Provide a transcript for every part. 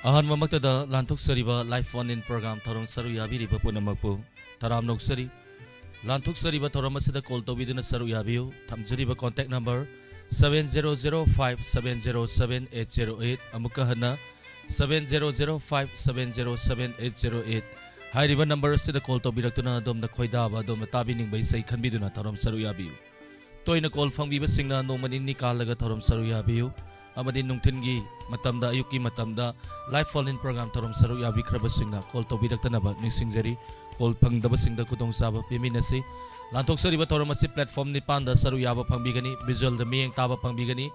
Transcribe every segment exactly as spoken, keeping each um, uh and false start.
ꯑꯍꯥꯟꯕꯃꯛꯇꯗ ꯂꯥꯟꯊꯣꯛꯆꯔꯤꯕ live phone in program ꯊꯧꯔꯝ ꯁꯔꯨꯛ ꯌꯥꯕꯤꯔꯤꯕ ꯄꯨꯝꯅꯃꯛꯄꯨ ꯇꯔꯥꯝꯅ ꯑꯣꯛꯆꯔꯤ꯫ ꯂꯥꯟꯊꯣꯛꯆꯔꯤꯕ ꯊꯧꯔꯝ ꯑꯁꯤꯗ call ꯇꯧꯕꯤꯗꯨꯅ ꯁꯔꯨꯛ ꯌꯥꯕꯤꯌꯨ꯫ ꯊꯝꯖꯔꯤꯕ contact number seven zero zero five seven zero seven eight zero eight, ꯑꯃꯨꯛꯀ ꯍꯟꯅ seven zero zero five seven zero seven eight zero eight꯫ ꯍꯥꯏꯔꯤꯕ number ꯑꯁꯤꯗ call ꯇꯧꯕꯤꯔꯛꯇꯨꯅ ꯑꯗꯣꯝꯅ ꯈꯣꯏꯗꯥꯕ, ꯑꯗꯣꯝꯅ ꯇꯥꯕꯤꯅꯤꯡꯕ ꯏꯁꯩ ꯈꯟꯕꯤꯗꯨꯅ ꯊꯧꯔꯝ ꯁꯔꯨꯛ ꯌꯥꯕꯤꯌꯨ꯫ ꯇꯣꯏꯅ call ꯐꯪꯕꯤꯕꯁꯤꯡꯅ ꯅꯣꯡꯃ ꯅꯤꯅꯤ ꯀꯥꯜꯂꯒ ꯊꯧꯔꯝ ꯁꯔꯨꯛ ꯌꯥꯕꯤꯌꯨ꯫ ꯑꯃꯗꯤ ꯅꯨꯡꯊꯤꯜꯒꯤ ꯃꯇꯝꯗ, ꯑꯌꯨꯛꯀꯤ ꯃꯇꯝꯗ live phone in program ꯊꯧꯔꯝ ꯁꯔꯨꯛ ꯌꯥꯕꯤꯈ꯭ꯔꯕꯁꯤꯡꯅ call ꯇꯧꯕꯤꯔꯛꯇꯅꯕ ꯅꯤꯡꯁꯤꯡꯖꯔꯤ꯫ Call ꯐꯪꯗꯕꯁꯤꯡꯗ ꯈꯨꯗꯣꯡꯆꯥꯕ ꯄꯤꯃꯤꯟꯅꯁꯤ꯫ ꯂꯥꯟꯊꯣꯛꯆꯔꯤꯕ ꯊꯧꯔꯝ ꯑꯁꯤ platform ꯅꯤꯄꯥꯟꯗ ꯁꯔꯨꯛ ꯌꯥꯕ ꯐꯪꯕꯤꯒꯅꯤ꯫ Visual ꯗ ꯃꯤꯠꯌꯦꯡ ꯇꯥꯕ ꯐꯪꯕꯤꯒꯅꯤ꯫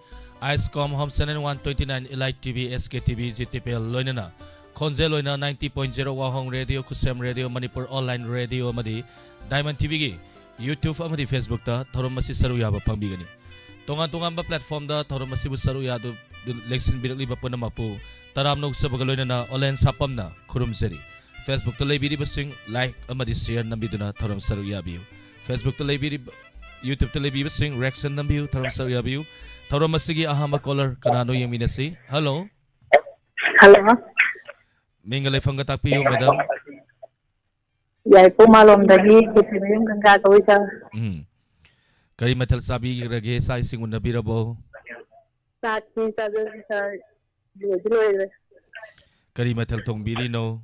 Icecom Home Channel one twenty nine, Elite T V, S K T V, G T P L ꯂꯣꯏꯅꯅ ꯈꯣꯟꯖꯦꯜ ꯑꯣꯏꯅ ninety point zero Wahong Radio, Khusem Radio, Manipur Online Radio ꯑꯃꯗꯤ Diamond T V ꯒꯤ YouTube ꯑꯃꯗꯤ Facebook ꯇ ꯊꯧꯔꯝ ꯑꯁꯤ ꯁꯔꯨꯛ ꯌꯥꯕ ꯐꯪꯕꯤꯒꯅꯤ꯫ ꯇꯣꯉꯥꯟ ꯇꯣꯉꯥꯟꯕ platform ꯗ ꯊꯧꯔꯝ ꯑꯁꯤꯕꯨ ꯁꯔꯨꯛ ꯌꯥꯗꯨ-, ꯂꯦꯡꯁꯤꯟꯕꯤꯔꯛꯂꯤꯕ ꯄꯨꯝꯅꯃꯛꯄꯨ ꯇꯔꯥꯝꯅ ꯑꯣꯛꯆꯕꯒ ꯂꯣꯏꯅꯅ ꯑꯣꯂꯦꯟ ꯁꯥꯄꯝꯅ ꯈꯨꯔꯨꯝꯖꯔꯤ꯫ Facebook ꯇ ꯂꯩꯕꯤꯔꯤꯕꯁꯤꯡ like ꯑꯃꯗꯤ share ꯅꯝꯕꯤꯗꯨꯅ ꯊꯧꯔꯝ ꯁꯔꯨꯛ ꯌꯥꯕꯤꯌꯨ꯫ Facebook ꯇ ꯂꯩꯕꯤꯔꯤꯕ, YouTube ꯇ ꯂꯩꯕꯤꯕꯁꯤꯡ reaction ꯅꯝꯕꯤꯌꯨ, ꯊꯧꯔꯝ ꯁꯔꯨꯛ ꯌꯥꯕꯤꯌꯨ꯫ ꯊꯧꯔꯝ ꯑꯁꯤꯒꯤ ꯑꯍꯥꯟꯕ caller ꯀꯅꯥꯅꯣ ꯌꯦꯡꯃꯤꯟꯅꯁꯤ꯫ Hello꯫ Hello꯫ ꯃꯤꯡꯒ ꯂꯩꯐꯝꯒ ꯇꯥꯛꯄꯤꯌꯨ, madam꯫ ꯌꯥꯏꯄꯣꯛꯃꯂꯣꯝꯗꯒꯤ ꯈꯦꯇ꯭ꯔꯤꯃꯌꯨꯝ ꯒꯪꯒꯥ ꯀꯧꯏ, sir꯫ ꯎꯝ꯫ ꯀꯔꯤ ꯃꯊꯦꯜ ꯆꯥꯕꯤꯔꯒꯦ? ꯆꯥꯛ ꯏꯁꯤꯡ ꯎꯅꯕꯤꯔꯕꯣ? ꯆꯥꯛꯇꯤ ꯆꯥꯖꯔꯦ, sir꯫ ꯂꯣꯏꯗꯤ ꯂꯣꯏꯔꯦ꯫ ꯀꯔꯤ ꯃꯊꯦꯜ ꯊꯣꯡꯕꯤꯔꯤꯅꯣ?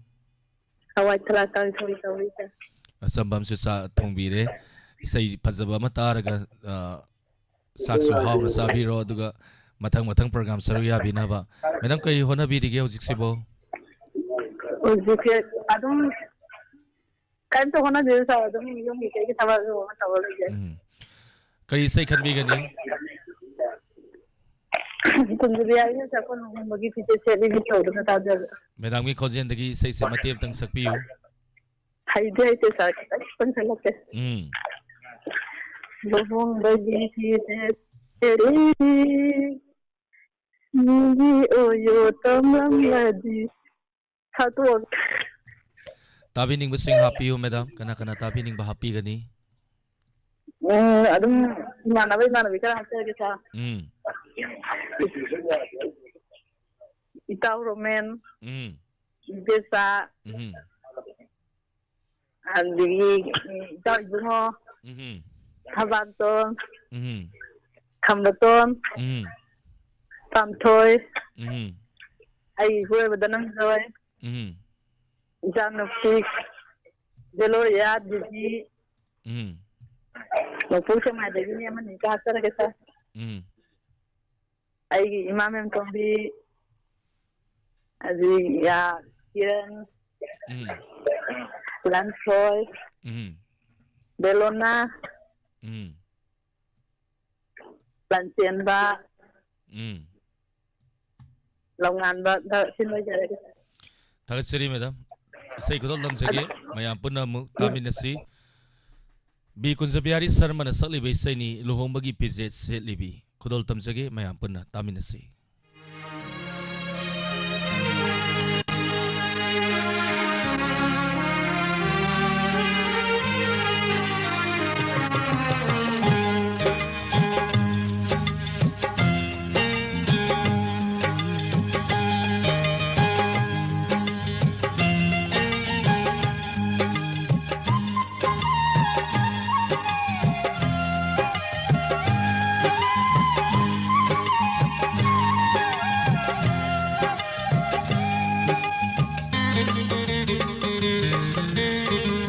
ꯍꯋꯥꯏ ꯊꯔꯥꯛ ꯀꯥꯡꯁꯣꯏ ꯇꯧꯔꯤ, sir꯫ ꯑꯆꯝꯕ ꯑꯃꯁꯨ ꯆꯥ-, ꯊꯣꯡꯕꯤꯔꯦ꯫ ꯏꯁꯩ ꯐꯖꯕ ꯑꯃ ꯇꯥꯔꯒ, ꯑ, ꯆꯥꯛꯁꯨ ꯍꯥꯎꯅ ꯆꯥꯕꯤꯔꯣ, ꯑꯗꯨꯒ ꯃꯊꯪ ꯃꯊꯪ program ꯁꯔꯨꯛ ꯌꯥꯕꯤꯅꯕ꯫ Madam, ꯀꯔꯤ ꯍꯣꯠꯅꯕꯤꯔꯤꯒꯦ ꯍꯧꯖꯤꯛꯁꯤꯕꯣ? ꯍꯧꯖꯤꯛꯁꯦ ꯑꯗꯨꯝ ꯀꯩꯝꯇ ꯍꯣꯠꯅꯗꯦꯗ, sir, ꯑꯗꯨꯝ ꯌꯨꯝꯒꯤ ꯀꯩꯒꯤ ꯊꯕꯛ ꯑꯗꯨꯝ ꯑꯃ ꯇꯧꯔ ꯂꯩꯖꯩ꯫ ꯎꯝ꯫ ꯀꯔꯤ ꯏꯁꯩ ꯈꯟꯕꯤꯒꯅꯤ? ꯀꯨꯟꯖꯕꯤ ꯍꯥꯏꯅ ꯆꯥꯛꯀꯣꯟ ꯂꯨꯍꯣꯡꯕꯒꯤ ꯐꯤꯖꯦꯠ ꯁꯦꯠꯂꯤꯕꯤ ꯇꯧꯗꯅ ꯇꯥꯖꯕ꯫ Madam ꯒꯤ ꯈꯣꯟꯖꯦꯜꯗꯒꯤ ꯏꯁꯩꯁꯦ ꯃꯇꯦꯛ ꯑꯃꯇꯪ ꯁꯛꯄꯤꯌꯨ꯫ ꯍꯩꯗꯤ ꯍꯩꯇꯦ, sir, ꯈꯤꯇꯪ ꯈꯤꯇꯪ ꯁꯛꯂꯛꯀꯦ꯫ ꯎꯝ꯫ ꯂꯨꯍꯣꯡꯕꯒꯤ ꯐꯤꯖꯦꯠ ꯁꯦꯠꯂꯤꯕꯤ, ꯃꯤꯒꯤ ꯑꯣꯏꯌꯣ ꯇꯝꯂꯝꯂꯗꯤ꯫ ꯁꯛꯇꯣꯛꯑꯒꯦ꯫ ꯇꯥꯕꯤꯅꯤꯡꯕꯁꯤꯡ ꯍꯥꯞꯄꯤꯌꯨ, madam꯫ ꯀꯅꯥ ꯀꯅꯥ ꯇꯥꯕꯤꯅꯤꯡꯕ ꯍꯥꯞꯄꯤꯒꯅꯤ? ꯎꯝ, ꯑꯗꯨꯝ ꯏꯃꯥꯟꯅꯕ, ꯏꯃꯥꯟꯅꯕꯤ ꯈꯔ ꯍꯥꯞꯆꯔꯒꯦ, sir꯫ ꯎꯝ꯫ ꯏꯇꯥꯎ ꯔꯣꯃꯦꯟ, ꯎꯝ꯫ ꯏꯕꯦꯆꯥ, ꯎꯝ꯫ ꯑꯗꯒꯤ, ꯎꯝ, ꯏꯇꯥꯎ ꯏꯕꯨꯡꯉꯣ, ꯎꯝ꯫ ꯊꯕꯥꯛꯇꯣꯟ, ꯎꯝ꯫ ꯈꯝꯕꯇꯣꯟ, ꯎꯝ꯫ ꯄꯥꯝꯊꯣꯏ, ꯎꯝ꯫ ꯑꯩ ꯏꯄꯨꯔꯣꯏꯕ ꯙꯅꯟꯖꯣꯏ, ꯎꯝ꯫ ꯏꯆꯥꯅꯨꯄꯤ ꯖꯦꯂꯣꯔꯤꯌꯥ, ꯗꯤꯗꯤ, ꯎꯝ꯫ ꯅꯣꯡꯄꯣꯛ ꯁꯦꯛꯃꯥꯏꯗꯒꯤꯅꯤ, ꯑꯃꯅꯤ ꯍꯦꯛꯇ ꯍꯥꯞꯆꯔꯒꯦ, ꯁꯥꯔ꯫ ꯎꯝ꯫ ꯑꯩꯒꯤ ꯏꯃꯥ ꯃꯦꯝꯇꯣꯝꯕꯤ, ꯑꯗꯒꯤ ꯌꯥ ꯀꯤꯔꯟ, ꯎꯝ꯫ ꯂꯟꯊꯣꯏ, ꯎꯝ꯫ ꯕꯦꯂꯣꯅꯥ, ꯎꯝ꯫ ꯂꯟꯆꯦꯟꯕ, ꯎꯝ꯫ ꯂꯧꯉꯥꯟꯕ, ꯁꯤ ꯂꯣꯏꯖꯔꯒꯦ꯫ ꯊꯥꯒꯠꯆꯔꯤ, ꯃꯦꯗꯥꯝ꯫ ꯏꯁꯩ ꯈꯨꯗꯣꯜ ꯇꯝꯖꯒꯦ, ꯑꯗ ꯃꯌꯥꯝ ꯄꯨꯟꯅ ꯑꯃꯨꯛ ꯎꯝ꯫ ꯇꯥꯃꯤꯟꯅꯁꯤ꯫ ꯕꯤ ꯀꯨꯟꯖꯕꯤꯍꯥꯔꯤ ꯁꯔꯃꯅ ꯁꯛꯂꯤꯕ ꯏꯁꯩꯅꯤ, ꯂꯨꯍꯣꯡꯕꯒꯤ ꯐꯤꯖꯦꯠ ꯁꯦꯠꯂꯤꯕꯤ꯫ ꯈꯨꯗꯣꯜ ꯇꯝꯖꯒꯦ, ꯃꯌꯥꯝ ꯄꯨꯟꯅ ꯇꯥꯃꯤꯟꯅꯁꯤ꯫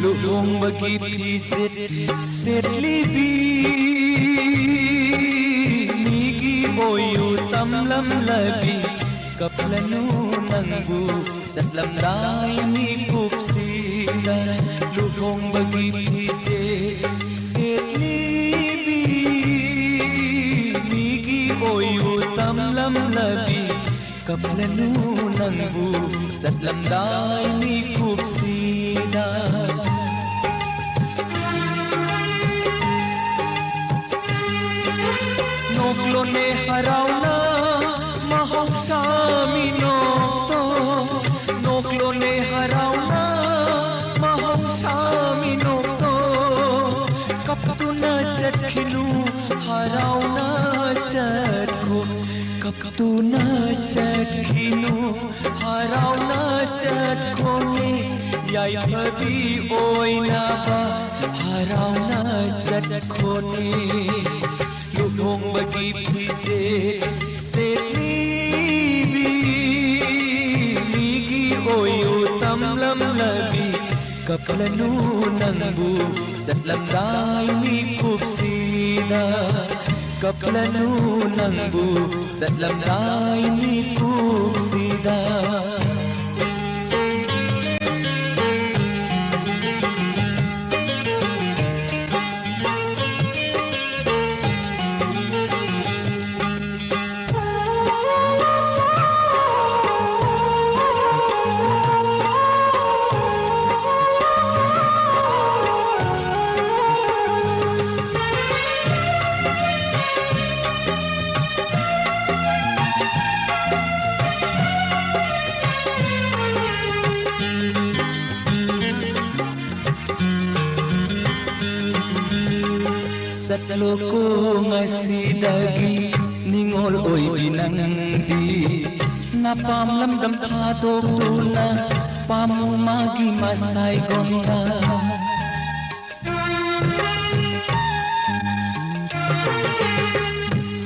ꯂꯨꯍꯣꯡꯕꯒꯤ ꯐꯤꯖꯦꯠ ꯁꯦꯠꯂꯤꯕꯤ, ꯃꯤꯒꯤ ꯑꯣꯏꯌꯨ ꯇꯝꯂꯝꯂꯕꯤ, ꯀꯞꯂꯅꯨ ꯅꯪꯕꯨ ꯆꯠꯂꯝꯗꯥꯏ ꯃꯤꯀꯨꯞꯁꯤꯗ꯫ ꯂꯨꯍꯣꯡꯕꯒꯤ ꯐꯤꯖꯦꯠ ꯁꯦꯠꯂꯤꯕꯤ, ꯃꯤꯒꯤ ꯑꯣꯏꯌꯨ ꯇꯝꯂꯝꯂꯕꯤ, ꯀꯞꯂꯅꯨ ꯅꯪꯕꯨ ꯆꯠꯂꯝꯗꯥꯏ ꯃꯤꯀꯨꯞꯁꯤꯗ꯫ ꯅꯣꯛꯂꯣꯅꯦ ꯍꯔꯥꯎꯅ ꯃꯍꯧꯁꯥ ꯃꯤꯅꯣꯛꯇꯣ, ꯅꯣꯛꯂꯣꯅꯦ ꯍꯔꯥꯎꯅ ꯃꯍꯧꯁꯥ ꯃꯤꯅꯣꯛꯇꯣ, ꯀꯞꯇꯨꯅ ꯆꯠꯈꯤꯅꯨ ꯍꯔꯥꯎꯅ ꯆꯠꯈꯣ꯫ ꯀꯞꯇꯨꯅ ꯆꯠꯈꯤꯅꯨ, ꯍꯔꯥꯎꯅ ꯆꯠꯈꯣꯅꯦ, ꯌꯥꯏꯐꯕꯤ ꯑꯣꯏꯅꯕ ꯍꯔꯥꯎꯅ ꯆꯠꯈꯣꯅꯦ꯫ ꯂꯨꯍꯣꯡꯕꯒꯤ ꯐꯤꯖꯦꯠ ꯁꯦꯠꯂꯤꯕꯤ ꯃꯤꯒꯤ ꯑꯣꯏꯌꯨ ꯇꯝꯂꯝꯂꯕꯤ, ꯀꯞꯂꯅꯨ ꯅꯪꯕꯨ ꯆꯠꯂꯝꯗꯥꯏ ꯃꯤꯀꯨꯞꯁꯤꯗ, ꯀꯞꯂꯅꯨ ꯅꯪꯕꯨ ꯆꯠꯂꯝꯗꯥꯏ ꯃꯤꯀꯨꯞꯁꯤꯗ꯫ ꯆꯠꯂꯣꯀꯣ ꯉꯁꯤꯗꯒꯤ ꯅꯤꯡꯉꯣꯜ ꯑꯣꯏꯕꯤ ꯅꯪꯗꯤ, ꯅꯄꯥꯝ ꯂꯝꯗꯝ ꯊꯥꯗꯣꯛꯇꯨꯅ ꯄꯥꯝꯃꯨ ꯃꯥꯒꯤ ꯃꯁꯥꯏꯒꯣꯟꯗ꯫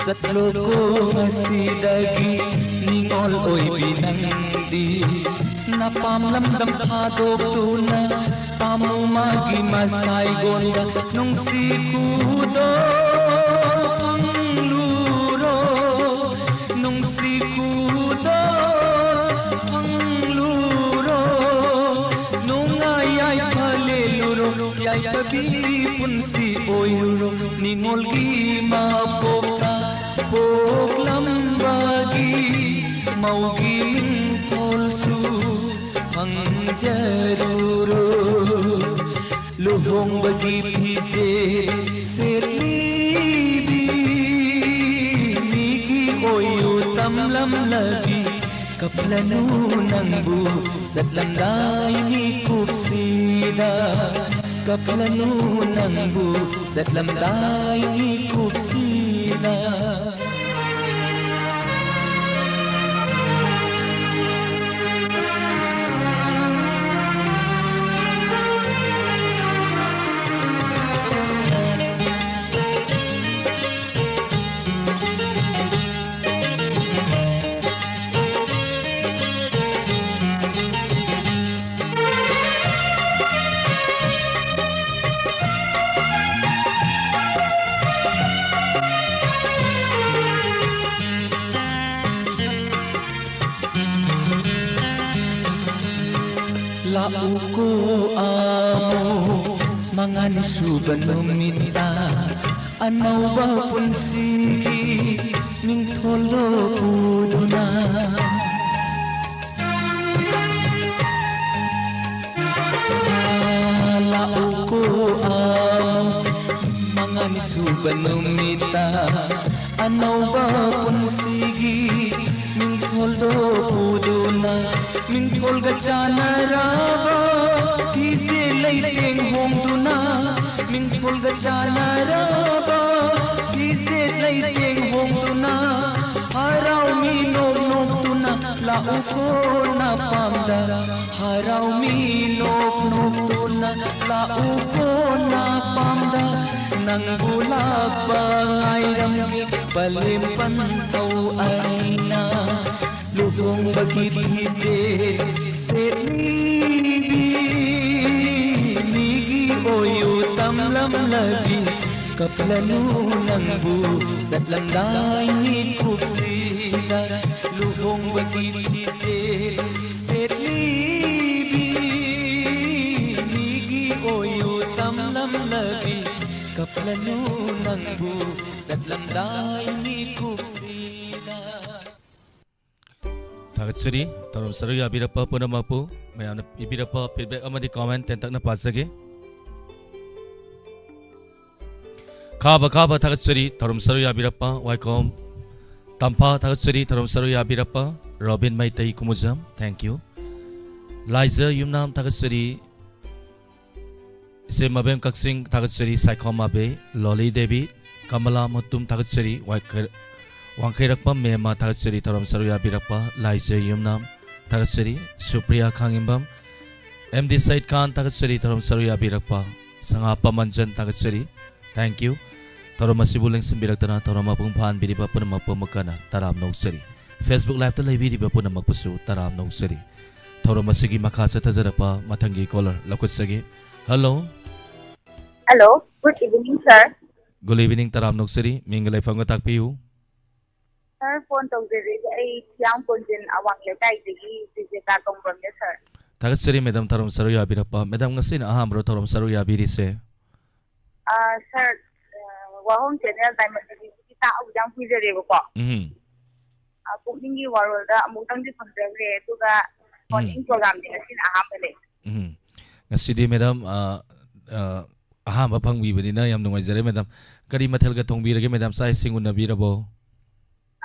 ꯆꯠꯂꯣꯀꯣ ꯉꯁꯤꯗꯒꯤ ꯅꯤꯡꯉꯣꯜ ꯑꯣꯏꯕꯤ ꯅꯪꯗꯤ, ꯅꯄꯥꯝ ꯂꯝꯗꯝ ꯊꯥꯗꯣꯛꯇꯨꯅ ꯄꯥꯝꯃꯨ ꯃꯥꯒꯤ ꯃꯁꯥꯏꯒꯣꯟꯗ꯫ ꯅꯨꯡꯁꯤ ꯈꯨꯗꯣꯜ ꯐꯪꯂꯨꯔꯣ, ꯅꯨꯡꯁꯤ ꯈꯨꯗꯣꯜ ꯐꯪꯂꯨꯔꯣ, ꯅꯨꯡꯉꯥꯏ ꯌꯥꯏꯐ ꯂꯦꯜꯂꯨꯔꯣ, ꯌꯥꯏꯐꯕꯤ ꯄꯨꯟꯁꯤ ꯑꯣꯏꯔꯨꯔꯣ꯫ ꯅꯤꯡꯉꯣꯜꯒꯤ ꯃꯄꯣꯛꯇ ꯄꯣꯛꯂꯝꯕꯒꯤ ꯃꯧꯒꯤ ꯃꯤꯡꯊꯣꯜꯁꯨ ꯐꯪꯖꯔꯨꯔꯣ꯫ ꯂꯨꯍꯣꯡꯕꯒꯤ ꯐꯤꯖꯦꯠ ꯁꯦꯠꯂꯤꯕꯤ ꯃꯤꯒꯤ ꯑꯣꯏꯌꯨ ꯇꯝꯂꯝꯂꯕꯤ, ꯀꯞꯂꯅꯨ ꯅꯪꯕꯨ ꯆꯠꯂꯝꯗꯥꯏ ꯃꯤꯀꯨꯞꯁꯤꯗ, ꯀꯞꯂꯅꯨ ꯅꯪꯕꯨ ꯆꯠꯂꯝꯗꯥꯏ ꯃꯤꯀꯨꯞꯁꯤꯗ꯫ ꯂꯥꯛꯎꯀꯣ ꯑꯃꯨꯛ ꯃꯉꯥꯅꯤ ꯁꯨꯕ ꯅꯨꯃꯤꯠꯇ ꯑꯅꯧꯕ ꯄꯨꯟꯁꯤꯒꯤ ꯃꯤꯡꯊꯣꯜꯗꯣ ꯄꯨꯗꯨꯅ꯫ ꯂꯥꯛꯎꯀꯣ ꯑꯃꯨꯛ ꯃꯉꯥꯅꯤ ꯁꯨꯕ ꯅꯨꯃꯤꯠꯇ ꯑꯅꯧꯕ ꯄꯨꯟꯁꯤꯒꯤ ꯃꯤꯡꯊꯣꯜꯗꯣ ꯄꯨꯗꯨꯅ, ꯃꯤꯡꯊꯣꯜꯒ ꯆꯥꯟꯅꯔꯕ ꯐꯤꯖꯦ ꯂꯩꯇꯦꯡ ꯍꯣꯡꯗꯨꯅ, ꯃꯤꯡꯊꯣꯜꯒ ꯆꯥꯟꯅꯔꯕ ꯐꯤꯖꯦ ꯂꯩꯇꯦꯡ ꯍꯣꯡꯗꯨꯅ, ꯍꯔꯥꯎ ꯃꯤ ꯅꯣꯛ ꯅꯣꯛꯇꯨꯅ ꯂꯥꯛꯎꯀꯣ ꯅꯄꯥꯝꯗ꯫ ꯍꯔꯥꯎ ꯃꯤ ꯅꯣꯛ ꯅꯣꯛꯇꯨꯅ ꯂꯥꯛꯎꯀꯣ ꯅꯄꯥꯝꯗ꯫ ꯅꯪꯕꯨ ꯂꯥꯛꯄ ꯉꯥꯏꯔꯝꯒꯦ ꯄꯂꯦꯝ ꯄꯟꯊꯧ ꯑꯩꯅ꯫ ꯂꯨꯍꯣꯡꯕꯒꯤ ꯐꯤꯖꯦ ꯁꯦꯠꯂꯤꯕꯤ ꯃꯤꯒꯤ ꯑꯣꯏꯌꯨ ꯇꯝꯂꯝꯂꯕꯤ꯫ ꯀꯞꯂꯅꯨ ꯅꯪꯕꯨ ꯆꯠꯂꯝꯗꯥꯏ ꯃꯤꯀꯨꯞꯁꯤꯗ꯫ ꯂꯨꯍꯣꯡꯕꯒꯤ ꯐꯤꯖꯦ ꯁꯦꯠꯂꯤꯕꯤ ꯃꯤꯒꯤ ꯑꯣꯏꯌꯨ ꯇꯝꯂꯝꯂꯕꯤ꯫ ꯀꯞꯂꯅꯨ ꯅꯪꯕꯨ ꯆꯠꯂꯝꯗꯥꯏ ꯃꯤꯀꯨꯞꯁꯤꯗ꯫ ꯊꯥꯒꯠꯆꯔꯤ꯫ ꯊꯧꯔꯝ ꯁꯔꯨꯛ ꯌꯥꯕꯤꯔꯛꯄ ꯄꯨꯝꯅꯃꯛꯄꯨ꯫ ꯃꯌꯥꯝꯅ ꯄꯤꯕꯤꯔꯛꯄ feedback ꯑꯃꯗꯤ comment ꯇꯦꯟꯇꯛꯅ ꯄꯥꯖꯒꯦ꯫ ꯈꯥꯕ ꯈꯥꯕ ꯊꯥꯒꯠꯆꯔꯤ꯫ ꯊꯧꯔꯝ ꯁꯔꯨꯛ ꯌꯥꯕꯤꯔꯛꯄ ꯋꯥꯏꯈꯣꯝ ꯇꯝꯐꯥ ꯊꯥꯒꯠꯆꯔꯤ꯫ ꯊꯧꯔꯝ ꯁꯔꯨꯛ ꯌꯥꯕꯤꯔꯛꯄ ꯔꯣꯕꯤꯟ ꯃꯩꯇꯩ ꯀꯨꯃꯨꯖꯝ, thank you꯫ ꯂꯥꯏꯖ ꯌꯨꯝꯅꯥꯝ ꯊꯥꯒꯠꯆꯔꯤ꯫ ꯏꯆꯦ ꯃꯕꯦꯝ ꯀꯛꯆꯤꯡ ꯊꯥꯒꯠꯆꯔꯤ꯫ ꯁꯥꯏꯈꯣꯝ ꯑꯕꯦ, ꯂꯣꯂꯤ ꯗꯦꯕꯤ, ꯀꯃꯂꯥ ꯃꯇꯨꯝ ꯊꯥꯒꯠꯆꯔꯤ꯫ ꯋꯥꯏꯈꯩ-, ꯋꯥꯡꯈꯩꯔꯛꯄꯝ ꯃꯦꯝꯃ ꯊꯥꯒꯠꯆꯔꯤ꯫ ꯊꯧꯔꯝ ꯁꯔꯨꯛ ꯌꯥꯕꯤꯔꯛꯄ ꯂꯥꯏꯖ ꯌꯨꯝꯅꯥꯝ ꯊꯥꯒꯠꯆꯔꯤ꯫ ꯁꯨꯄ꯭ꯔꯤꯌꯥ ꯈꯥꯉꯦꯝꯕꯝ, ꯑꯦꯝ ꯗꯤ ꯁꯌꯤꯗ ꯈꯥꯟ ꯊꯥꯒꯠꯆꯔꯤ꯫ ꯊꯧꯔꯝ ꯁꯔꯨꯛ ꯌꯥꯕꯤꯔꯛꯄ ꯁꯉꯥꯄꯝ ꯃꯟꯖꯟ ꯊꯥꯒꯠꯆꯔꯤ꯫ Thank you꯫ ꯊꯧꯔꯝ ꯑꯁꯤꯕꯨ ꯂꯦꯡꯁꯤꯟꯕꯤꯔꯛꯇꯨꯅ ꯊꯧꯔꯝ ꯃꯄꯨꯡ ꯐꯥꯍꯟꯕꯤꯔꯤꯕ ꯄꯨꯝꯅꯃꯛꯄꯨ ꯑꯃꯨꯛ ꯍꯟꯅ ꯇꯔꯥꯝꯅ ꯑꯣꯛꯆꯔꯤ꯫ Facebook Live ꯇ ꯂꯩꯕꯤꯔꯤꯕ ꯄꯨꯝꯅꯃꯛꯄꯨꯁꯨ ꯇꯔꯥꯝꯅ ꯑꯣꯛꯆꯔꯤ꯫ ꯊꯧꯔꯝ ꯑꯁꯤꯒꯤ ꯃꯈꯥ ꯆꯠꯊꯖꯔꯛꯄ ꯃꯊꯪꯒꯤ caller ꯂꯧꯈꯠꯆꯒꯦ꯫ Hello꯫ Hello, good evening, sir. Good evening, ꯇꯔꯥꯝꯅ ꯑꯣꯛꯆꯔꯤ꯫ ꯃꯤꯡꯒ ꯂꯩꯐꯝꯒ ꯇꯥꯛꯄꯤꯌꯨ꯫ Sir, phone ꯇꯧꯖꯔꯤꯁꯦ ꯑꯩ ꯊꯤꯌꯥꯝ ꯀꯣꯟꯖꯤꯟ ꯑꯋꯥꯡ ꯂꯩꯀꯥꯏꯗꯒꯤ ꯁꯨꯖꯦꯇꯥ ꯀꯧꯕ꯭ꯔꯝꯅꯦ, sir꯫ ꯊꯥꯒꯠꯆꯔꯤ ꯃꯦꯗꯥꯝ, ꯊꯧꯔꯝ ꯁꯔꯨꯛ ꯌꯥꯕꯤꯔꯛꯄ꯫ ꯃꯦꯗꯥꯝ, ꯉꯁꯤꯅ ꯑꯍꯥꯟꯕꯔꯣ ꯊꯧꯔꯝ ꯁꯔꯨꯛ ꯌꯥꯕꯤꯔꯤꯁꯦ? ꯑꯥ, ꯁꯥꯔ, ꯑꯥ, ꯋꯥꯍꯣꯡ ꯆꯦꯅꯦꯜ ꯗꯥꯏꯃꯟ ꯇꯤꯚꯤꯒꯤ ꯇꯥꯛꯑꯕꯨꯗꯤ ꯌꯥꯝ ꯀꯨꯏꯖꯔꯦꯕꯀꯣ꯫ ꯎꯝ꯫ ꯑꯥ, ꯄꯨꯛꯅꯤꯡꯒꯤ ꯋꯥꯔꯣꯜꯗ ꯑꯃꯨꯛꯇꯪꯗꯤ ꯐꯪꯖꯈ꯭ꯔꯦ, ꯑꯗꯨꯒ ꯐꯣꯟ ꯎꯝ꯫ ꯏꯟ ꯄ꯭ꯔꯣꯒ꯭ꯔꯥꯝꯗꯤ ꯉꯁꯤꯅ ꯑꯍꯥꯟꯕꯅꯦ꯫ ꯎꯝ꯫ ꯉꯁꯤꯗꯤ ꯃꯦꯗꯥꯝ, ꯑꯥ, ꯑꯥ, ꯑꯍꯥꯟꯕ ꯐꯪꯕꯤꯕꯅꯤꯅ ꯌꯥꯝ ꯅꯨꯡꯉꯥꯏꯖꯔꯦ ꯃꯦꯗꯥꯝ꯫ ꯀꯔꯤ ꯃꯊꯦꯜꯒ ꯊꯣꯡꯕꯤꯔꯒꯦ ꯃꯦꯗꯥꯝ? ꯆꯥꯛ ꯏꯁꯤꯡ ꯎꯅꯕꯤꯔꯕꯣ?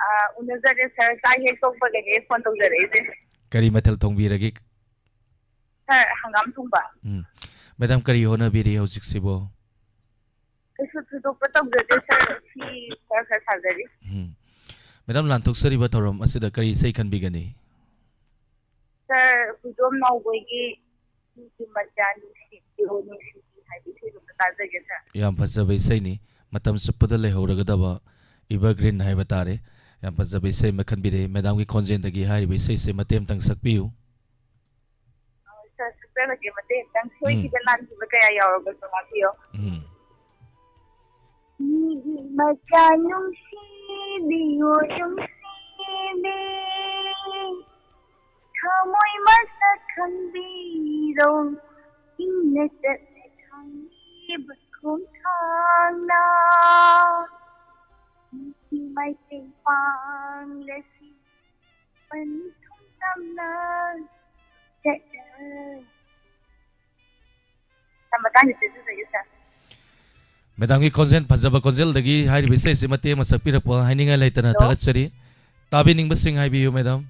ꯑꯥ, ꯎꯅꯖꯔꯦ ꯁꯥꯔ꯫ ꯆꯥꯛ ꯍꯦꯛ ꯇꯣꯛꯄꯒꯅꯦ ꯐꯣꯟ ꯇꯧꯖꯔꯛꯏꯁꯦ꯫ ꯀꯔꯤ ꯃꯊꯦꯜ ꯊꯣꯡꯕꯤꯔꯒꯦ? ꯁꯥꯔ, ꯍꯪꯒꯥꯝ ꯊꯣꯡꯕ꯫ ꯎꯝ꯫ ꯃꯦꯗꯥꯝ, ꯀꯔꯤ ꯍꯣꯠꯅꯕꯤꯔꯤ ꯍꯧꯖꯤꯛꯁꯤꯕꯣ? ꯀꯩꯁꯨ ꯊꯣꯏꯗꯣꯛꯄ ꯇꯧꯖꯗꯦ ꯁꯥꯔ, ꯐꯤ ꯈꯔ ꯈꯔ ꯁꯥꯖꯔꯤ꯫ ꯎꯝ꯫ ꯃꯦꯗꯥꯝ, ꯂꯥꯟꯊꯣꯛꯆꯔꯤꯕ ꯊꯧꯔꯝ ꯑꯁꯤꯗ ꯀꯔꯤ ꯏꯁꯩ ꯈꯟꯕꯤꯒꯅꯤ? ꯁꯥꯔ, ꯍꯨꯏꯗ꯭ꯔꯣꯝ ꯅꯥꯎꯕꯣꯏꯒꯤ "ꯅꯨꯡꯁꯤ ꯃꯆꯥ ꯅꯨꯡꯁꯤꯕꯤꯌꯣ ꯅꯨꯡꯁꯤꯕꯤ" ꯍꯥꯏꯕ ꯏꯁꯩꯗꯨ ꯑꯝꯇ ꯇꯥꯖꯒꯦ ꯁꯥꯔ꯫ ꯌꯥꯝ ꯐꯖꯕ ꯏꯁꯩꯅꯤ, ꯃꯇꯝ ꯆꯨꯞꯄꯗ ꯂꯩꯍꯧꯔꯒꯗꯕ evergreen ꯍꯥꯏꯕ ꯇꯥꯔꯦ꯫ ꯌꯥꯝ ꯐꯖꯕ ꯏꯁꯩ ꯑꯃ ꯈꯟꯕꯤꯔꯦ꯫ ꯃꯦꯗꯥꯝꯒꯤ ꯈꯣꯟꯖꯦꯜꯗꯒꯤ ꯍꯥꯏꯔꯤꯕ ꯏꯁꯩꯁꯦ ꯃꯇꯦꯛ ꯑꯃꯇꯪ ꯁꯛꯄꯤꯌꯨ꯫ ꯑ, ꯁꯥꯔ, ꯁꯛꯆꯔꯒꯦ ꯃꯇꯦꯛ ꯑꯃꯇꯪ꯫ ꯎꯝ꯫ ꯁꯣꯏꯈꯤꯕ ꯂꯥꯟꯈꯤꯕ ꯀꯌꯥ ꯌꯥꯎꯔꯕꯁꯨ ꯉꯥꯛꯄꯤꯌꯣ꯫ ꯎꯝ꯫ ꯃꯤꯒꯤ ꯃꯆꯥ ꯅꯨꯡꯁꯤꯕꯤꯌꯨ ꯅꯨꯡꯁꯤꯕꯤ, ꯊꯃꯣꯏ ꯃꯁꯛ ꯈꯪꯕꯤꯔꯣ, ꯏꯪꯅ ꯆꯠꯅ ꯊꯝꯕꯤꯕ ꯈꯣꯡꯊꯥꯡꯅ꯫ ꯅꯨꯡꯁꯤ ꯃꯥꯏꯇꯩ ꯄꯥꯡꯂꯁꯤ, ꯄꯟꯊꯨꯡ ꯇꯝꯅ ꯆꯠꯅ꯫ ꯃꯇꯥꯡꯁꯤꯗ ꯁꯤꯖꯤꯟꯅꯒꯦ, ꯁꯥꯔ꯫ ꯃꯦꯗꯥꯝꯒꯤ ꯈꯣꯟꯖꯦꯜ, ꯐꯖꯕ ꯈꯣꯟꯖꯦꯜꯗꯒꯤ ꯍꯥꯏꯔꯤꯕ ꯏꯁꯩꯁꯤ ꯃꯇꯦꯛ ꯑꯃ ꯁꯛꯄꯤꯔꯛꯄ ꯍꯥꯏꯅꯤꯡꯉꯥꯏ ꯂꯩꯇꯅ ꯍꯜꯂꯣ꯫ ꯊꯥꯒꯠꯆꯔꯤ꯫ ꯇꯥꯕꯤꯅꯤꯡꯕꯁꯤꯡ ꯍꯥꯏꯕꯤꯌꯨ, ꯃꯦꯗꯥꯝ꯫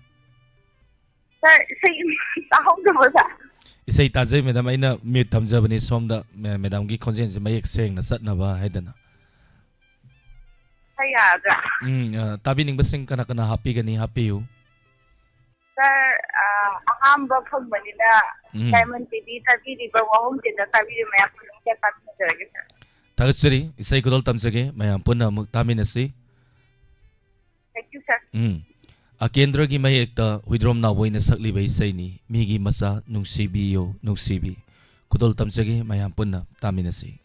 ꯁꯥꯔ, ꯏꯁꯩ ꯇꯥꯍꯧꯗꯕ꯭ꯔꯣ, ꯁꯥꯔ? ꯏꯁꯩ ꯇꯥꯖꯩ, ꯃꯦꯗꯥꯝ꯫ ꯑꯩꯅ mute ꯊꯝꯖꯕꯅꯤ ꯁꯣꯝꯗ, ꯃꯦ-, ꯃꯦꯗꯥꯝꯒꯤ ꯈꯣꯟꯖꯦꯜꯁꯤ ꯃꯌꯦꯛ ꯁꯦꯡꯅ ꯆꯠꯅꯕ ꯍꯥꯏꯗꯅ꯫ ꯁꯥꯔ, ꯌꯥꯔꯗ꯭ꯔꯥ? ꯎꯝ, ꯑ, ꯇꯥꯕꯤꯅꯤꯡꯕꯁꯤꯡ ꯀꯅꯥ ꯀꯅꯥ ꯍꯥꯞꯄꯤꯒꯅꯤ, ꯍꯥꯞꯄꯤꯌꯨ꯫ ꯁꯥꯔ, ꯑ, ꯑꯍꯥꯝꯕ ꯐꯪꯕꯅꯤꯅ ꯎꯝ꯫ ꯗꯥꯏꯃꯟ ꯇꯤꯚꯤ ꯇꯥꯕꯤꯔꯤꯕ, ꯋꯥꯍꯣꯡ ꯆꯦꯅꯦꯜ ꯇꯥꯕꯤꯔꯤꯕ ꯃꯌꯥꯝ ꯄꯨꯝꯅꯃꯛꯇ ꯇꯥꯃꯤꯟꯅꯖꯔꯒꯦ, ꯁꯥꯔ꯫ ꯊꯥꯒꯠꯆꯔꯤ꯫ ꯏꯁꯩ ꯈꯨꯗꯣꯜ ꯇꯝꯖꯒꯦ꯫ ꯃꯌꯥꯝ ꯄꯨꯟꯅ ꯑꯃꯨꯛ ꯇꯥꯃꯤꯟꯅꯁꯤ꯫ Thank you, sir. ꯎꯝ꯫ ꯑꯀꯦꯟꯗ꯭ꯔꯒꯤ ꯃꯌꯦꯛꯇ ꯍꯨꯏꯗ꯭ꯔꯣꯝ ꯅꯥꯎꯕꯣꯏꯅ ꯁꯛꯂꯤꯕ ꯏꯁꯩꯅꯤ, "ꯃꯤꯒꯤ ꯃꯆꯥ ꯅꯨꯡꯁꯤꯕꯤꯌꯣ ꯅꯨꯡꯁꯤꯕꯤ"꯫ ꯈꯨꯗꯣꯜ ꯇꯝꯖꯒꯦ, ꯃꯌꯥꯝ ꯄꯨꯟꯅ ꯇꯥꯃꯤꯟꯅꯁꯤ꯫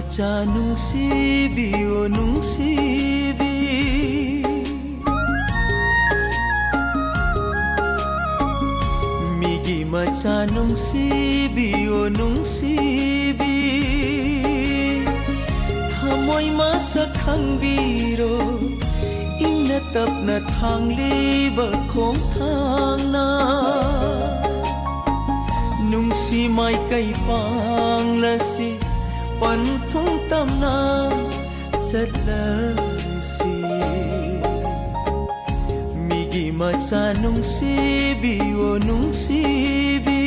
ꯃꯆꯥ ꯅꯨꯡꯁꯤꯕꯤ, ꯑꯣ ꯅꯨꯡꯁꯤꯕꯤ, ꯃꯤꯒꯤ ꯃꯆꯥ ꯅꯨꯡꯁꯤꯕꯤ, ꯑꯣ ꯅꯨꯡꯁꯤꯕꯤ, ꯊꯃꯣꯏ ꯃꯁꯛ ꯈꯪꯕꯤꯔꯣ, ꯏꯪꯅ ꯇꯞꯅ ꯊꯥꯡꯂꯤꯕ ꯈꯣꯡꯊꯥꯡꯅ꯫ ꯅꯨꯡꯁꯤ ꯃꯥꯏꯀꯩ ꯄꯥꯡꯂꯁꯤ, ꯄꯟꯊꯨꯡ ꯇꯝꯅ ꯆꯠꯂꯁꯤ꯫ ꯃꯤꯒꯤ ꯃꯆꯥ ꯅꯨꯡꯁꯤꯕꯤ, ꯑꯣ ꯅꯨꯡꯁꯤꯕꯤ꯫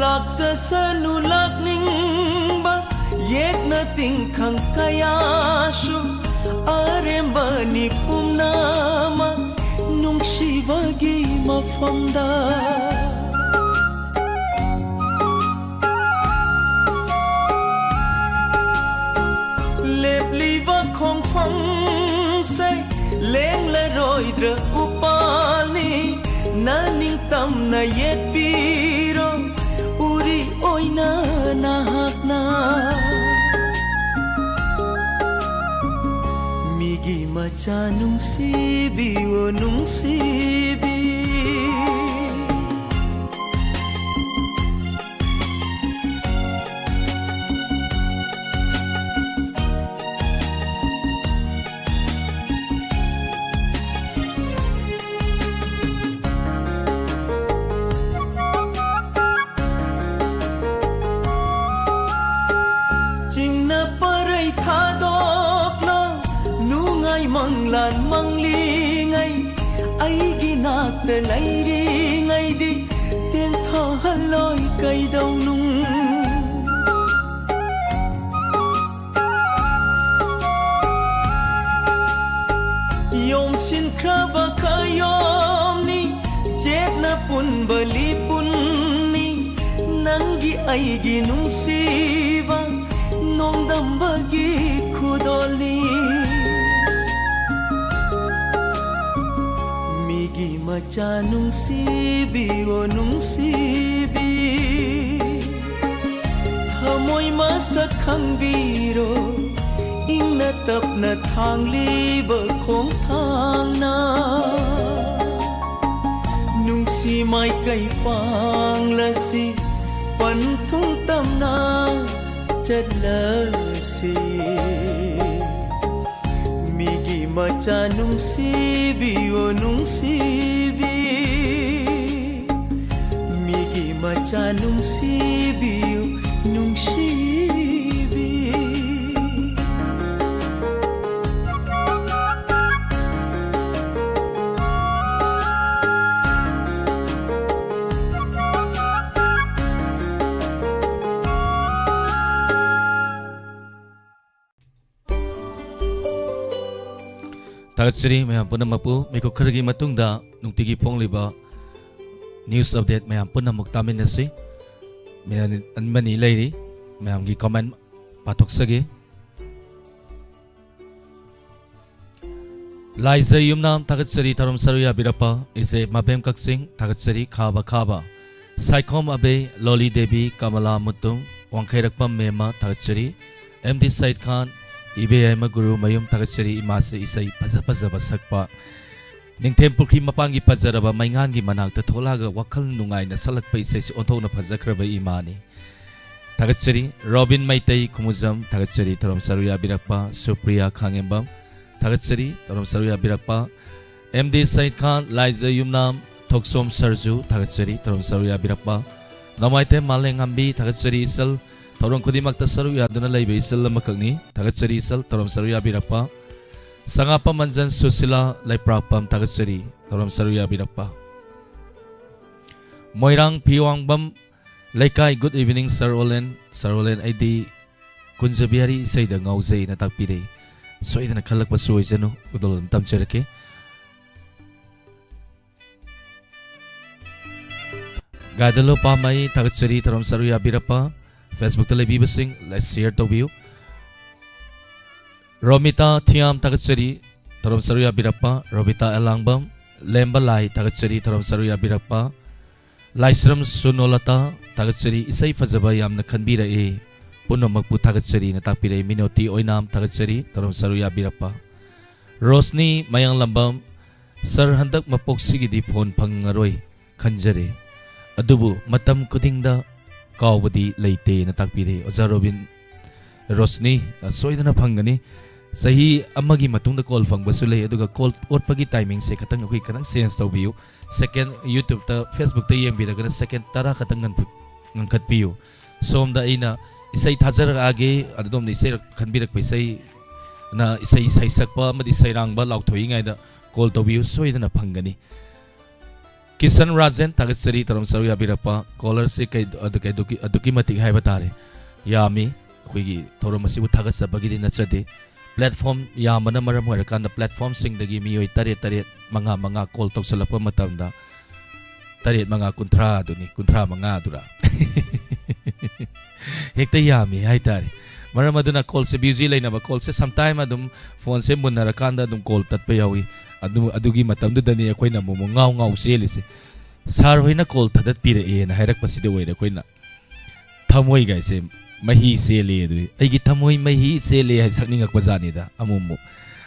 ꯂꯥꯛꯆꯁꯅꯨ ꯂꯥꯛꯅꯤꯡꯕ ꯌꯦꯛꯅ ꯇꯤꯡꯈꯪ ꯀꯌꯥꯁꯨ, ꯑꯔꯦꯝꯕꯅꯤ ꯄꯨꯝꯅꯃꯛ ꯅꯨꯡꯁꯤꯕꯒꯤ ꯃꯐꯝꯗ꯫ ꯂꯦꯞꯂꯤꯕ ꯈꯣꯡꯐꯝꯁꯦ ꯂꯦꯡꯂꯔꯣꯏꯗ꯭ꯔ ꯎꯄꯥꯜꯅꯤ, ꯅꯅꯤꯡꯇꯝꯅ ꯌꯦꯠꯄꯤꯔꯣ, ꯎꯔꯤ ꯑꯣꯏꯅ ꯅꯍꯥꯛꯅ꯫ ꯃꯤꯒꯤ ꯃꯆꯥ ꯅꯨꯡꯁꯤꯕꯤ, ꯑꯣ ꯅꯨꯡꯁꯤꯕꯤ꯫ ꯆꯤꯡꯅ ꯄꯔꯩ ꯊꯥꯗꯣꯛꯂꯣ, ꯅꯨꯡꯉꯥꯏ ꯃꯪꯂꯥꯟ ꯃꯪꯂꯤꯉꯩ, ꯑꯩꯒꯤ ꯅꯥꯛꯇ ꯂꯩꯔꯤꯉꯩꯗꯤ ꯇꯦꯟꯊꯥꯍꯜꯂꯣꯏ ꯀꯩꯗꯧꯅꯨꯡ꯫ ꯑꯩꯒꯤ ꯅꯨꯡꯁꯤꯕ ꯅꯣꯡꯗꯝꯕꯒꯤ ꯈꯨꯗꯣꯜꯅꯤ꯫ ꯃꯤꯒꯤ ꯃꯆꯥ ꯅꯨꯡꯁꯤꯕꯤꯌꯣ ꯅꯨꯡꯁꯤꯕꯤ, ꯊꯃꯣꯏ ꯃꯁꯛ ꯈꯪꯕꯤꯔꯣ, ꯏꯪꯅ ꯇꯞꯅ ꯊꯥꯡꯂꯤꯕ ꯈꯣꯡꯊꯥꯡꯅ꯫ ꯅꯨꯡꯁꯤ ꯃꯥꯏꯀꯩ ꯄꯥꯡꯂꯁꯤ, ꯄꯟꯊꯨꯡ ꯇꯝꯅ ꯆꯠꯂꯁꯤ꯫ ꯃꯤꯒꯤ ꯃꯆꯥ ꯅꯨꯡꯁꯤꯕꯤꯌꯨ ꯅꯨꯡꯁꯤꯕꯤ, ꯃꯤꯒꯤ ꯃꯆꯥ ꯅꯨꯡꯁꯤꯕꯤꯌꯨ ꯅꯨꯡꯁꯤꯕꯤ꯫ ꯊꯥꯒꯠꯆꯔꯤ ꯃꯌꯥꯝ ꯄꯨꯝꯅꯃꯛꯄꯨ꯫ ꯃꯤꯀꯨꯞ ꯈꯔꯒꯤ ꯃꯇꯨꯡꯗ ꯅꯨꯡꯇꯤꯒꯤ ꯐꯣꯡꯂꯤꯕ news update ꯃꯌꯥꯝ ꯄꯨꯝꯅꯃꯛ ꯇꯥꯃꯤꯟꯅꯁꯤ꯫ ꯃꯤꯅꯤꯠ ꯑꯃꯅꯤ ꯂꯩꯔꯤ, ꯃꯌꯥꯝꯒꯤ comment ꯄꯥꯊꯣꯛꯆꯒꯦ꯫ ꯂꯥꯏꯖ ꯌꯨꯝꯅꯥꯝ ꯊꯥꯒꯠꯆꯔꯤ, ꯊꯧꯔꯝ ꯁꯔꯨꯛ ꯌꯥꯕꯤꯔꯛꯄ꯫ ꯏꯆꯦ ꯃꯕꯦꯝ ꯀꯛꯆꯤꯡ ꯊꯥꯒꯠꯆꯔꯤ, ꯈꯥꯕ ꯈꯥꯕ꯫ ꯁꯥꯏꯈꯣꯝ ꯑꯕꯦ, ꯂꯣꯂꯤ ꯗꯦꯕꯤ, ꯀꯃꯂꯥ ꯃꯨꯇꯨꯝ, ꯋꯥꯡꯈꯩꯔꯛꯄꯝ ꯃꯦꯝꯃ ꯊꯥꯒꯠꯆꯔꯤ꯫ ꯑꯦꯝ ꯗꯤ ꯁꯩꯗ ꯈꯥꯟ, ꯏꯕꯦꯌꯥꯏꯃ ꯒꯨꯔꯨ ꯃꯌꯨꯝ ꯊꯥꯒꯠꯆꯔꯤ, ꯏꯃꯥꯁꯦ ꯏꯁꯩ ꯐꯖ ꯐꯖꯕ ꯁꯛꯄ꯫ ꯅꯤꯡꯊꯦꯝ ꯄꯨꯈ꯭ꯔꯤ ꯃꯄꯥꯟꯒꯤ ꯐꯖꯔꯕ ꯃꯩꯉꯥꯟꯒꯤ ꯃꯅꯥꯛꯇ ꯊꯣꯛꯂꯛꯑꯒ ꯋꯥꯈꯜ ꯅꯨꯡꯉꯥꯏꯅ ꯁꯛꯂꯛꯄ ꯏꯁꯩꯁꯤ ꯑꯣꯟꯊꯣꯛꯅ ꯐꯖꯈ꯭ꯔꯕ ꯏꯃꯥꯅꯤ꯫ ꯊꯥꯒꯠꯆꯔꯤ꯫ ꯔꯣꯕꯤꯟ ꯃꯩꯇꯩ ꯈꯨꯃꯨꯖꯝ ꯊꯥꯒꯠꯆꯔꯤ, ꯊꯧꯔꯝ ꯁꯔꯨꯛ ꯌꯥꯕꯤꯔꯛꯄ꯫ ꯁꯨꯄ꯭ꯔꯤꯌꯥ ꯈꯥꯉꯦꯝꯕꯝ ꯊꯥꯒꯠꯆꯔꯤ, ꯊꯧꯔꯝ ꯁꯔꯨꯛ ꯌꯥꯕꯤꯔꯛꯄ꯫ ꯑꯦꯝ ꯗꯤ ꯁꯩꯗ ꯈꯥꯟ, ꯂꯥꯏꯖ ꯌꯨꯝꯅꯥꯝ, ꯊꯣꯛꯆꯣꯝ ꯁꯔꯖꯨ ꯊꯥꯒꯠꯆꯔꯤ, ꯊꯧꯔꯝ ꯁꯔꯨꯛ ꯌꯥꯕꯤꯔꯛꯄ꯫ ꯅꯣꯡꯃꯥꯏꯊꯦꯝ ꯃꯥꯂꯦꯝꯉꯥꯝꯕꯤ ꯊꯥꯒꯠꯆꯔꯤ ꯏꯆꯜ, ꯊꯧꯔꯝ ꯈꯨꯗꯤꯡꯃꯛꯇ ꯁꯔꯨꯛ ꯌꯥꯗꯨꯅ ꯂꯩꯕ ꯏꯆꯜ ꯑꯃꯈꯛꯅꯤ꯫ ꯊꯥꯒꯠꯆꯔꯤ ꯏꯆꯜ, ꯊꯧꯔꯝ ꯁꯔꯨꯛ ꯌꯥꯕꯤꯔꯛꯄ꯫ ꯁꯉꯥꯄꯝ ꯃꯟꯖꯟ ꯁꯨꯁꯤꯂꯥ ꯂꯩꯄ꯭ꯔꯥꯛꯄꯝ ꯊꯥꯒꯠꯆꯔꯤ, ꯊꯧꯔꯝ ꯁꯔꯨꯛ ꯌꯥꯕꯤꯔꯛꯄ꯫ ꯃꯣꯏꯔꯥꯡ ꯐꯤꯋꯥꯡꯕꯝ ꯂꯩꯀꯥꯏ, good evening sir ꯑꯣꯂꯦꯟ꯫ Sir ꯑꯣꯂꯦꯟ, ꯑꯩꯗꯤ ꯀꯨꯟꯖ ꯕꯤꯍꯥꯔꯤ ꯏꯁꯩꯗ ꯉꯥꯎꯖꯩꯅ ꯇꯥꯛꯄꯤꯔꯛꯏ꯫ ꯁꯣꯏꯗꯅ ꯈꯜꯂꯛꯄꯁꯨ ꯑꯣꯏꯁꯅꯨ, ꯈꯨꯗꯣꯜ ꯑꯗꯨꯝ ꯇꯝꯖꯔꯛꯀꯦ꯫ ꯒꯥꯏꯗꯂꯣ ꯄꯥꯝꯃꯩ, ꯊꯥꯒꯠꯆꯔꯤ, ꯊꯧꯔꯝ ꯁꯔꯨꯛ ꯌꯥꯕꯤꯔꯛꯄ꯫ Facebook ꯇ ꯂꯩꯕꯤꯕꯁꯤꯡ, like, share ꯇꯧꯕꯤꯌꯨ꯫ ꯔꯣꯃꯤꯇꯥ ꯊꯤꯌꯥꯝ, ꯊꯥꯒꯠꯆꯔꯤ, ꯊꯧꯔꯝ ꯁꯔꯨꯛ ꯌꯥꯕꯤꯔꯛꯄ꯫ ꯔꯣꯃꯤꯇꯥ ꯑꯦꯂꯥꯡꯕꯝ, ꯂꯦꯝꯕ ꯂꯥꯏ, ꯊꯥꯒꯠꯆꯔꯤ, ꯊꯧꯔꯝ ꯁꯔꯨꯛ ꯌꯥꯕꯤꯔꯛꯄ꯫ ꯂꯥꯏꯁ꯭ꯔꯝ ꯁꯨꯅꯣꯂꯇꯥ, ꯊꯥꯒꯠꯆꯔꯤ, ꯏꯁꯩ ꯐꯖꯕ ꯌꯥꯝꯅ ꯈꯟꯕꯤꯔꯛꯏ, ꯄꯨꯝꯅꯃꯛꯄꯨ ꯊꯥꯒꯠꯆꯔꯤꯅ ꯇꯥꯛꯄꯤꯔꯛꯏ꯫ ꯃꯤꯅꯣꯇꯤ ꯑꯣꯏꯅꯥꯝ, ꯊꯥꯒꯠꯆꯔꯤ, ꯊꯧꯔꯝ ꯁꯔꯨꯛ ꯌꯥꯕꯤꯔꯛꯄ꯫ ꯔꯣꯁꯅꯤ ꯃꯌꯥꯡꯂꯝꯕꯝ, "ꯁꯔ, ꯍꯟꯗꯛ ꯃꯄꯣꯛꯁꯤꯒꯤꯗꯤ ꯐꯣꯟ ꯐꯪꯉꯔꯣꯏ ꯈꯟꯖꯔꯦ, ꯑꯗꯨꯕꯨ ꯃꯇꯝ ꯈꯨꯗꯤꯡꯗ ꯀꯥꯎꯕꯗꯤ ꯂꯩꯇꯦꯅ" ꯇꯥꯛꯄꯤꯔꯦ꯫ ꯑꯣꯖꯥ ꯔꯣꯕꯤꯟ, ꯔꯣꯁꯅꯤ, ꯑ, ꯁꯣꯏꯗꯅ ꯐꯪꯒꯅꯤ꯫ ꯆꯍꯤ ꯑꯃꯒꯤ ꯃꯇꯨꯡꯗ ꯀꯣꯜ ꯐꯪꯕꯁꯨ ꯂꯩ, ꯑꯗꯨꯒ ꯀꯣꯜ ꯑꯣꯠꯄꯒꯤ ꯇꯥꯏꯃꯤꯡꯁꯦ ꯈꯇꯪ ꯑꯩꯈꯣꯏ ꯈꯇꯪ ꯆꯦꯟꯖ ꯇꯧꯕꯤꯌꯨ꯫ ꯁꯦꯀꯦꯟ, YouTube ꯇ, Facebook ꯇ ꯌꯦꯡꯕꯤꯔꯒꯅ ꯁꯦꯀꯦꯟ ꯇꯔꯥ ꯈꯇꯪ ꯉꯟꯈꯠ-, ꯉꯟꯈꯠꯄꯤꯌꯨ꯫ ꯁꯣꯝꯗ ꯑꯩꯅ ꯏꯁꯩ ꯊꯥꯖꯔꯛꯑꯒꯦ, ꯑꯗꯣꯝꯅ ꯏꯁꯩ ꯈꯟꯕꯤꯔꯛꯄ ꯏꯁꯩꯅ ꯏꯁꯩ ꯁꯩꯁꯛꯄ ꯑꯃꯗꯤ ꯁꯩꯔꯥꯡꯕ ꯂꯥꯎꯊꯣꯛꯏꯉꯩꯗ ꯀꯣꯜ ꯇꯧꯕꯤꯌꯨ, ꯁꯣꯏꯗꯅ ꯐꯪꯒꯅꯤ꯫ ꯀꯤꯁꯟ ꯔꯥꯖꯦꯟ, ꯊꯥꯒꯠꯆꯔꯤ, ꯊꯧꯔꯝ ꯁꯔꯨꯛ ꯌꯥꯕꯤꯔꯛꯄ꯫ ꯀꯣꯂꯔꯁꯦ ꯀꯩ-, ꯑꯗꯨ-, ꯀꯩ-, ꯑꯗꯨꯛꯀꯤ, ꯑꯗꯨꯛꯀꯤ ꯃꯇꯤꯛ ꯍꯥꯏꯕ ꯇꯥꯔꯦ, ꯌꯥꯝꯃꯤ꯫ ꯑꯩꯈꯣꯏꯒꯤ ꯊꯧꯔꯝ ꯑꯁꯤꯕꯨ ꯊꯥꯒꯠꯆꯕꯒꯤꯗꯤ ꯅꯠꯆꯗꯦ꯫ ꯄ꯭ꯂꯦꯠꯐꯣꯝ ꯌꯥꯝꯕꯅ ꯃꯔꯝ ꯑꯣꯏꯔꯀꯥꯟꯗ ꯄ꯭ꯂꯦꯠꯐꯣꯝꯁꯤꯡꯗꯒꯤ ꯃꯤꯑꯣꯏ ꯇꯔꯦꯠ ꯇꯔꯦꯠ, ꯃꯉꯥ ꯃꯉꯥ ꯀꯣꯜ ꯇꯧꯁꯜꯂꯛꯄ ꯃꯇꯝꯗ, ꯇꯔꯦꯠ ꯃꯉꯥ ꯀꯨꯟꯊ꯭ꯔꯥ ꯑꯗꯨꯅꯤ, ꯀꯨꯟꯊ꯭ꯔꯥ ꯃꯉꯥ ꯑꯗꯨꯔꯥ? ꯍꯦꯛꯇ ꯌꯥꯝꯃꯤ ꯍꯥꯏꯇꯥꯔꯦ꯫ ꯃꯔꯝ ꯑꯗꯨꯅ ꯀꯣꯜꯁꯦ ꯕ꯭ꯌꯨꯖꯤ ꯂꯩꯅꯕ, ꯀꯣꯜꯁꯦ ꯁꯝꯇꯥꯏꯝ ꯑꯗꯨꯝ ꯐꯣꯟꯁꯦ ꯃꯨꯟꯅꯔꯀꯥꯟꯗ ꯑꯗꯨꯝ ꯀꯣꯜ ꯇꯠꯄ ꯌꯥꯎꯏ꯫ ꯑꯗꯨ, ꯑꯗꯨꯒꯤ ꯃꯇꯝꯗꯨꯗꯅꯤ ꯑꯩꯈꯣꯏꯅ ꯑꯃꯨꯛ, ꯑꯃꯨꯛ ꯉꯥꯎ ꯉꯥꯎ ꯆꯦꯜꯂꯤꯁꯦ꯫ "ꯁꯥꯔ ꯍꯣꯏꯅ ꯀꯣꯜ ꯊꯥꯗꯠꯄꯤꯔꯛꯑꯦꯅ" ꯍꯥꯏꯔꯛꯄꯁꯤꯗ ꯑꯣꯏꯔꯦ ꯑꯩꯈꯣꯏꯅ ꯊꯃꯣꯏꯒꯥꯏꯁꯦ ꯃꯍꯤ ꯆꯦꯜꯂꯦ ꯑꯗꯨ, "ꯑꯩꯒꯤ ꯊꯃꯣꯏ ꯃꯍꯤ ꯆꯦꯜꯂꯦ" ꯍꯥꯏ ꯁꯛꯅꯤꯡꯉꯛꯄ ꯖꯥꯠꯅꯤꯗ ꯑꯃꯨꯛ ꯑꯃꯨꯛ꯫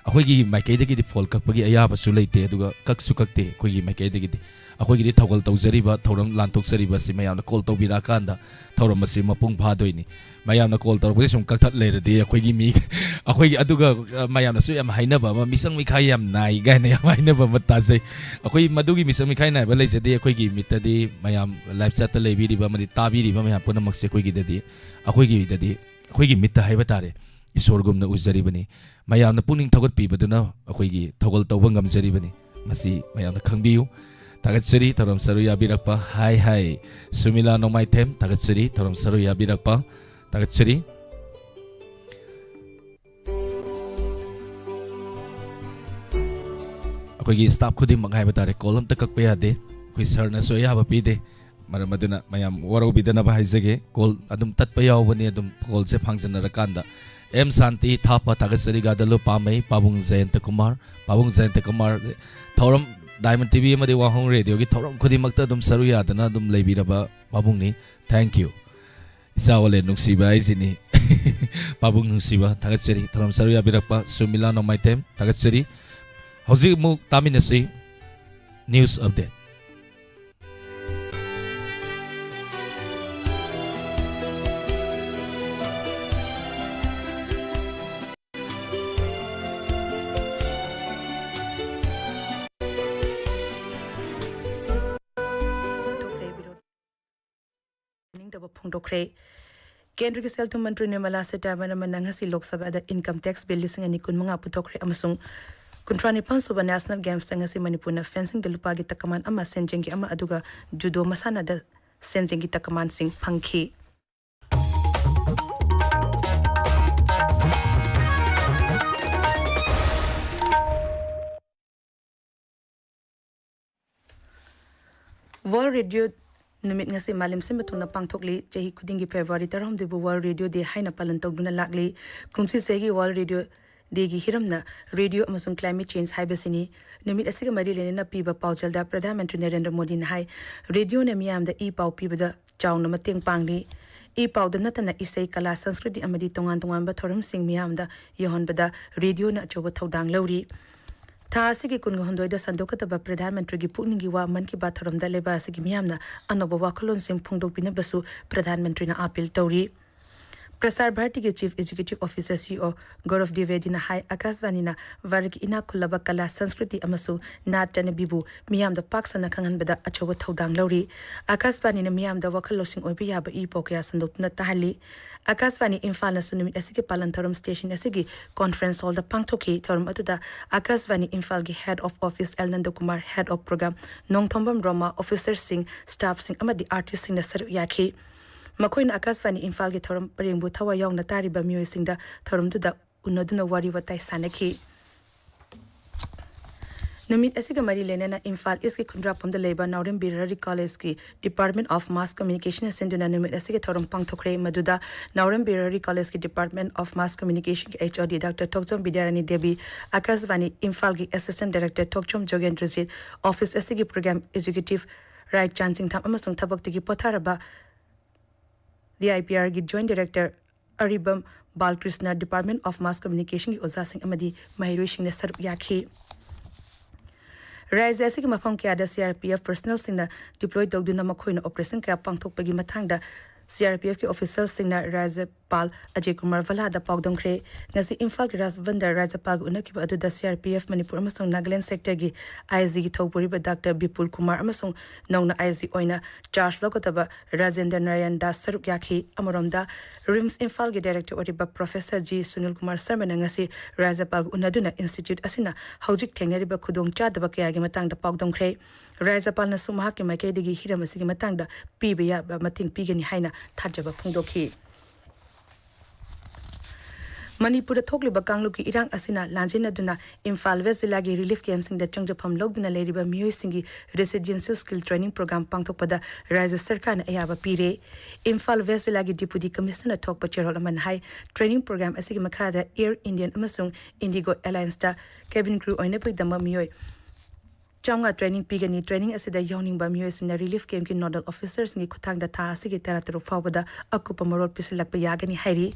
ꯑꯩꯈꯣꯏꯒꯤ ꯃꯥꯏꯀꯩꯗꯒꯤꯗꯤ ꯐꯣꯜ ꯀꯛꯄꯒꯤ ꯑꯌꯥꯕꯁꯨ ꯂꯩꯇꯦ, ꯑꯗꯨꯒ ꯀꯛꯁꯨ ꯀꯛꯇꯦ ꯑꯩꯈꯣꯏꯒꯤ ꯃꯥꯏꯀꯩꯗꯒꯤꯗꯤ꯫ ꯑꯩꯈꯣꯏꯒꯤꯗꯤ ꯊꯧꯒꯜ ꯇꯧꯖꯔꯤꯕ, ꯊꯧꯔꯝ ꯂꯥꯟꯊꯣꯛꯆꯔꯤꯕ ꯑꯁꯤ ꯃꯌꯥꯝꯅ ꯀꯣꯜ ꯇꯧꯕꯤꯔꯛꯑꯀꯥꯟꯗ ꯊꯧꯔꯝ ꯑꯁꯤ ꯃꯄꯨꯡ ꯐꯥꯗꯣꯏꯅꯤ꯫ ꯃꯌꯥꯝꯅ ꯀꯣꯜ ꯇꯧꯔꯛꯄꯁꯦ ꯁꯨꯝ ꯀꯛꯊꯠ ꯂꯩꯔꯗꯤ ꯑꯩꯈꯣꯏꯒꯤ ꯃꯤ, ꯑꯩꯈꯣꯏꯒꯤ, ꯑꯗꯨꯒ, ꯑ, ꯃꯌꯥꯝꯅꯁꯨ ꯌꯥꯝ ꯍꯥꯏꯅꯕ ꯑꯃ, "ꯃꯤꯆꯪ ꯃꯤꯈꯥꯏ ꯌꯥꯝ ꯅꯥꯏ" ꯀꯥꯏꯅ ꯌꯥꯝ ꯍꯥꯏꯅꯕ ꯑꯃ ꯇꯥꯖꯩ꯫ ꯑꯩꯈꯣꯏ ꯃꯗꯨꯒꯤ ꯃꯤꯆꯪ ꯃꯤꯈꯥꯏ ꯅꯥꯏꯕ ꯂꯩꯖꯗꯦ꯫ ꯑꯩꯈꯣꯏꯒꯤ ꯃꯤꯠꯇꯗꯤ ꯃꯌꯥꯝ ꯂꯥꯏꯚ ꯆꯦꯠꯇ ꯂꯩꯕꯤꯔꯤꯕ ꯑꯃꯗꯤ ꯇꯥꯕꯤꯔꯤꯕ ꯃꯌꯥꯝ ꯄꯨꯝꯅꯃꯛꯁꯦ ꯑꯩꯈꯣꯏꯒꯤꯗꯗꯤ, ꯑꯩꯈꯣꯏꯒꯤꯗꯗꯤ, ꯑꯩꯈꯣꯏꯒꯤ ꯃꯤꯠꯇ ꯍꯥꯏꯕ ꯇꯥꯔꯦ, ꯏꯁꯣꯔꯒꯨꯝꯅ ꯎꯖꯔꯤꯕꯅꯤ꯫ ꯃꯌꯥꯝꯅ ꯄꯨꯛꯅꯤꯡ ꯊꯧꯒꯠꯄꯤꯕꯗꯨꯅ ꯑꯩꯈꯣꯏꯒꯤ ꯊꯧꯒꯜ ꯇꯧꯕ ꯉꯝꯖꯔꯤꯕꯅꯤ꯫ ꯃꯁꯤ ꯃꯌꯥꯝꯅ ꯈꯪꯕꯤꯌꯨ꯫ ꯊꯥꯒꯠꯆꯔꯤ ꯊꯧꯔꯝ ꯁꯔꯨꯛ ꯌꯥꯕꯤꯔꯛꯄ꯫ ꯍꯥꯏ ꯍꯥꯏ, ꯁꯨꯃꯤꯂꯥ ꯅꯣꯡꯃꯥꯏꯊꯦꯝ, ꯊꯥꯒꯠꯆꯔꯤ ꯊꯧꯔꯝ ꯁꯔꯨꯛ ꯌꯥꯕꯤꯔꯛꯄ꯫ ꯊꯥꯒꯠꯆꯔꯤ꯫ ꯑꯩꯈꯣꯏꯒꯤ ꯁ꯭ꯇꯥꯐ ꯈꯨꯗꯤꯡꯃꯛ ꯍꯥꯏꯕ ꯇꯥꯔꯦ, ꯀꯣꯜ ꯑꯝꯇ ꯀꯛꯄ ꯌꯥꯗꯦ꯫ ꯑꯩꯈꯣꯏ ꯁꯔꯅꯁꯨ ꯑꯌꯥꯕ ꯄꯤꯗꯦ꯫ ꯃꯔꯝ ꯑꯗꯨꯅ ꯃꯌꯥꯝ ꯋꯥꯔꯧꯕꯤꯗꯅꯕ ꯍꯥꯏꯖꯒꯦ꯫ ꯀꯣꯜ ꯑꯗꯨꯝ ꯇꯠꯄ ꯌꯥꯎꯕꯅꯤ, ꯑꯗꯨꯝ ꯀꯣꯜꯁꯦ ꯐꯪꯖꯟꯅꯔꯀꯥꯟꯗ꯫ ꯑꯦꯝ ꯁꯥꯟꯇꯤ ꯊꯥꯞꯄ, ꯊꯥꯒꯠꯆꯔꯤ ꯒꯥꯗꯂꯨ ꯄꯥꯝꯃꯩ, ꯄꯥꯕꯨꯡ ꯖꯌꯟꯇ ꯀꯨꯃꯥꯔ, ꯄꯥꯕꯨꯡ ꯖꯌꯟꯇ ꯀꯨꯃꯥꯔ ꯊꯧꯔꯝ, ꯗꯥꯏꯃꯟ ꯇꯤꯚꯤ ꯑꯃꯗꯤ ꯋꯥꯍꯣꯡ ꯔꯦꯗꯤꯑꯣꯒꯤ ꯊꯧꯔꯝ ꯈꯨꯗꯤꯡꯃꯛꯇ ꯑꯗꯨꯝ ꯁꯔꯨꯛ ꯌꯥꯗꯅ ꯑꯗꯨꯝ ꯂꯩꯕꯤꯔꯕ ꯄꯥꯕꯨꯡꯅꯤ꯫ Thank you꯫ ꯏꯆꯥ ꯑꯣꯂꯦ ꯅꯨꯡꯁꯤꯕ ꯍꯥꯏꯁꯤꯅꯤ꯫ ꯄꯥꯕꯨꯡ ꯅꯨꯡꯁꯤꯕ, ꯊꯥꯒꯠꯆꯔꯤ꯫ ꯊꯧꯔꯝ ꯁꯔꯨꯛ ꯌꯥꯕꯤꯔꯛꯄ ꯁꯨꯃꯤꯂꯥ ꯅꯣꯡꯃꯥꯏꯊꯦꯝ, ꯊꯥꯒꯠꯆꯔꯤ꯫ ꯍꯧꯖꯤꯛ ꯑꯃꯨꯛ ꯇꯥꯃꯤꯟꯅꯁꯤ news update꯫ ꯅꯤꯡꯗꯕ ꯐꯣꯡꯗꯣꯛꯈ꯭ꯔꯦ꯫ ꯀꯦꯟꯗ꯭ꯔꯒꯤ ꯁꯦꯜ ꯊꯨꯝ ꯃꯟꯇ꯭ꯔꯤ ꯅꯤꯔꯃꯂꯥ ꯁꯤꯇꯥꯔꯥꯃꯟꯅ ꯉꯁꯤ ꯂꯣꯛ ꯁꯚꯥꯗ ꯏꯟꯀꯝ ꯇꯦꯛꯁ ꯕꯤꯜ ꯂꯤꯁꯤꯡ ꯑꯅꯤ ꯀꯨꯟꯃꯉꯥ ꯄꯨꯊꯣꯛꯈ꯭ꯔꯦ ꯑꯃꯁꯨꯡ ꯀꯨꯟꯊ꯭ꯔꯥ ꯅꯤꯄꯥꯟ ꯁꯨꯕ ꯅꯦꯁꯅꯦꯜ ꯒꯦꯝꯁꯇ ꯉꯁꯤ ꯃꯅꯤꯄꯨꯔꯅ ꯐꯦꯟꯁꯤꯡꯗ ꯂꯨꯄꯥꯒꯤ ꯇꯀꯃꯥꯟ ꯑꯃ, ꯁꯦꯟꯖꯦꯡꯒꯤ ꯑꯃ, ꯑꯗꯨꯒ ꯖꯨꯗꯣ ꯃꯁꯥꯟꯅꯗ ꯁꯦꯟꯖꯦꯡꯒꯤ ꯇꯀꯃꯥꯟꯁꯤꯡ ꯐꯪꯈꯤ꯫ World Radio ꯅꯨꯃꯤꯠ ꯉꯁꯤ ꯃꯥꯂꯦꯝ ꯁꯤꯟꯕ ꯊꯨꯡꯅ ꯄꯥꯡꯊꯣꯛꯂꯤ꯫ ꯆꯍꯤ ꯈꯨꯗꯤꯡꯒꯤ ꯐꯦꯕ꯭ꯔꯨꯋꯥꯔꯤ ꯇꯔꯥꯍꯨꯝꯗꯣꯏꯕꯨ World Radio Day ꯍꯥꯏꯅ ꯄꯥꯂꯟ ꯇꯧꯗꯨꯅ ꯂꯥꯛꯂꯤ꯫ ꯀꯨꯝꯁꯤ ꯆꯍꯤꯒꯤ World Radio Dayꯒꯤ ꯍꯤꯔꯝꯅ ꯔꯦꯗꯤꯑꯣ ꯑꯃꯁꯨꯡ climate change ꯍꯥꯏꯕꯁꯤꯅꯤ꯫ ꯅꯨꯃꯤꯠ ꯑꯁꯤꯒ ꯃꯔꯤ ꯂꯩꯅꯅ ꯄꯤꯕ ꯄꯥꯎꯖꯦꯜꯗ ꯄ꯭ꯔꯙꯥꯟ ꯃꯟꯇ꯭ꯔꯤ ꯅꯔꯦꯟꯗ꯭ꯔ ꯃꯣꯗꯤꯅ ꯍꯥꯏ, ꯔꯦꯗꯤꯑꯣꯅ ꯃꯤꯌꯥꯝꯗ ꯏ ꯄꯥꯎ ꯄꯤꯕꯗ ꯆꯥꯎꯅ ꯃꯇꯦꯡ ꯄꯥꯡꯂꯤ꯫ ꯏ ꯄꯥꯎꯗ ꯅꯠꯇꯅ ꯏꯁꯩ, ꯀꯂꯥ, ꯁꯪꯁꯀ꯭ꯔꯤꯇꯤ ꯑꯃꯗꯤ ꯇꯣꯉꯥꯟ ꯇꯣꯉꯥꯟꯕ ꯊꯧꯔꯝꯁꯤꯡ ꯃꯤꯌꯥꯝꯗ ꯌꯧꯍꯟꯕꯗ ꯔꯦꯗꯤꯑꯣꯅ ꯑꯆꯧꯕ ꯊꯧꯗꯥꯡ ꯂꯧꯔꯤ꯫ ꯊꯥ ꯑꯁꯤꯒꯤ ꯀꯨꯟꯒ ꯍꯨꯝꯗꯣꯏꯗ ꯁꯟꯗꯣꯛꯀꯗꯕ ꯄ꯭ꯔꯙꯥꯟ ꯃꯟꯇ꯭ꯔꯤꯒꯤ ꯄꯨꯛꯅꯤꯡꯒꯤ ꯋꯥ ꯃꯟ ꯀꯤ ꯕꯥꯠ ꯊꯧꯔꯝꯗ ꯂꯩꯕꯥꯛ ꯑꯁꯤꯒꯤ ꯃꯤꯌꯥꯝꯅ ꯑꯅꯧꯕ ꯋꯥꯈꯜꯂꯣꯟꯁꯤꯡ ꯐꯣꯡꯗꯣꯛꯄꯤꯅꯕꯁꯨ ꯄ꯭ꯔꯙꯥꯟ ꯃꯟꯇ꯭ꯔꯤꯅ ꯑꯥꯄꯤꯜ ꯇꯧꯔꯤ꯫ ꯄ꯭ꯔꯁꯥꯔ ꯚꯥꯔꯇꯤꯒꯤ Chief Executive Officer, CEO, ꯒꯧꯔꯚ ꯗ꯭ꯋꯤꯕꯦꯗꯤꯅ ꯍꯥꯏ, ꯑꯀꯥꯁꯕꯥꯅꯤꯅ ꯚꯥꯔꯠꯀꯤ ꯏꯅꯥꯛ ꯈꯨꯜꯂꯕ ꯀꯂꯥ, ꯁꯪꯁꯀ꯭ꯔꯤꯇꯤ ꯑꯃꯁꯨꯡ ꯅꯥꯠ ꯆꯠꯅꯕꯤꯕꯨ ꯃꯤꯌꯥꯝꯗ ꯄꯥꯛ ꯁꯟꯅ ꯈꯪꯍꯟꯕꯗ ꯑꯆꯧꯕ ꯊꯧꯗꯥꯡ ꯂꯧꯔꯤ꯫ ꯑꯀꯥꯁꯕꯥꯅꯤꯅ ꯃꯤꯌꯥꯝꯗ ꯋꯥꯈꯜ ꯂꯧꯁꯤꯡ ꯑꯣꯏꯕ ꯌꯥꯕ ꯏ ꯄꯥꯎ ꯀꯌꯥ ꯁꯟꯗꯣꯛꯇꯨꯅ ꯇꯥꯍꯜꯂꯤ꯫ ꯑꯀꯥꯁꯕꯥꯅꯤ ꯏꯝꯐꯥꯜꯅꯁꯨ ꯅꯨꯃꯤꯠ ꯑꯁꯤꯒꯤ ꯄꯥꯂꯟ ꯊꯧꯔꯝ ꯁ꯭ꯇꯦꯁꯟ ꯑꯁꯤꯒꯤ ꯀꯣꯟꯐ꯭ꯔꯦꯟꯁ ꯍꯣꯜꯗ ꯄꯥꯡꯊꯣꯛꯈꯤ꯫ ꯊꯧꯔꯝ ꯑꯗꯨꯗ ꯑꯀꯥꯁꯕꯥꯅꯤ ꯏꯝꯐꯥꯜꯒꯤ Head of Office L Nandakumar, Head of Program Nongthombam Roma, ꯑꯣꯐꯤꯁꯔꯁꯤꯡ, ꯁ꯭ꯇꯥꯐꯁꯤꯡ ꯑꯃꯗꯤ ꯑꯥꯔꯇꯤꯁꯁꯤꯡꯅ ꯁꯔꯨꯛ ꯌꯥꯈꯤ꯫ ꯃꯈꯣꯏꯅ ꯑꯀꯥꯁꯕꯥꯅꯤ ꯏꯝꯐꯥꯜꯒꯤ ꯊꯧꯔꯝ ꯄꯔꯦꯡꯕꯨ ꯊꯋꯥꯏ ꯌꯥꯎꯅ ꯇꯥꯔꯤꯕ ꯃꯤꯑꯣꯏꯁꯤꯡꯗ ꯊꯧꯔꯝꯗꯨꯗ ꯎꯅꯗꯨꯅ ꯋꯥꯔꯤ ꯋꯥꯇꯥꯏ ꯁꯥꯟꯅꯈꯤ꯫ ꯅꯨꯃꯤꯠ ꯑꯁꯤꯒ ꯃꯔꯤ ꯂꯩꯅꯅ ꯏꯝꯐꯥꯜ ꯏꯁꯀꯤ ꯈꯨꯟꯗ꯭ꯔꯥꯛꯄꯝꯗ ꯂꯩꯕ ꯅꯥꯎꯔꯦꯝ ꯕꯤꯔꯥꯔꯤ ꯀꯣꯂꯦꯖꯀꯤ Department of Mass Communication ꯁꯤꯟꯗꯨꯅ ꯅꯨꯃꯤꯠ ꯑꯁꯤꯒꯤ ꯊꯧꯔꯝ ꯄꯥꯡꯊꯣꯛꯈ꯭ꯔꯦ꯫ ꯃꯗꯨꯗ ꯅꯥꯎꯔꯦꯝ ꯕꯤꯔꯥꯔꯤ ꯀꯣꯂꯦꯖꯀꯤ Department of Mass Communication ꯒꯤ H O D Doctor ꯊꯣꯛꯆꯣꯝ ꯕꯤꯗ꯭ꯌꯥꯔꯥꯅꯤ ꯗꯦꯕꯤ, ꯑꯀꯥꯁꯕꯥꯅꯤ ꯏꯝꯐꯥꯜꯒꯤ Assistant Director ꯊꯣꯛꯆꯣꯝ ꯖꯣꯒꯦꯟꯗ꯭ꯔꯖꯤꯠ, office ꯑꯁꯤꯒꯤ program executive ꯔꯥꯏꯆꯥꯟ ꯆꯤꯡꯊꯥꯝ ꯑꯃꯁꯨꯡ ꯊꯕꯛꯇꯒꯤ ꯄꯣꯊꯥꯔꯕ D I P R ꯒꯤ Joint Director Aribam Balkrishna, Department of Mass Communication ꯒꯤ ꯑꯣꯖꯥꯁꯤꯡ ꯑꯃꯗꯤ ꯃꯍꯩꯔꯣꯏꯁꯤꯡꯅ ꯁꯔꯨꯛ ꯌꯥꯈꯤ꯫ ꯔꯥꯖ꯭ꯌ ꯑꯁꯤꯒꯤ ꯃꯐꯝ ꯀꯌꯥꯗ C R P F personnel ꯁꯤꯡꯅ deploy ꯇꯧꯗꯨꯅ ꯃꯈꯣꯏꯅ operation ꯀꯌꯥ ꯄꯥꯡꯊꯣꯛꯄꯒꯤ ꯃꯇꯥꯡꯗ C R P F ꯀꯤ official ꯁꯤꯡꯅ ꯔꯥꯖ꯭ꯌꯄꯥꯜ ꯑꯖꯌ ꯀꯨꯃꯥꯔ ꯚꯜꯂꯥꯗ ꯄꯥꯎꯗꯝꯈ꯭ꯔꯦ꯫ ꯉꯁꯤ ꯏꯝꯐꯥꯜꯒꯤ ꯔꯥꯖꯚꯕꯟꯗ ꯔꯥꯖ꯭ꯌꯄꯥꯜꯒ ꯎꯅꯈꯤꯕ ꯑꯗꯨꯗ C R P F Manipur ꯑꯃꯁꯨꯡ ꯅꯥꯒꯥꯂꯦꯟ sector ꯒꯤ I G ꯒꯤ ꯊꯧꯄꯨꯔꯤꯕ Doctor ꯕꯤꯄꯨꯜ ꯀꯨꯃꯥꯔ ꯑꯃꯁꯨꯡ ꯅꯧꯅ I G ꯑꯣꯏꯅ charge ꯂꯧꯒꯗꯕ ꯔꯥꯖꯦꯟꯗ꯭ꯔ ꯅꯥꯔꯥꯌꯟ ꯗꯥꯁ ꯁꯔꯨꯛ ꯌꯥꯈꯤ꯫ ꯑꯃꯔꯣꯝꯗ, RIMS ꯏꯝꯐꯥꯜꯒꯤ director ꯑꯣꯏꯔꯤꯕ Professor G ꯁꯨꯅꯤꯜ ꯀꯨꯃꯥꯔ ꯁꯔꯃꯅ ꯉꯁꯤ ꯔꯥꯖ꯭ꯌꯄꯥꯜꯒ ꯎꯅꯗꯨꯅ institute ꯑꯁꯤꯅ ꯍꯧꯖꯤꯛ ꯊꯦꯡꯅꯔꯤꯕ ꯈꯨꯗꯣꯡꯆꯥꯗꯕ ꯀꯌꯥꯒꯤ ꯃꯇꯥꯡꯗ ꯄꯥꯎꯗꯝꯈ꯭ꯔꯦ꯫ ꯔꯥꯖ꯭ꯌꯄꯥꯜꯅꯁꯨ ꯃꯍꯥꯛꯀꯤ ꯃꯥꯏꯀꯩꯗꯒꯤ ꯍꯤꯔꯝ ꯑꯁꯤꯒꯤ ꯃꯇꯥꯡꯗ ꯄꯤꯕ ꯌꯥꯕ ꯃꯇꯦꯡ ꯄꯤꯒꯅꯤ ꯍꯥꯏꯅ ꯊꯥꯖꯕ ꯐꯣꯡꯗꯣꯛꯈꯤ꯫ ꯃꯅꯤꯄꯨꯔꯗ ꯊꯣꯛꯂꯤꯕ ꯀꯥꯡꯂꯨꯞꯀꯤ ꯏꯔꯥꯡ ꯑꯁꯤꯅ ꯂꯥꯟꯖꯦꯟꯅꯗꯨꯅ ꯏꯝꯐꯥꯜ ꯋꯦꯁ ꯖꯤꯂꯥꯒꯤ relief camp ꯁꯤꯡꯗ ꯆꯪꯖꯐꯝ ꯂꯧꯗꯨꯅ ꯂꯩꯔꯤꯕ ꯃꯤꯑꯣꯏꯁꯤꯡꯒꯤ residential skill training program ꯄꯥꯡꯊꯣꯛꯄꯗ ꯔꯥꯖ꯭ꯌ ꯁꯔꯀꯥꯔꯅ ꯑꯌꯥꯕ ꯄꯤꯔꯦ꯫ ꯏꯝꯐꯥꯜ ꯋꯦꯁ ꯖꯤꯂꯥꯒꯤ Deputy Commissioner ꯅ ꯊꯣꯛꯄ ꯆꯦꯔꯣꯜ ꯑꯃꯅ ꯍꯥꯏ, training program ꯑꯁꯤꯒꯤ ꯃꯈꯥꯗ Air Indian ꯑꯃꯁꯨꯡ IndiGo Airlines ꯇ cabin crew ꯑꯣꯏꯅꯕꯒꯤꯗꯃꯛ ꯃꯤꯑꯣꯏ ꯆꯥꯝꯃꯉꯥ training ꯄꯤꯒꯅꯤ꯫ Training ꯑꯁꯤꯗ ꯌꯥꯎꯅꯤꯡꯕ ꯃꯤꯑꯣꯏꯁꯤꯡꯅ relief camp ꯀꯤ nodal officer ꯁꯤꯡꯒꯤ ꯈꯨꯠꯊꯥꯡꯗ ꯊꯥ ꯑꯁꯤꯒꯤ ꯇꯔꯥꯇꯔꯨꯛ ꯐꯥꯎꯕꯗ ꯑꯀꯨꯞꯄ ꯃꯔꯣꯜ ꯄꯤꯁꯤꯜꯂꯛꯄ ꯌꯥꯒꯅꯤ ꯍꯥꯏꯔꯤ꯫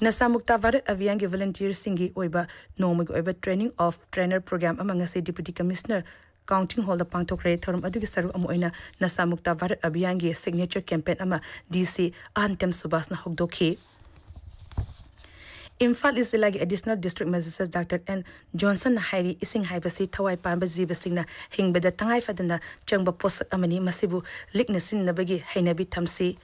ꯅꯁꯥ ꯃꯨꯛꯇ ꯚꯥꯔꯠ ꯑꯚꯤꯌꯥꯟꯒꯤ volunteer ꯁꯤꯡꯒꯤ ꯑꯣꯏꯕ ꯅꯣꯡꯃꯒꯤ ꯑꯣꯏꯕ training of trainer program ꯑꯃ ꯉꯁꯤ Deputy Commissioner Counting Hall ꯗ ꯄꯥꯡꯊꯣꯛꯈ꯭ꯔꯦ꯫ ꯊꯧꯔꯝ ꯑꯗꯨꯒꯤ ꯁꯔꯨꯛ ꯑꯃ ꯑꯣꯏꯅ ꯅꯁꯥ ꯃꯨꯛꯇ ꯚꯥꯔꯠ ꯑꯚꯤꯌꯥꯟꯒꯤ signature campaign ꯑꯃ D C ꯑꯍꯟꯇꯦꯝ ꯁꯨꯕꯥꯁꯅ ꯍꯧꯗꯣꯛꯈꯤ꯫ ꯏꯝꯐꯥꯜ ꯏꯁ ꯖꯤꯂꯥꯒꯤ Additional District Magistrate Doctor N ꯖꯣꯟꯁꯟꯅ ꯍꯥꯏꯔꯤ, ꯏꯁꯤꯡ ꯍꯥꯏꯕꯁꯤ ꯊꯋꯥꯏ ꯄꯥꯟꯕ ꯖꯤꯕꯁꯤꯡꯅ ꯍꯤꯡꯕꯗ ꯇꯉꯥꯏ ꯐꯗꯅ ꯆꯪꯕ ꯄꯣꯠꯁꯛ ꯑꯃꯅꯤ, ꯃꯁꯤꯕꯨ ꯂꯤꯛꯅ ꯁꯤꯖꯤꯟꯅꯕꯒꯤ ꯍꯩꯅꯕꯤ ꯊꯝꯁꯤ꯫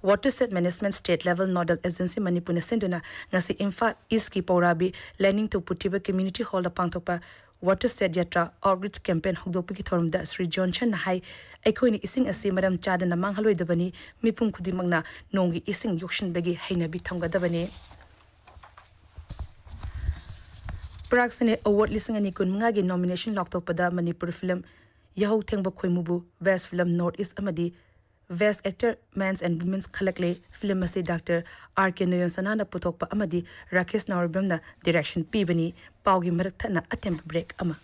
Watershed Management State Level Nodal Agency ꯃꯅꯤꯄꯨꯔꯅ ꯁꯤꯟꯗꯨꯅ ꯉꯁꯤ ꯏꯝꯐꯥꯜ ꯏꯁꯀꯤ ꯄꯧꯔꯥꯕꯤ ꯂꯥꯏꯅꯤꯡꯊꯧ ꯄꯨꯊꯤꯕ Community Hall ꯗ ꯄꯥꯡꯊꯣꯛꯄ Watershed Yatra Outreach Campaign ꯍꯧꯗꯣꯛꯄꯒꯤ ꯊꯧꯔꯝꯗ ꯁ꯭ꯔꯤ ꯖꯣꯟꯁꯟꯅ ꯍꯥꯏ, ꯑꯩꯈꯣꯏꯅ ꯏꯁꯤꯡ ꯑꯁꯤ ꯃꯔꯝ ꯆꯥꯗꯅ ꯃꯥꯡꯍꯜꯂꯣꯏꯗꯕꯅꯤ, ꯃꯤꯄꯨꯝ ꯈꯨꯗꯤꯡꯃꯛꯅ ꯅꯣꯡꯒꯤ ꯏꯁꯤꯡ ꯌꯣꯛꯁꯤꯟꯕꯒꯤ ꯍꯩꯅꯕꯤ ꯊꯝꯒꯗꯕꯅꯤ꯫ Prag Sine Award ꯂꯤꯁꯤꯡ ꯑꯅꯤ ꯀꯨꯟꯃꯉꯥꯒꯤ nomination ꯂꯥꯎꯊꯣꯛꯄꯗ ꯃꯅꯤꯄꯨꯔꯤ film ꯌꯥꯍꯧ ꯊꯦꯡꯕ ꯈꯣꯏꯃꯨꯕꯨ Best Film North East ꯑꯃꯗꯤ Best Actor Men's and Women's ꯈꯜꯂꯛꯂꯦ꯫ Film ꯑꯁꯤ Doctor R K ꯅꯌꯟ ꯁꯅꯥꯅ ꯄꯨꯊꯣꯛꯄ ꯑꯃꯗꯤ ꯔꯥꯀꯦꯁ ꯅꯥꯎꯔꯤꯕꯝꯅ direction ꯄꯤꯕꯅꯤ꯫ ꯄꯥꯎꯒꯤ ꯃꯔꯛ ꯊꯠꯅ ꯑꯇꯦꯟꯕ break ꯑꯃ꯫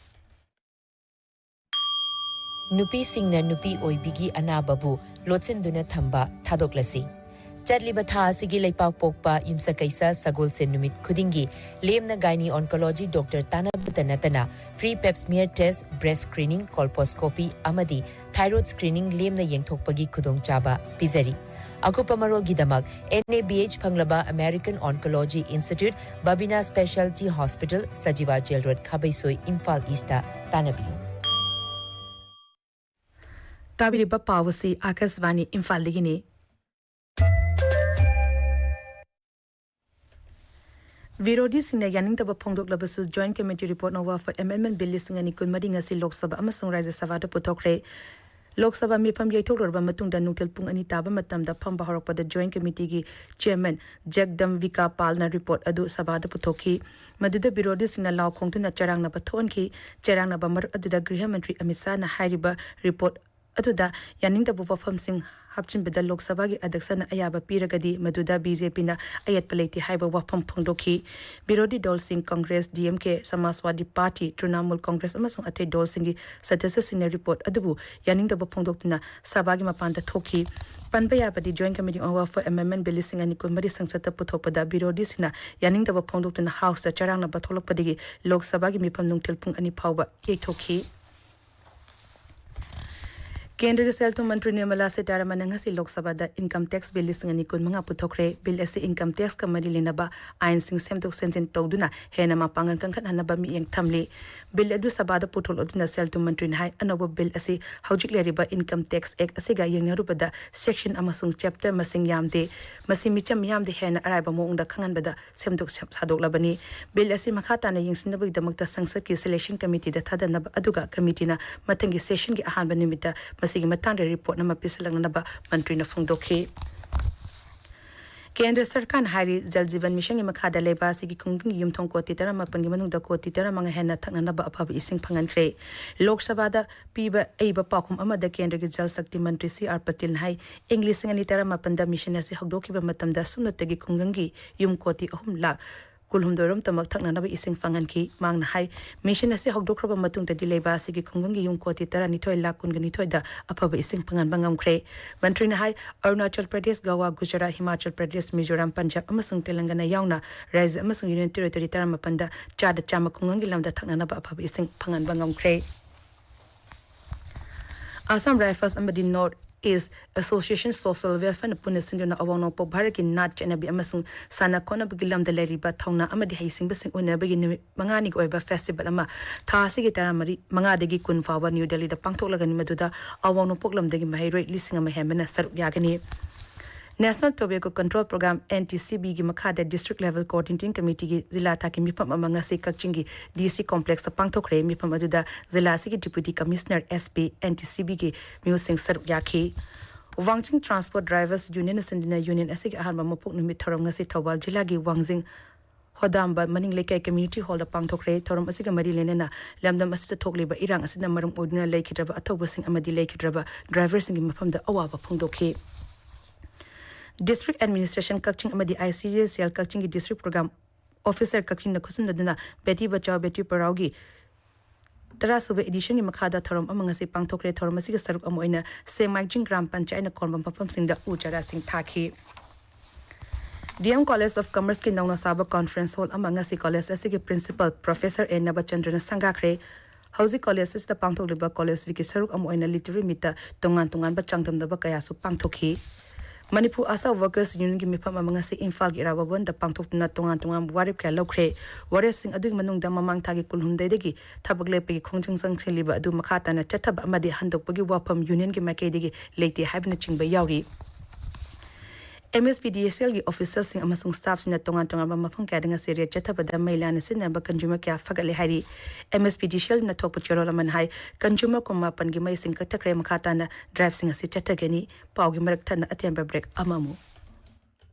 ꯅꯨꯄꯤꯁꯤꯡꯅ ꯅꯨꯄꯤ ꯑꯣꯏꯕꯤꯒꯤ ꯑꯅꯥꯕꯕꯨ ꯂꯣꯠꯁꯤꯟꯗꯨꯅ ꯊꯝꯕ ꯊꯥꯗꯣꯛꯂꯁꯤ꯫ ꯆꯠꯂꯤꯕ ꯊꯥ ꯑꯁꯤꯒꯤ ꯂꯩꯄꯥꯛ ꯄꯣꯛꯄ ꯌꯨꯝꯁꯀꯩꯁ ꯁꯒꯣꯜꯁꯦꯟ ꯅꯨꯃꯤꯠ ꯈꯨꯗꯤꯡꯒꯤ ꯂꯦꯝꯅ Gynae Oncology Doctor ꯇꯥꯟꯅꯕꯇ ꯅꯠꯇꯅ free Pap smear test, breast screening, colposcopy ꯑꯃꯗꯤ thyroid screening ꯂꯦꯝꯅ ꯌꯦꯡꯊꯣꯛꯄꯒꯤ ꯈꯨꯗꯣꯡꯆꯥꯕ ꯄꯤꯖꯔꯤ꯫ ꯑꯀꯨꯞꯄ ꯃꯔꯣꯜꯒꯤꯗꯃꯛ N A B H ꯐꯪꯂꯕ American Oncology Institute, Babina Specialty Hospital, Sajiwa Jail Road, ꯈꯥꯕꯩꯁꯣꯏ, Imphal East ꯇ ꯇꯥꯟꯅꯕꯤꯌꯨ꯫ ꯇꯥꯕꯤꯔꯤꯕ ꯄꯥꯎ ꯑꯁꯤ ꯑꯥꯀꯥꯁꯕꯥꯅꯤ ꯏꯝꯐꯥꯜꯗꯒꯤꯅꯤ꯫ ꯕꯤꯔꯣꯙꯤꯁꯤꯡꯅ ꯌꯥꯅꯤꯡꯗꯕ ꯐꯣꯡꯗꯣꯛꯂꯕꯁꯨ, Joint Committee Report on Welfare Amendment Bill ꯂꯤꯁꯤꯡ ꯑꯅꯤ ꯀꯨꯟꯃꯔꯤ ꯉꯁꯤ ꯂꯣꯛ ꯁꯚꯥ ꯑꯃꯁꯨꯡ ꯔꯥꯖ꯭ꯌ ꯁꯚꯥꯗ ꯄꯨꯊꯣꯛꯈ꯭ꯔꯦ꯫ ꯂꯣꯛ ꯁꯚꯥ ꯃꯤꯐꯝ ꯌꯩꯊꯣꯛꯂꯨꯔꯕ ꯃꯇꯨꯡꯗ ꯅꯨꯡꯊꯤꯜ ꯄꯨꯡ ꯑꯅꯤ ꯇꯥꯕ ꯃꯇꯝꯗ ꯐꯝꯕ ꯍꯧꯔꯛꯄꯗ Joint Committeeꯒꯤ Chairman ꯖꯒꯗꯝꯕꯤꯀꯥ ꯄꯥꯜꯅ report ꯑꯗꯨ ꯁꯚꯥꯗ ꯄꯨꯊꯣꯛꯈꯤ꯫ ꯃꯗꯨꯗ ꯕꯤꯔꯣꯙꯤꯁꯤꯡꯅ ꯂꯥꯎ ꯈꯣꯡꯗꯨꯅ ꯆꯔꯥꯡꯅꯕ ꯊꯣꯛꯍꯟꯈꯤ꯫ ꯆꯔꯥꯡꯅꯕ ꯃꯔꯛ ꯑꯗꯨꯗ ꯒ꯭ꯔꯤꯍ ꯃꯟꯇ꯭ꯔꯤ ꯑꯃꯤꯠ ꯁꯥꯍꯅ ꯍꯥꯏꯔꯤꯕ report ꯑꯗꯨꯗ ꯌꯥꯅꯤꯡꯗꯕ ꯋꯥꯐꯝꯁꯤꯡ ꯍꯥꯞꯆꯤꯟꯕꯗ ꯂꯣꯛ ꯁꯚꯥꯒꯤ ꯑꯗ꯭ꯌꯛꯁꯅ ꯑꯌꯥꯕ ꯄꯤꯔꯒꯗꯤ ꯃꯗꯨꯗ BJPꯅ ꯑꯌꯦꯠꯄ ꯂꯩꯇꯦ ꯍꯥꯏꯕ ꯋꯥꯐꯝ ꯐꯣꯡꯗꯣꯛꯈꯤ꯫ ꯕꯤꯔꯣꯙꯤ ꯗꯜꯁꯤꯡ ꯀꯪꯒ꯭ꯔꯦꯁ, DMK, ꯁꯃꯥꯖꯋꯥꯗꯤ ꯄꯥꯔꯇꯤ, ꯇ꯭ꯔꯤꯅꯥꯃꯨꯜ ꯀꯪꯒ꯭ꯔꯦꯁ ꯑꯃꯁꯨꯡ ꯑꯇꯩ ꯗꯜꯁꯤꯡꯒꯤ ꯁꯗꯁ꯭ꯌꯁꯤꯡꯅ report ꯑꯗꯨꯕꯨ ꯌꯥꯅꯤꯡꯗꯕ ꯐꯣꯡꯗꯣꯛꯇꯨꯅ ꯁꯚꯥꯒꯤ ꯃꯄꯥꯟꯗ ꯊꯣꯛꯈꯤ꯫ ꯄꯟꯕ ꯌꯥꯕꯗꯤ, Joint Committee on Welfare Amendment Bill ꯂꯤꯁꯤꯡ ꯑꯅꯤ ꯀꯨꯟꯃꯔꯤ ꯁꯪꯁꯠꯇ ꯄꯨꯊꯣꯛꯄꯗ ꯕꯤꯔꯣꯙꯤꯁꯤꯡꯅ ꯌꯥꯅꯤꯡꯗꯕ ꯐꯣꯡꯗꯣꯛꯇꯨꯅ Houseꯇ ꯆꯔꯥꯡꯅꯕ ꯊꯣꯛꯂꯛꯄꯗꯒꯤ ꯂꯣꯛ ꯁꯚꯥꯒꯤ ꯃꯤꯐꯝ ꯅꯨꯡꯊꯤꯜ ꯄꯨꯡ ꯑꯅꯤ ꯐꯥꯎꯕ ꯌꯩꯊꯣꯛꯈꯤ꯫ ꯀꯦꯟꯗ꯭ꯔꯒꯤ ꯁꯦꯜ ꯊꯨꯝ ꯃꯟꯇ꯭ꯔꯤ ꯅꯤꯔꯃꯂꯥ ꯁꯤꯇꯥꯔꯥꯃꯟꯅ ꯉꯁꯤ ꯂꯣꯛ ꯁꯚꯥꯗ Income Tax Bill ꯂꯤꯁꯤꯡ ꯑꯅꯤ ꯀꯨꯟꯃꯉꯥ ꯄꯨꯊꯣꯛꯈ꯭ꯔꯦ꯫ Bill ꯑꯁꯤ income tax ꯀ ꯃꯔꯤ ꯂꯩꯅꯕ ꯑꯥꯏꯟꯁꯤꯡ ꯁꯦꯝꯗꯣꯛ ꯁꯦꯝꯖꯤꯟ ꯇꯧꯗꯨꯅ ꯍꯦꯟꯅ ꯃꯄꯥꯡꯒꯜ ꯀꯟꯈꯠꯍꯟꯅꯕ ꯃꯤꯠꯌꯦꯡ ꯊꯝꯂꯤ꯫ Bill ꯑꯗꯨ ꯁꯚꯥꯗ ꯄꯨꯊꯣꯛꯂꯗꯨꯅ ꯁꯦꯜ ꯊꯨꯝ ꯃꯟꯇ꯭ꯔꯤꯅ ꯍꯥꯏ, ꯑꯅꯧꯕ bill ꯑꯁꯤ ꯍꯧꯖꯤꯛ ꯂꯩꯔꯤꯕ Income Tax Act ꯑꯁꯤꯒ ꯌꯦꯡꯅꯔꯨꯕꯗ section ꯑꯃꯁꯨꯡ chapter ꯃꯁꯤꯡ ꯌꯥꯝꯗꯦ꯫ ꯃꯁꯤ ꯃꯤꯆꯝ ꯃꯤꯌꯥꯝꯗ ꯍꯦꯟꯅ ꯑꯔꯥꯏꯕ ꯃꯑꯣꯡꯗ ꯈꯪꯍꯟꯕꯗ ꯁꯦꯝꯗꯣꯛ ꯁꯦꯝ-, ꯁꯥꯗꯣꯛꯂꯕꯅꯤ꯫ Bill ꯑꯁꯤ ꯃꯈꯥ ꯇꯥꯅ ꯌꯦꯡꯁꯤꯟꯅꯕꯒꯤꯗꯃꯛꯇ ꯁꯪꯁꯠꯀꯤ Selection Committeeꯗ ꯊꯥꯗꯅꯕ, ꯑꯗꯨꯒ committeeꯅ ꯃꯊꯪꯒꯤ sessionꯒꯤ ꯑꯍꯥꯟꯕ ꯅꯨꯃꯤꯠꯇ ꯃꯁꯤꯒꯤ ꯃꯇꯥꯡꯗ report ꯑꯃ ꯄꯤꯁꯤꯜꯂꯛꯅꯕ ꯃꯟꯇ꯭ꯔꯤꯅ ꯐꯣꯡꯗꯣꯛꯈꯤ꯫ ꯀꯦꯟꯗ꯭ꯔ ꯁꯔꯀꯥꯔꯅ ꯍꯥꯏꯔꯤ, ꯖꯜ ꯖꯤꯕꯟ ꯃꯤꯁꯟꯒꯤ ꯃꯈꯥꯗ ꯂꯩꯕꯥꯛ ꯑꯁꯤꯒꯤ ꯈꯨꯡꯒꯪꯒꯤ ꯌꯨꯝꯊꯣꯡ ꯀꯣꯇꯤ ꯇꯔꯥꯃꯥꯄꯟꯒꯤ ꯃꯅꯨꯡꯗ ꯀꯣꯇꯤ ꯇꯔꯥꯃꯉꯥ ꯍꯦꯟꯅ ꯊꯛꯅꯅꯕ ꯑꯐꯕ ꯏꯁꯤꯡ ꯐꯪꯍꯟꯈ꯭ꯔꯦ꯫ ꯂꯣꯛ ꯁꯚꯥꯗ ꯄꯤꯕ ꯑꯏꯕ ꯄꯥꯎꯈꯨꯝ ꯑꯃꯗ ꯀꯦꯟꯗ꯭ꯔꯒꯤ ꯖꯜ ꯁꯛꯇꯤ ꯃꯟꯇ꯭ꯔꯤ ꯁꯤ ꯑꯥꯔ ꯄꯇꯤꯜꯅ ꯍꯥꯏ, ꯏꯪ ꯂꯤꯁꯤꯡ ꯑꯅꯤ ꯇꯔꯥꯃꯥꯄꯟꯗ ꯃꯤꯁꯟ ꯑꯁꯤ ꯍꯧꯗꯣꯛꯈꯤꯕ ꯃꯇꯝꯗ ꯁꯨꯞꯅꯇꯒꯤ ꯈꯨꯡꯒꯪꯒꯤ ꯌꯨꯝ ꯀꯣꯇꯤ ꯑꯍꯨꯝ ꯂꯥꯈ ꯀꯨꯜꯍꯨꯝꯗꯣꯏ ꯔꯣꯝꯇꯃꯛ ꯊꯛꯅꯅꯕ ꯏꯁꯤꯡ ꯐꯪꯍꯟꯈꯤ꯫ ꯃꯍꯥꯛꯅ ꯍꯥꯏ, ꯃꯤꯁꯟ ꯑꯁꯤ ꯍꯧꯗꯣꯛꯈ꯭ꯔꯕ ꯃꯇꯨꯡꯗꯗꯤ ꯂꯩꯕꯥꯛ ꯑꯁꯤꯒꯤ ꯈꯨꯡꯒꯪꯒꯤ ꯌꯨꯝ ꯀꯣꯇꯤ ꯇꯔꯥꯅꯤꯊꯣꯏ ꯂꯥꯈ ꯀꯨꯟꯒ ꯅꯤꯊꯣꯏꯗ ꯑꯐꯕ ꯏꯁꯤꯡ ꯐꯪꯍꯟꯕ ꯉꯝꯈ꯭ꯔꯦ꯫ ꯃꯟꯇ꯭ꯔꯤꯅ ꯍꯥꯏ, ꯑꯔꯨꯅꯥꯆꯜ ꯄ꯭ꯔꯗꯦꯁ, ꯒꯋꯥ, ꯒꯨꯖꯔꯥꯠ, ꯍꯤꯃꯥꯆꯜ ꯄ꯭ꯔꯗꯦꯁ, ꯃꯤꯖꯣꯔꯥꯝ, ꯄꯟꯖꯥꯕ ꯑꯃꯁꯨꯡ ꯇꯦꯂꯪꯒꯅꯥ ꯌꯥꯎꯅ ꯔꯥꯖ꯭ꯌ ꯑꯃꯁꯨꯡ ꯌꯨꯅꯤꯌꯟ ꯇꯦꯔꯤꯇꯣꯔꯤ ꯇꯔꯥꯃꯥꯄꯟꯗ ꯆꯥꯗ ꯆꯥꯝꯃ ꯈꯨꯡꯒꯪꯒꯤ ꯂꯝꯗ ꯊꯛꯅꯅꯕ ꯑꯐꯕ ꯏꯁꯤꯡ ꯐꯪꯍꯟꯕ ꯉꯝꯈ꯭ꯔꯦ꯫ ꯑꯁꯥꯝ ꯔꯥꯏꯐꯜꯁ ꯑꯃꯗꯤ ꯅꯣꯔꯠ ꯏꯁ ꯑꯦꯁꯣꯁꯤꯌꯦꯁꯟ ꯁꯣꯁꯤꯌꯦꯜ ꯋꯦꯜꯐꯤꯌꯔꯅ ꯄꯨꯟꯅ ꯁꯤꯟꯗꯨꯅ ꯑꯋꯥꯡ ꯅꯣꯡꯄꯣꯛ ꯚꯥꯔꯠꯀꯤ ꯅꯥꯠ ꯆꯠꯅꯕꯤ ꯑꯃꯁꯨꯡ ꯁꯥꯟꯅ ꯈꯣꯠꯅꯕꯒꯤ ꯂꯝꯗ ꯂꯩꯔꯤꯕ ꯊꯧꯅꯥ ꯑꯃꯗꯤ ꯍꯩꯁꯤꯡꯕꯁꯤꯡ ꯎꯅꯕꯒꯤ ꯅꯨꯃꯤꯠ ꯃꯉꯥꯅꯤꯒꯤ ꯑꯣꯏꯕ ꯐꯦꯁꯇꯤꯚꯦꯜ ꯑꯃ ꯊꯥ ꯑꯁꯤꯒꯤ ꯇꯔꯥꯃꯔꯤ, ꯃꯉꯥꯗꯒꯤ ꯀꯨꯟ ꯐꯥꯎꯕ ꯅ꯭ꯌꯨ ꯗꯦꯜꯂꯤꯗ ꯄꯥꯡꯊꯣꯛꯂꯒꯅꯤ, ꯃꯗꯨꯗ ꯑꯋꯥꯡ ꯅꯣꯡꯄꯣꯛ ꯂꯝꯗꯒꯤ ꯃꯍꯩꯔꯣꯏ ꯂꯤꯁꯤꯡ ꯑꯃ ꯍꯦꯟꯕꯅ ꯁꯔꯨꯛ ꯌꯥꯒꯅꯤ꯫ National Tobacco Control Program, N T C Bꯒꯤ ꯃꯈꯥꯗ District Level Coordinating Committeeꯒꯤ ꯖꯤꯂꯥ ꯊꯥꯛꯀꯤ ꯃꯤꯐꯝ ꯑꯃ ꯉꯁꯤ ꯀꯛꯆꯤꯡꯒꯤ D C Complexꯇ ꯄꯥꯡꯊꯣꯛꯈ꯭ꯔꯦ꯫ ꯃꯤꯐꯝ ꯑꯗꯨꯗ ꯖꯤꯂꯥ ꯑꯁꯤꯒꯤ Deputy Commissioner, S P, N T C Bꯒꯤ ꯃꯤꯑꯣꯏꯁꯤꯡ ꯁꯔꯨꯛ ꯌꯥꯈꯤ꯫ ꯋꯥꯡꯖꯤꯡ Transport Drivers Unionꯅ ꯁꯤꯟꯗꯨꯅ ꯌꯨꯅꯤꯌꯟ ꯑꯁꯤꯒꯤ ꯑꯍꯥꯟꯕ ꯃꯄꯣꯛ ꯅꯨꯃꯤꯠ ꯊꯧꯔꯝ ꯉꯁꯤ ꯊꯧꯕꯥꯜ ꯖꯤꯂꯥꯒꯤ ꯋꯥꯡꯖꯤꯡ ꯍꯣꯗꯥꯝꯕ ꯃꯅꯤꯡ ꯂꯩꯀꯥꯏ Community Hallꯗ ꯄꯥꯡꯊꯣꯛꯈ꯭ꯔꯦ꯫ ꯊꯧꯔꯝ ꯑꯁꯤꯒ ꯃꯔꯤ ꯂꯩꯅꯅ ꯂꯝꯗꯝ ꯑꯁꯤꯗ ꯊꯣꯛꯂꯤꯕ ꯏꯔꯥꯡ ꯑꯁꯤꯅ ꯃꯔꯝ ꯑꯣꯏꯗꯨꯅ ꯂꯩꯈꯤꯗ꯭ꯔꯕ ꯑꯊꯧꯕꯁꯤꯡ ꯑꯃꯗꯤ ꯂꯩꯈꯤꯗ꯭ꯔꯕ ꯗ꯭ꯔꯥꯏꯚꯔꯁꯤꯡꯒꯤ ꯃꯐꯝꯗ ꯑꯋꯥꯕ ꯐꯣꯡꯗꯣꯛꯈꯤ꯫ District Administration ꯀꯛꯆꯤꯡ ꯑꯃꯗꯤ I C D S L ꯀꯛꯆꯤꯡꯒꯤ District Program Officer ꯀꯛꯆꯤꯡꯅ ꯈꯨꯠꯁꯝꯅꯗꯨꯅ Beti Bachao Beti ꯄꯔꯥꯎꯒꯤ ꯇꯔꯥꯁꯨꯕ editionꯒꯤ ꯃꯈꯥꯗ ꯊꯧꯔꯝ ꯑꯃ ꯉꯁꯤ ꯄꯥꯡꯊꯣꯛꯈ꯭ꯔꯦ꯫ ꯊꯧꯔꯝ ꯑꯁꯤꯒꯤ ꯁꯔꯨꯛ ꯑꯃ ꯑꯣꯏꯅ ꯁꯦꯡꯃꯥꯏꯖꯤꯡ ꯒ꯭ꯔꯥꯝ ꯄꯟꯆꯥꯌꯠꯅ ꯀꯣꯟꯕꯝ ꯃꯐꯝꯁꯤꯡꯗ ꯎ ꯆꯥꯔꯥꯁꯤꯡ ꯊꯥꯈꯤ꯫ D M College of Commerceꯀꯤ ꯅꯧꯅ ꯁꯥꯕ conference hall ꯑꯃ ꯉꯁꯤ college ꯑꯁꯤꯒꯤ principal Professor A ꯅꯕꯆꯟꯗ꯭ꯔꯅ ꯁꯪꯒꯥꯈ꯭ꯔꯦ꯫ ꯍꯧꯖꯤꯛ college ꯑꯁꯤꯗ ꯄꯥꯡꯊꯣꯛꯂꯤꯕ college weekꯀꯤ ꯁꯔꯨꯛ ꯑꯃ ꯑꯣꯏꯅ literary meetꯇ ꯇꯣꯉꯥꯟ ꯇꯣꯉꯥꯟꯕ ꯆꯥꯡꯗꯝꯅꯕ ꯀꯌꯥꯁꯨ ꯄꯥꯡꯊꯣꯛꯈꯤ꯫ ꯃꯅꯤꯄꯨꯔ ꯑꯁꯥ ꯋꯥꯔꯀꯔꯁ ꯌꯨꯅꯤꯌꯟꯒꯤ ꯃꯤꯐꯝ ꯑꯃ ꯉꯁꯤ ꯏꯝꯐꯥꯜꯒꯤ ꯏꯔꯥꯕꯣꯠ ꯚꯕꯟꯗ ꯄꯥꯡꯊꯣꯛꯇꯨꯅ ꯇꯣꯉꯥꯟ ꯇꯣꯉꯥꯟꯕ ꯋꯥꯔꯦꯞ ꯀꯌꯥ ꯂꯧꯈ꯭ꯔꯦ꯫ ꯋꯥꯔꯦꯞꯁꯤꯡ ꯑꯗꯨꯒꯤ ꯃꯅꯨꯡꯗ ꯃꯃꯥꯡ ꯊꯥꯒꯤ ꯀꯨꯟꯍꯨꯝꯗꯣꯏꯗꯒꯤ ꯊꯕꯛ ꯂꯦꯞꯄꯒꯤ ꯈꯣꯡꯖꯪ ꯆꯪꯁꯤꯜꯂꯤꯕ ꯑꯗꯨ ꯃꯈꯥ ꯇꯥꯅ ꯆꯠꯊꯕ ꯑꯃꯗꯤ ꯍꯟꯗꯣꯛꯄꯒꯤ ꯋꯥꯐꯝ ꯌꯨꯅꯤꯌꯟꯒꯤ ꯃꯥꯏꯀꯩꯗꯒꯤ ꯂꯩꯇꯦ ꯍꯥꯏꯕꯅꯆꯤꯡꯕ ꯌꯥꯎꯔꯤ꯫ M S P D C Lꯒꯤ officialꯁꯤꯡ ꯑꯃꯁꯨꯡ staffꯁꯤꯡꯅ ꯇꯣꯉꯥꯟ ꯇꯣꯉꯥꯟꯕ ꯃꯐꯝ ꯀꯌꯥꯗ ꯉꯁꯤ raid ꯆꯠꯊꯕꯗ ꯃꯩ ꯂꯥꯟꯅ ꯁꯤꯖꯤꯟꯅꯔꯝꯕ consumer ꯀꯌꯥ ꯐꯒꯠꯂꯦ ꯍꯥꯏꯔꯤ꯫ M S P D C Lꯅ ꯊꯣꯛꯄ ꯆꯦꯔꯣꯜ ꯑꯃꯅ ꯍꯥꯏ, consumer ꯀꯨꯟꯃꯥꯄꯟꯒꯤ ꯃꯩꯁꯤꯡ ꯀꯛꯊꯈ꯭ꯔꯦ꯫ ꯃꯈꯥ ꯇꯥꯅ driveꯁꯤꯡ ꯑꯁꯤ ꯆꯠꯊꯒꯅꯤ꯫ ꯄꯥꯎꯒꯤ ꯃꯔꯛ ꯊꯠꯅ ꯑꯇꯦꯟꯕ break ꯑꯃꯃꯨꯛ꯫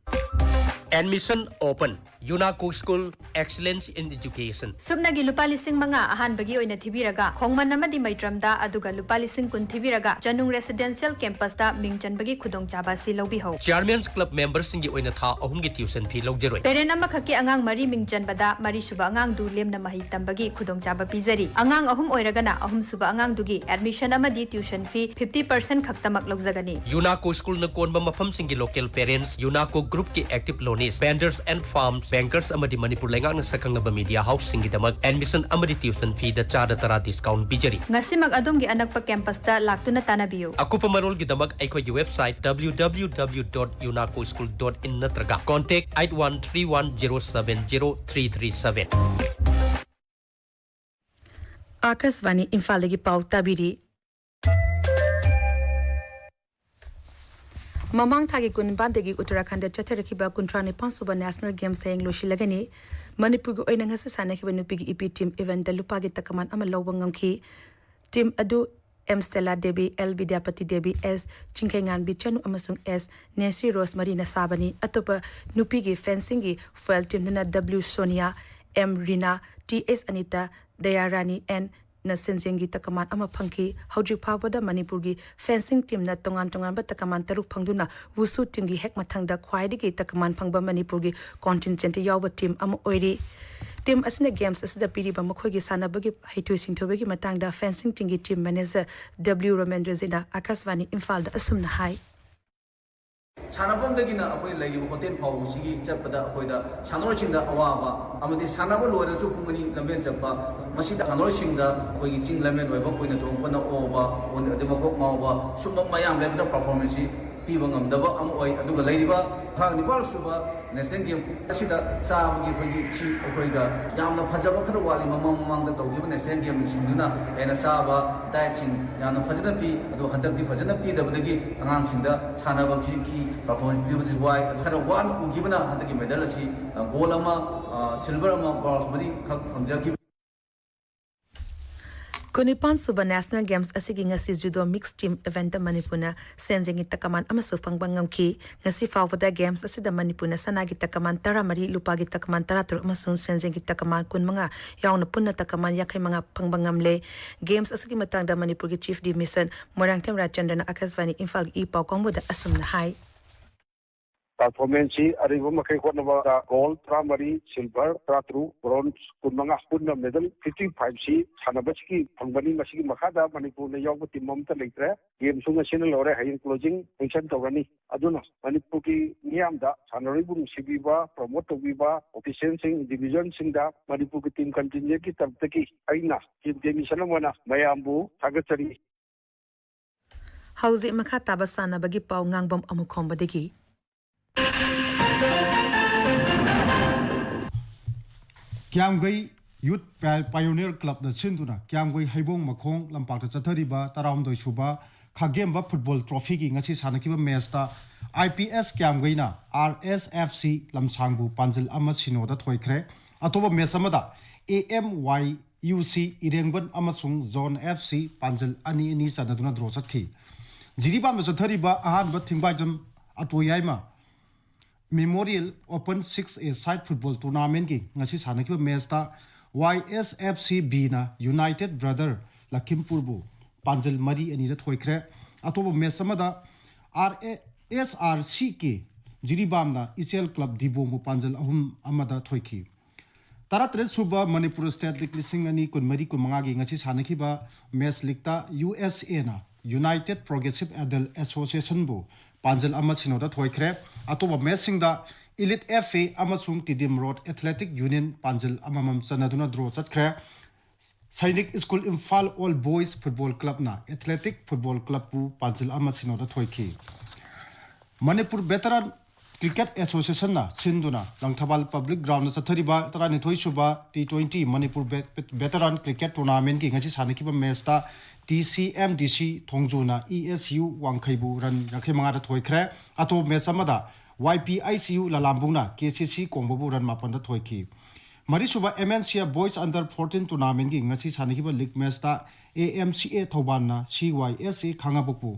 Admission open. Yunaco School, excellence in education. ꯁꯨꯞꯅꯒꯤ ꯂꯨꯄꯥ ꯂꯤꯁꯤꯡ ꯃꯉꯥ ꯑꯍꯥꯟꯕꯒꯤ ꯑꯣꯏꯅ ꯊꯤꯕꯤꯔꯒ, ꯈꯣꯡꯃꯟ ꯑꯃꯗꯤ ꯃꯩꯇ꯭ꯔꯝꯗ, ꯑꯗꯨꯒ ꯂꯨꯄꯥ ꯂꯤꯁꯤꯡ ꯀꯨꯟ ꯊꯤꯕꯤꯔꯒ, ꯆꯅꯨꯡ Residential Campus ꯇ ꯃꯤꯡ ꯆꯟꯕꯒꯤ ꯈꯨꯗꯣꯡꯆꯥꯕ ꯑꯁꯤ ꯂꯧꯕꯤꯍꯧ꯫ Chairman's Club member ꯁꯤꯡꯒꯤ ꯑꯣꯏꯅ ꯊꯥ ꯑꯍꯨꯝꯒꯤ tuition fee ꯂꯧꯖꯔꯣꯏ꯫ Parent ꯑꯃꯈꯛꯀꯤ ꯑꯉꯥꯡ ꯃꯔꯤ ꯃꯤꯡ ꯆꯟꯕꯗ, ꯃꯔꯤꯁꯨꯕ ꯑꯉꯥꯡꯗꯨ ꯂꯦꯝꯅ ꯃꯍꯩ ꯇꯝꯕꯒꯤ ꯈꯨꯗꯣꯡꯆꯥꯕ ꯄꯤꯖꯔꯤ꯫ ꯑꯉꯥꯡ ꯑꯍꯨꯝ ꯑꯣꯏꯔꯒꯅ, ꯑꯍꯨꯝꯁꯨꯕ ꯑꯉꯥꯡꯗꯨꯒꯤ admission ꯑꯃꯗꯤ tuition fee fifty percent ꯈꯛꯇꯃꯛ ꯂꯧꯖꯒꯅꯤ꯫ Yunaco School ꯅ ꯀꯣꯟꯕ ꯃꯐꯝꯁꯤꯡꯒꯤ local parents, Yunaco Group ꯀꯤ active loanees, vendors and firms, bankers ꯑꯃꯗꯤ ꯃꯅꯤꯄꯨꯔ ꯂꯩꯉꯥꯛꯅ ꯁꯛꯈꯪꯂꯕ media house ꯁꯤꯡꯒꯤꯗꯃꯛ admission ꯑꯃꯗꯤ tuition fee ꯗ ꯆꯥꯗ ꯇꯔꯥ discount ꯄꯤꯖꯔꯤ꯫ ꯉꯁꯤꯃꯛ ꯑꯗꯣꯝꯒꯤ ꯑꯅꯛꯄ campus ꯇ ꯂꯥꯛꯇꯨꯅ ꯇꯥꯟꯅꯕꯤꯌꯨ꯫ ꯑꯀꯨꯞꯄ ꯃꯔꯣꯜꯒꯤꯗꯃꯛ ꯑꯩꯈꯣꯏꯒꯤ website W W W dot yunaco school dot in ꯅꯠꯇ꯭ꯔꯒ contact eight one three one zero seven zero three three seven꯫ ꯑꯥꯀꯥꯁꯕꯥꯅꯤ ꯏꯝꯐꯥꯜꯗꯒꯤ ꯄꯥꯎ ꯇꯥꯕꯤꯔꯤ꯫ ꯃꯃꯥꯡ ꯊꯥꯒꯤ ꯀꯨꯟ ꯅꯤꯄꯥꯟꯗꯒꯤ ꯎꯠꯇꯔꯥꯈꯟꯗ ꯆꯠꯊꯔꯛꯈꯤꯕ ꯀꯨꯟꯊ꯭ꯔꯥ ꯅꯤꯄꯥꯟ ꯁꯨꯕ National Games ꯍꯌꯦꯡ ꯂꯣꯏꯁꯤꯜꯂꯒꯅꯤ꯫ ꯃꯅꯤꯄꯨꯔꯒꯤ ꯑꯣꯏꯅ ꯉꯁꯤ ꯁꯥꯟꯅꯈꯤꯕ ꯅꯨꯄꯤꯒꯤ ꯏꯄꯤ team event ꯇ ꯂꯨꯄꯥꯒꯤ ꯇꯀꯃꯥꯟ ꯑꯃ ꯂꯧꯕ ꯉꯝꯈꯤ꯫ Team ꯑꯗꯨ ꯑꯦꯝ ꯁ꯭ꯇꯦꯂꯥ ꯗꯦꯕꯤ, ꯑꯦꯜ ꯕꯤꯗ꯭ꯌꯥꯄꯇꯤ ꯗꯦꯕꯤ, ꯑꯦꯁ ꯆꯤꯡꯈꯩꯉꯥꯟꯕꯤ ꯆꯅꯨ ꯑꯃꯁꯨꯡ ꯑꯦꯁ ꯅꯦꯟꯁꯤ ꯔꯣꯁ ꯃꯔꯤꯅ ꯁꯥꯕꯅꯤ꯫ ꯑꯇꯣꯞꯄ ꯅꯨꯄꯤꯒꯤ fencing ꯒꯤ foil team ꯗꯨꯅ W Sonia, M Rina, T S Anita, Dayarani N ꯅ ꯁꯦꯟꯖꯦꯡꯒꯤ ꯇꯀꯃꯥꯟ ꯑꯃ ꯐꯪꯈꯤ꯫ ꯍꯧꯖꯤꯛ ꯐꯥꯎꯕꯗ ꯃꯅꯤꯄꯨꯔꯒꯤ fencing team ꯅ ꯇꯣꯉꯥꯟ ꯇꯣꯉꯥꯟꯕ ꯇꯀꯃꯥꯟ ꯇꯔꯨꯛ ꯐꯪꯗꯨꯅ ꯋꯨꯁꯨ team ꯒꯤ ꯍꯦꯛ ꯃꯊꯪꯗ ꯈ꯭ꯋꯥꯏꯗꯒꯤ ꯇꯀꯃꯥꯟ ꯐꯪꯕ ꯃꯅꯤꯄꯨꯔꯒꯤ contingent ꯇ ꯌꯥꯎꯕ team ꯑꯃ ꯑꯣꯏꯔꯤ꯫ Team ꯑꯁꯤꯅ games ꯑꯁꯤꯗ ꯄꯤꯔꯤꯕ ꯃꯈꯣꯏꯒꯤ ꯁꯥꯟꯅꯕꯒꯤ ꯍꯩꯊꯣꯏ ꯁꯤꯡꯊꯣꯏꯕꯒꯤ ꯃꯇꯥꯡꯗ fencing team ꯒꯤ team manager ꯗꯕ꯭ꯂꯤꯎ ꯔꯣꯃꯦꯟꯗ꯭ꯔꯖꯤꯠꯅ ꯑꯥꯀꯥꯁꯕꯥꯅꯤ ꯏꯝꯐꯥꯜꯗ ꯑꯁꯨꯝꯅ ꯍꯥꯏ꯫ ꯁꯥꯟꯅꯐꯝꯗꯒꯤꯅ ꯑꯩꯈꯣꯏ ꯂꯩꯔꯤꯕ ꯍꯣꯇꯦꯜ ꯐꯥꯎꯕꯁꯤꯒꯤ ꯆꯠꯄꯗ ꯑꯩꯈꯣꯏꯗ ꯁꯥꯟꯅꯔꯣꯏꯁꯤꯡꯗ ꯑꯋꯥꯕ ꯑꯃꯗꯤ ꯁꯥꯟꯅꯕ ꯂꯣꯏꯔꯁꯨ ꯄꯨꯡ ꯑꯅꯤ ꯂꯝꯖꯦꯜ ꯆꯠꯄ, ꯃꯁꯤꯗ ꯁꯥꯟꯅꯔꯣꯏꯁꯤꯡꯗ ꯑꯩꯈꯣꯏꯒꯤ ꯆꯤꯡ ꯂꯝꯖꯦꯜ ꯑꯣꯏꯕ, ꯀꯨꯏꯅ ꯊꯣꯡꯕꯅ ꯑꯣꯕ, ꯑꯗꯩ ꯃꯀꯣꯛ ꯉꯥꯎꯕ, ꯁꯨꯝꯕ ꯃꯌꯥꯝ ꯂꯩꯕꯗ performance ꯁꯤ ꯄꯤꯕ ꯉꯝꯗꯕ ꯑꯃ ꯑꯣꯏ꯫ ꯑꯗꯨꯒ ꯂꯩꯔꯤꯕ ꯊꯥꯛ ꯅꯤꯄꯥꯜ ꯁꯨꯕ National Game ꯑꯁꯤꯗ ꯆꯥꯕꯒꯤ ꯑꯩꯈꯣꯏꯒꯤ ꯁꯤ ꯑꯩꯈꯣꯏꯗ ꯌꯥꯝꯅ ꯐꯖꯕ ꯈꯔ ꯋꯥꯠꯂꯤ꯫ ꯃꯃꯥꯡ ꯃꯃꯥꯡꯗ ꯇꯧꯈꯤꯕ National Game ꯁꯤꯡꯗꯨꯅ ꯍꯦꯟꯅ ꯆꯥꯕ diet ꯁꯤꯡ ꯌꯥꯝꯅ ꯐꯖꯅ ꯄꯤ, ꯑꯗꯣ ꯍꯟꯗꯛꯇꯤ ꯐꯖꯅ ꯄꯤꯗꯕꯗꯒꯤ ꯑꯉꯥꯡꯁꯤꯡꯗ ꯁꯥꯟꯅꯕꯒꯤ performance ꯄꯤꯕꯗꯤ ꯋꯥꯏ꯫ ꯑꯗꯣ ꯈꯔ ꯋꯥꯅ ꯎꯈꯤꯕꯅ ꯍꯟꯗꯛꯀꯤ medal ꯑꯁꯤ, ꯑ, gold ꯑꯃ, ꯑ, silver ꯑꯃ, bronze ꯃꯔꯤꯈꯛ ꯐꯪꯖꯈꯤꯕ꯫ ꯀꯨꯟꯅꯤꯄꯥꯟ ꯁꯨꯕ National Games ꯑꯁꯤꯒꯤ ꯉꯁꯤ Judo Mixed Team Eventꯇ ꯃꯅꯤꯄꯨꯔꯅ ꯁꯦꯟꯖꯦꯡꯒꯤ ꯇꯀꯃꯥꯟ ꯑꯃꯁꯨ ꯐꯪꯕ ꯉꯝꯈꯤ꯫ ꯉꯁꯤ ꯐꯥꯎꯕꯗ Games ꯑꯁꯤꯗ ꯃꯅꯤꯄꯨꯔꯅ ꯁꯅꯥꯒꯤ ꯇꯀꯃꯥꯟ ꯇꯔꯥꯃꯔꯤ, ꯂꯨꯄꯥꯒꯤ ꯇꯀꯃꯥꯟ ꯇꯔꯥꯇꯔꯨꯛ ꯑꯃꯁꯨꯡ ꯁꯦꯟꯖꯦꯡꯒꯤ ꯇꯀꯃꯥꯟ ꯀꯨꯟꯃꯉꯥ ꯌꯥꯎꯅ ꯄꯨꯟꯅ ꯇꯀꯃꯥꯟ ꯌꯥꯡꯈꯩꯃꯉꯥ ꯐꯪꯕ ꯉꯝꯂꯦ꯫ Games ꯑꯁꯤꯒꯤ ꯃꯇꯥꯡꯗ ꯃꯅꯤꯄꯨꯔꯒꯤ Chief Division ꯃꯣꯏꯔꯥꯡꯊꯦꯝ ꯔꯥꯖꯆꯟꯗ꯭ꯔꯅ ꯑꯀꯥꯁꯕꯥꯅꯤ ꯏꯝꯐꯥꯜꯒꯤ ꯏ ꯄꯥꯎ ꯀꯥꯡꯕꯨꯗ ꯑꯁꯨꯝꯅ ꯍꯥꯏ꯫ Performanceꯁꯤ ꯑꯔꯤꯕ ꯃꯈꯩ ꯍꯣꯠꯅꯕꯗ gold ꯇꯔꯥꯃꯔꯤ, silver ꯇꯔꯥꯇꯔꯨꯛ, bronze ꯀꯨꯟꯃꯉꯥ, ꯄꯨꯟꯅ medal fifty fiveꯁꯤ ꯁꯥꯟꯅꯕꯁꯤꯒꯤ ꯐꯪꯕꯅꯤ꯫ ꯃꯁꯤꯒꯤ ꯃꯈꯥꯗ ꯃꯅꯤꯄꯨꯔꯅ ꯌꯥꯎꯕ team ꯑꯃꯠꯇ ꯂꯩꯇ꯭ꯔꯦ꯫ Gameꯁꯨ ꯉꯁꯤꯅ ꯂꯣꯏꯔꯦ, ꯍꯌꯦꯡ closing function ꯇꯧꯔꯅꯤ꯫ ꯑꯗꯨꯅ ꯃꯅꯤꯄꯨꯔꯒꯤ ꯃꯤꯌꯥꯝꯗ ꯁꯥꯟꯅꯔꯣꯏꯕꯨ ꯅꯨꯡꯁꯤꯕꯤꯕ, promote ꯇꯧꯕꯤꯕ officialꯁꯤꯡ, divisionꯁꯤꯡꯗ ꯃꯅꯤꯄꯨꯔꯒꯤ team contingentꯀꯤ ꯇꯔꯞꯇꯒꯤ ꯑꯩꯅ Chief Division ꯑꯃ ꯑꯣꯏꯅ ꯃꯌꯥꯝꯕꯨ ꯊꯥꯒꯠꯆꯔꯤ꯫ ꯍꯧꯖꯤꯛ ꯃꯈꯥ ꯇꯥꯕ ꯁꯥꯟꯅꯕꯒꯤ ꯄꯥꯎ ꯉꯥꯡꯕꯝ ꯑꯃꯨꯈꯣꯝꯕꯗꯒꯤ꯫ ꯀ꯭ꯌꯥꯝꯒꯩ Youth Pi-, Pioneer Clubꯅ ꯁꯤꯟꯗꯨꯅ ꯀ꯭ꯌꯥꯝꯒꯩ ꯍꯩꯕꯣꯡ ꯃꯈꯣꯡ ꯂꯝꯄꯥꯛꯇ ꯆꯠꯊꯔꯤꯕ ꯇꯔꯥꯍꯨꯝꯗꯣꯏ ꯁꯨꯕ ꯈꯥꯒꯦꯝꯕ football trophyꯒꯤ ꯉꯁꯤ ꯁꯥꯟꯅꯈꯤꯕ matchꯇ I P S ꯀ꯭ꯌꯥꯝꯒꯩꯅ R S F C ꯂꯝꯁꯥꯡꯕꯨ ꯄꯥꯟꯖꯤꯜ ꯑꯃ ꯁꯤꯅꯣꯗ ꯊꯣꯏꯈ꯭ꯔꯦ꯫ ꯑꯇꯣꯞꯄ match ꯑꯃꯗ A M Y U C ꯏꯔꯦꯡꯕꯟ ꯑꯃꯁꯨꯡ Zone F C ꯄꯥꯟꯖꯤꯜ ꯑꯅꯤ ꯑꯅꯤ ꯆꯟꯅꯗꯨꯅ draw ꯆꯠꯈꯤ꯫ ꯖꯤꯔꯤꯕꯥꯝꯗ ꯆꯠꯊꯔꯤꯕ ꯑꯍꯥꯟꯕ ꯊꯤꯡꯕꯥꯏꯖꯝ ꯑꯇꯣꯌꯥꯏꯃ Memorial Open six A side football tournamentꯀꯤ ꯉꯁꯤ ꯁꯥꯟꯅꯈꯤꯕ matchꯇ Y S F C Bꯅ United Brother ꯂꯈꯤꯝꯄꯨꯔꯕꯨ ꯄꯥꯟꯖꯜ ꯃꯔꯤ ꯑꯅꯤꯗ ꯊꯣꯏꯈ꯭ꯔꯦ꯫ ꯑꯇꯣꯞꯄ match ꯑꯃꯗ R A, S R C K ꯖꯤꯔꯤꯕꯥꯝꯅ ꯏꯆꯦꯜ club ꯗꯤꯕꯣꯡꯕꯨ ꯄꯥꯟꯖꯜ ꯑꯍꯨꯝ ꯑꯃꯗ ꯊꯣꯏꯈꯤ꯫ ꯇꯔꯥꯇꯔꯦꯠ ꯁꯨꯕ ꯃꯅꯤꯄꯨꯔ State League ꯂꯤꯁꯤꯡ ꯑꯅꯤ ꯀꯨꯟꯃꯔꯤ ꯀꯨꯟꯃꯉꯥꯒꯤ ꯉꯁꯤ ꯁꯥꯟꯅꯈꯤꯕ match leagueꯇ U S Aꯅ United Progressive Adult Associationꯕꯨ ꯄꯥꯟꯖꯜ ꯑꯃ ꯁꯤꯅꯣꯗ ꯊꯣꯏꯈ꯭ꯔꯦ꯫ ꯑꯇꯣꯞꯄ matchꯁꯤꯡꯗ Elite F A ꯑꯃꯁꯨꯡ Tiddim Road Athletic Union ꯄꯥꯟꯖꯜ ꯑꯃꯃꯝ ꯆꯟꯅꯗꯨꯅ draw ꯆꯠꯈ꯭ꯔꯦ꯫ Sainik school Imphal All Boys Football Clubꯅ Athletic Football Clubꯄꯨ ꯄꯥꯟꯖꯤꯜ ꯑꯃ ꯁꯤꯅꯣꯗ ꯊꯣꯏꯈꯤ꯫ ꯃꯅꯤꯄꯨꯔ Veteran Cricket Associationꯅ ꯁꯤꯟꯗꯨꯅ ꯂꯪꯊꯕꯥꯜ Public Groundꯗ ꯆꯠꯊꯔꯤꯕ ꯇꯔꯥꯅꯤꯊꯣꯏ ꯁꯨꯕ T twenty Manipur ꯚꯦ-, Veteran Cricket Tournamentꯀꯤ ꯉꯁꯤ ꯁꯥꯟꯅꯈꯤꯕ matchꯇ T C M D C ꯊꯣꯡꯖꯨꯅ E S U ꯋꯥꯡꯈꯩꯕꯨ run ꯌꯥꯡꯈꯩ ꯃꯉꯥꯗ ꯊꯣꯏꯈ꯭ꯔꯦ꯫ ꯑꯇꯣꯞꯄ match ꯑꯃꯗ Y P I C U ꯂꯂꯥꯝꯕꯨꯡꯅ K C C ꯀꯣꯡꯕꯕꯨ run ꯃꯥꯄꯟꯗ ꯊꯣꯏꯈꯤ꯫ ꯃꯔꯤꯁꯨꯕ ꯑꯦꯝ ꯑꯦꯟ ꯁꯤ ꯑꯦ Boys Under Fourteen Tournamentꯀꯤ ꯉꯁꯤ ꯁꯥꯟꯅꯈꯤꯕ ꯂꯤꯒ ꯃꯦꯆꯇ ꯑꯦ ꯑꯦꯝ ꯁꯤ ꯑꯦ ꯊꯧꯕꯥꯜꯅ ꯁꯤ ꯋꯥꯏ ꯑꯦꯁ ꯑꯦ ꯈꯥꯉꯕꯣꯛꯄꯨ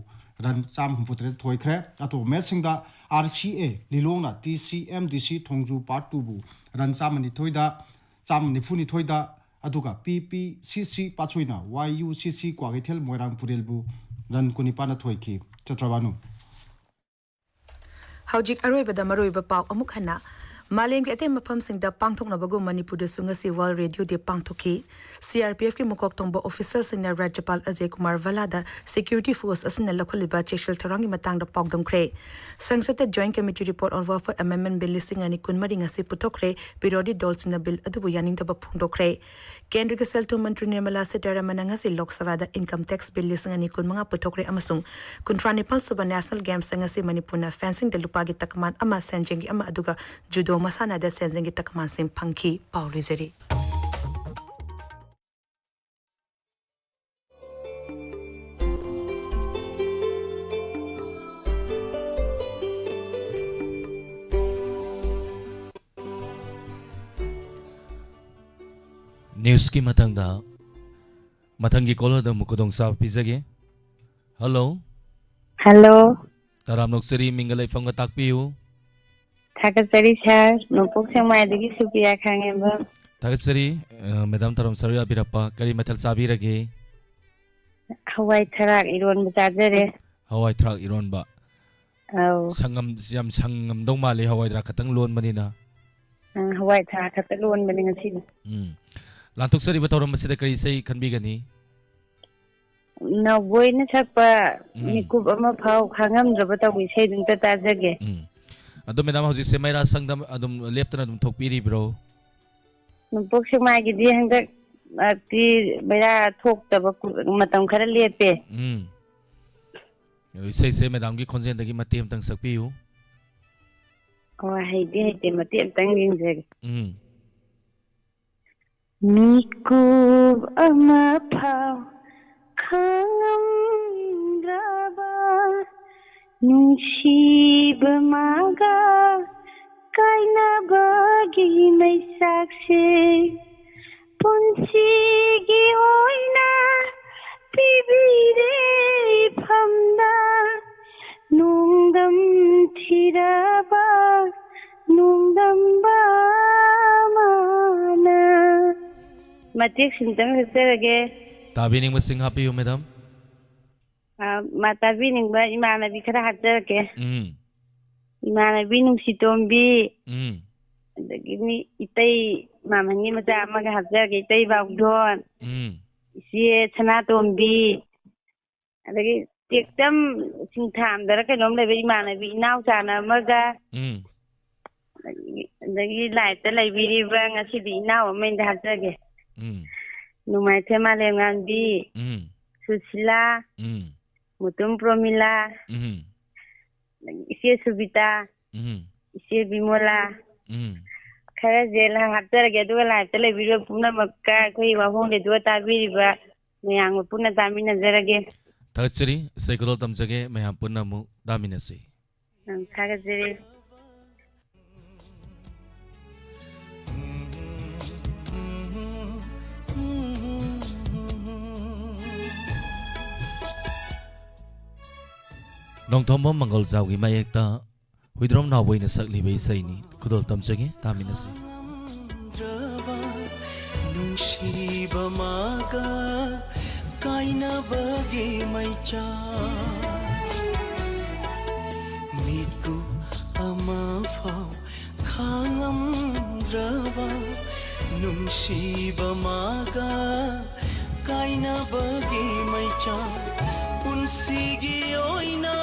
ꯔꯟ ꯆꯥꯝꯃ ꯍꯨꯝꯐꯨꯇꯔꯦꯠ ꯊꯣꯏꯈ꯭ꯔꯦ꯫ ꯑꯇꯣꯞꯄ ꯃꯦꯆꯁꯤꯡꯗ ꯑꯥꯔ ꯁꯤ ꯑꯦ ꯂꯤꯂꯣꯡꯅ ꯇꯤ ꯁꯤ ꯑꯦꯝ ꯗꯤ ꯁꯤ ꯊꯣꯡꯖꯨ Part Twoꯕꯨ ꯔꯟ ꯆꯥꯝꯃ ꯅꯤꯊꯣꯏꯗ, ꯆꯥꯝꯃ ꯅꯤꯐꯨ ꯅꯤꯊꯣꯏꯗ, ꯑꯗꯨꯒ ꯄꯤ ꯄꯤ ꯁꯤ ꯁꯤ ꯄꯥꯠꯁꯣꯏꯅ ꯋꯥꯏ ꯌꯨ ꯁꯤ ꯁꯤ ꯀ꯭ꯋꯥꯀꯩꯊꯦꯜ ꯃꯣꯏꯔꯥꯡ ꯄꯨꯔꯦꯜꯕꯨ ꯔꯟ ꯀꯨꯟꯅꯤꯄꯥꯟꯅ ꯊꯣꯏꯈꯤ꯫ ꯆꯇ꯭ꯔꯕꯥꯅꯨ꯫ ꯍꯧꯖꯤꯛ ꯑꯔꯣꯏꯕꯗ ꯃꯔꯨꯑꯣꯏꯕ ꯄꯥꯎ ꯑꯃꯨꯛ ꯍꯟꯅ꯫ ꯃꯥꯂꯦꯝꯒꯤ ꯑꯇꯩ ꯃꯐꯝꯁꯤꯡꯗ ꯄꯥꯡꯊꯣꯛꯅꯕꯒꯨꯝ ꯃꯅꯤꯄꯨꯔꯗꯁꯨ ꯉꯁꯤ World Radio Day ꯄꯥꯡꯊꯣꯛꯈꯤ꯫ ꯁꯤ ꯑꯥꯔ ꯄꯤ ꯑꯦꯐꯀꯤ ꯃꯀꯣꯛ ꯊꯣꯡꯕ ꯑꯣꯐꯤꯁꯔꯁꯤꯡꯅ ꯔꯥꯖ꯭ꯌꯄꯥꯜ ꯑꯖꯌ ꯀꯨꯃꯥꯔ ꯚꯜꯂꯥꯗ ꯁꯦꯀ꯭ꯌꯨꯔꯤꯇꯤ ꯐꯣꯔꯁ ꯑꯁꯤꯅ ꯂꯧꯈꯠꯂꯤꯕ ꯆꯦꯛꯁꯤꯜ ꯊꯧꯔꯥꯡꯒꯤ ꯃꯇꯥꯡꯗ ꯄꯥꯎꯗꯝꯈ꯭ꯔꯦ꯫ ꯁꯪꯁꯗꯇ Joint Committee Report on Welfare Amendment Bill ꯂꯤꯁꯤꯡ ꯑꯅꯤ ꯀꯨꯟꯃꯔꯤ ꯉꯁꯤ ꯄꯨꯊꯣꯛꯈ꯭ꯔꯦ꯫ ꯕꯤꯔꯣꯙꯤ ꯗꯜꯁꯤꯡꯅ ꯕꯤꯜ ꯑꯗꯨꯕꯨ ꯌꯥꯅꯤꯡꯗꯕ ꯐꯣꯡꯗꯣꯛꯈ꯭ꯔꯦ꯫ ꯀꯦꯟꯗ꯭ꯔꯒꯤ ꯁꯦꯜ ꯊꯨꯝ ꯃꯟꯇ꯭ꯔꯤ ꯅꯤꯔꯃꯂꯥ ꯁꯤꯇꯥꯔꯥꯃꯟꯅ ꯉꯁꯤ ꯂꯣꯛ ꯁꯚꯥꯗ ꯏꯟꯀꯝ ꯇꯦꯛꯁ ꯕꯤꯜ ꯂꯤꯁꯤꯡ ꯑꯅꯤ ꯀꯨꯟꯃꯉꯥ ꯄꯨꯊꯣꯛꯈ꯭ꯔꯦ ꯑꯃꯁꯨꯡ ꯀꯨꯟꯊ꯭ꯔꯥ ꯅꯤꯄꯥꯜ ꯁꯨꯕ ꯅꯦꯁꯅꯦꯜ ꯒꯦꯝꯁꯇ ꯉꯁꯤ ꯃꯅꯤꯄꯨꯔꯅ ꯐꯦꯟꯁꯤꯡꯗ ꯂꯨꯄꯥꯒꯤ ꯇꯀꯃꯥꯟ ꯑꯃ, ꯁꯦꯟꯖꯦꯡꯒꯤ ꯑꯃ, ꯑꯗꯨꯒ ꯖꯨꯗꯣ ꯃꯁꯥꯟꯅꯗ ꯁꯦꯟꯖꯦꯡꯒꯤ ꯇꯀꯃꯥꯟꯁꯤꯡ ꯐꯪꯈꯤ꯫ ꯄꯥꯎ ꯂꯣꯏꯖꯔꯦ꯫ ꯅ꯭ꯌꯨꯁꯀꯤ ꯃꯊꯪꯗ, ꯃꯊꯪꯒꯤ ꯀꯣꯂꯔꯗ ꯑꯃꯨꯛ ꯈꯨꯗꯣꯡꯆꯥꯕ ꯄꯤꯖꯒꯦ꯫ ꯍꯜꯂꯣ꯫ ꯍꯜꯂꯣ꯫ ꯇꯔꯥꯝꯅ ꯑꯣꯛꯆꯔꯤ, ꯃꯤꯡꯒ ꯂꯩꯐꯝꯒ ꯇꯥꯛꯄꯤꯌꯨ꯫ ꯊꯥꯒꯠꯆꯔꯤ ꯁꯥꯔ꯫ ꯅꯣꯡꯄꯣꯛ ꯁꯦꯛꯃꯥꯏꯗꯒꯤ ꯁꯨꯄ꯭ꯔꯤꯌꯥ ꯈꯥꯉꯦꯝꯕꯝ꯫ ꯊꯥꯒꯠꯆꯔꯤ꯫ ꯑ, ꯃꯦꯗꯥꯝ ꯇꯔꯥꯝ ꯁꯔꯨ ꯌꯥꯕꯤꯔꯛꯄ꯫ ꯀꯔꯤ ꯃꯊꯦꯜ ꯆꯥꯕꯤꯔꯒꯦ? ꯍꯋꯥꯏ ꯊꯔꯥꯛ ꯏꯔꯣꯟꯕ ꯆꯥꯖꯔꯦ꯫ ꯍꯋꯥꯏ ꯊꯔꯥꯛ ꯏꯔꯣꯟꯕ꯫ ꯑꯧ꯫ ꯁꯪꯉꯝ-, ꯌꯥꯝ ꯁꯪꯉꯝꯗꯧ ꯃꯥꯜꯂꯤ, ꯍꯋꯥꯏ ꯊꯔꯥꯛ ꯈꯛꯇꯪ ꯂꯣꯟꯕꯅꯤꯅ꯫ ꯑ, ꯍꯋꯥꯏ ꯊꯔꯥꯛ ꯈꯛꯇ ꯂꯣꯟꯕꯅꯤ ꯉꯁꯤꯗꯤ꯫ ꯎꯝ꯫ ꯂꯥꯟꯊꯣꯛꯆꯔꯤꯕ ꯊꯧꯔꯝ ꯑꯁꯤꯗ ꯀꯔꯤ ꯏꯁꯩ ꯈꯟꯕꯤꯒꯅꯤ? ꯅꯥꯎꯕꯣꯏꯅ ꯁꯛꯄ ꯎꯝ꯫ ꯃꯤꯀꯨꯞ ꯑꯃ ꯐꯥꯎ ꯈꯥꯡꯉꯝꯗ꯭ꯔꯕ ꯇꯧꯕ ꯏꯁꯩꯗꯨ ꯑꯝꯇ ꯇꯥꯖꯒꯦ꯫ ꯎꯝ꯫ ꯑꯗꯣ ꯃꯦꯗꯥꯝ, ꯍꯧꯖꯤꯛꯁꯦ ꯃꯩꯔꯥ ꯁꯪꯗ ꯑꯗꯨꯝ ꯂꯦꯞꯇꯅ ꯑꯗꯨꯝ ꯊꯣꯛꯄꯤꯔꯤꯕ꯭ꯔꯣ? ꯅꯣꯡꯄꯣꯛ ꯁꯦꯛꯃꯥꯏꯒꯤꯗꯤ ꯍꯟꯗꯛ ꯃꯔꯛꯇꯤ ꯃꯩꯔꯥ ꯊꯣꯛꯇꯕ ꯀꯨ-, ꯃꯇꯝ ꯈꯔ ꯂꯦꯞꯄꯦ꯫ ꯎꯝ꯫ ꯑꯗꯣ ꯏꯁꯩꯁꯦ ꯃꯦꯗꯥꯝꯒꯤ ꯈꯣꯟꯖꯦꯜꯗꯒꯤ ꯃꯇꯦꯛ ꯑꯃꯇꯪ ꯁꯛꯄꯤꯌꯨ꯫ ꯑꯣ, ꯍꯩꯗꯤ ꯍꯩꯇꯦ, ꯃꯇꯦꯛ ꯑꯃꯇꯪ ꯌꯦꯡꯖꯒꯦ꯫ ꯎꯝ꯫ ꯃꯤꯀꯨꯞ ꯑꯃ ꯐꯥꯎ ꯈꯥꯡꯉꯝꯗ꯭ꯔꯕ ꯅꯨꯡꯁꯤꯕ ꯃꯥꯒ ꯀꯥꯏꯅꯕꯒꯤ ꯑꯩꯒꯤ ꯃꯩꯆꯥꯛꯁꯦ ꯄꯨꯟꯁꯤꯒꯤ ꯑꯣꯏꯅ ꯄꯤꯕꯤꯔꯦ ꯏꯐꯝꯗ ꯅꯣꯡꯗꯝ ꯊꯤꯔꯕ ꯅꯣꯡꯗꯝꯕ ꯃꯥꯅ꯫ ꯃꯇꯦꯛ ꯁꯤꯝꯇꯪ ꯁꯛꯆꯔꯒꯦ꯫ ꯇꯥꯕꯤꯅꯤꯡꯕꯁꯤꯡ ꯍꯥꯞꯄꯤꯌꯨ, ꯃꯦꯗꯥꯝ꯫ ꯑ, ꯃꯥ ꯇꯥꯕꯤꯅꯤꯡꯕ ꯏꯃꯥꯟꯅꯕꯤ ꯈꯔ ꯍꯥꯞꯆꯔꯛꯀꯦ꯫ ꯎꯝ꯫ ꯏꯃꯥꯟꯅꯕꯤ ꯅꯨꯡꯁꯤꯇꯣꯝꯕꯤ, ꯎꯝ꯫ ꯑꯗꯒꯤ ꯃꯤ ꯏꯇꯩ ꯃꯥꯃꯟꯒꯤ ꯃꯆꯥ ꯑꯃꯒ ꯍꯥꯞꯆꯔꯛꯀꯦ, ꯏꯇꯩ ꯕꯥꯎꯗꯣꯟ, ꯎꯝ꯫ ꯏꯆꯦ ꯁꯅꯥꯇꯣꯝꯕꯤ, ꯑꯗꯒꯤ ꯇꯦꯛꯆꯝ ꯁꯤꯡꯊꯥꯝꯗꯔ ꯀꯩꯅꯣꯝ ꯂꯩꯕ ꯏꯃꯥꯟꯅꯕꯤ ꯏꯅꯥꯎꯆꯥꯅ ꯑꯃꯒ, ꯎꯝ꯫ ꯑꯗꯒꯤ, ꯑꯗꯒꯤ ꯂꯥꯏꯞꯇ ꯂꯩꯕꯤꯔꯤꯕ ꯉꯁꯤꯗꯤ ꯏꯅꯥꯎ ꯑꯃ ꯑꯩꯅ ꯍꯥꯞꯆꯒꯦ꯫ ꯎꯝ꯫ ꯅꯨꯡꯃꯥꯏꯊꯦꯝ ꯃꯥꯂꯦꯝꯉꯥꯟꯕꯤ, ꯎꯝ꯫ ꯁꯨꯁꯤꯂꯥ, ꯎꯝ꯫ ꯃꯨꯇꯨꯝ ꯄ꯭ꯔꯣꯃꯤꯂꯥ, ꯎꯝ꯫ ꯑꯗꯒꯤ ꯏꯆꯦ ꯁꯨꯕꯤꯇꯥ, ꯎꯝ꯫ ꯏꯆꯦ ꯕꯤꯃꯣꯂꯥ, ꯎꯝ꯫ ꯈꯔꯁꯦ ꯂ-, ꯍꯥꯞꯆꯔꯒꯦ꯫ ꯑꯗꯨꯒ ꯂꯥꯏꯞꯇ ꯂꯩꯕꯤꯔꯤꯕ ꯄꯨꯝꯅꯃꯛꯀ ꯑꯩꯈꯣꯏ ꯋꯥꯍꯣꯡ ꯔꯦꯗꯤꯑꯣ ꯇꯥꯕꯤꯔꯤꯕ ꯃꯌꯥꯝꯒ ꯄꯨꯟꯅ ꯇꯥꯃꯤꯟꯅꯖꯔꯒꯦ꯫ ꯊꯥꯒꯠꯆꯔꯤ꯫ ꯏꯁꯩ ꯈꯨꯗꯣꯜ ꯇꯝꯖꯒꯦ꯫ ꯃꯌꯥꯝ ꯄꯨꯟꯅ ꯑꯃꯨꯛ ꯇꯥꯃꯤꯟꯅꯁꯤ꯫ ꯎꯝ, ꯊꯥꯒꯠꯆꯔꯤ꯫ ꯅꯣꯡꯊꯣꯝꯕꯝ ꯃꯪꯒꯣꯜꯖꯥꯎꯒꯤ ꯃꯥꯌꯦꯛꯇ ꯍꯨꯏꯗ꯭ꯔꯣꯝ ꯅꯥꯎꯕꯣꯏꯅ ꯁꯛꯂꯤꯕ ꯏꯁꯩꯅꯤ꯫ ꯈꯨꯗꯣꯜ ꯇꯝꯖꯒꯦ, ꯇꯥꯃꯤꯟꯅꯁꯤ꯫ ꯅꯨꯡꯁꯤꯕ ꯃꯥꯒ ꯀꯥꯏꯅꯕꯒꯤ ꯃꯩꯆꯥꯛ, ꯃꯤꯠꯀꯨꯞ ꯑꯃꯐꯥꯎ ꯈꯥꯡꯉꯝꯗ꯭ꯔꯕ ꯅꯨꯡꯁꯤꯕ ꯃꯥꯒ ꯀꯥꯏꯅꯕꯒꯤ ꯃꯩꯆꯥꯛ ꯄꯨꯟꯁꯤꯒꯤ ꯑꯣꯏꯅ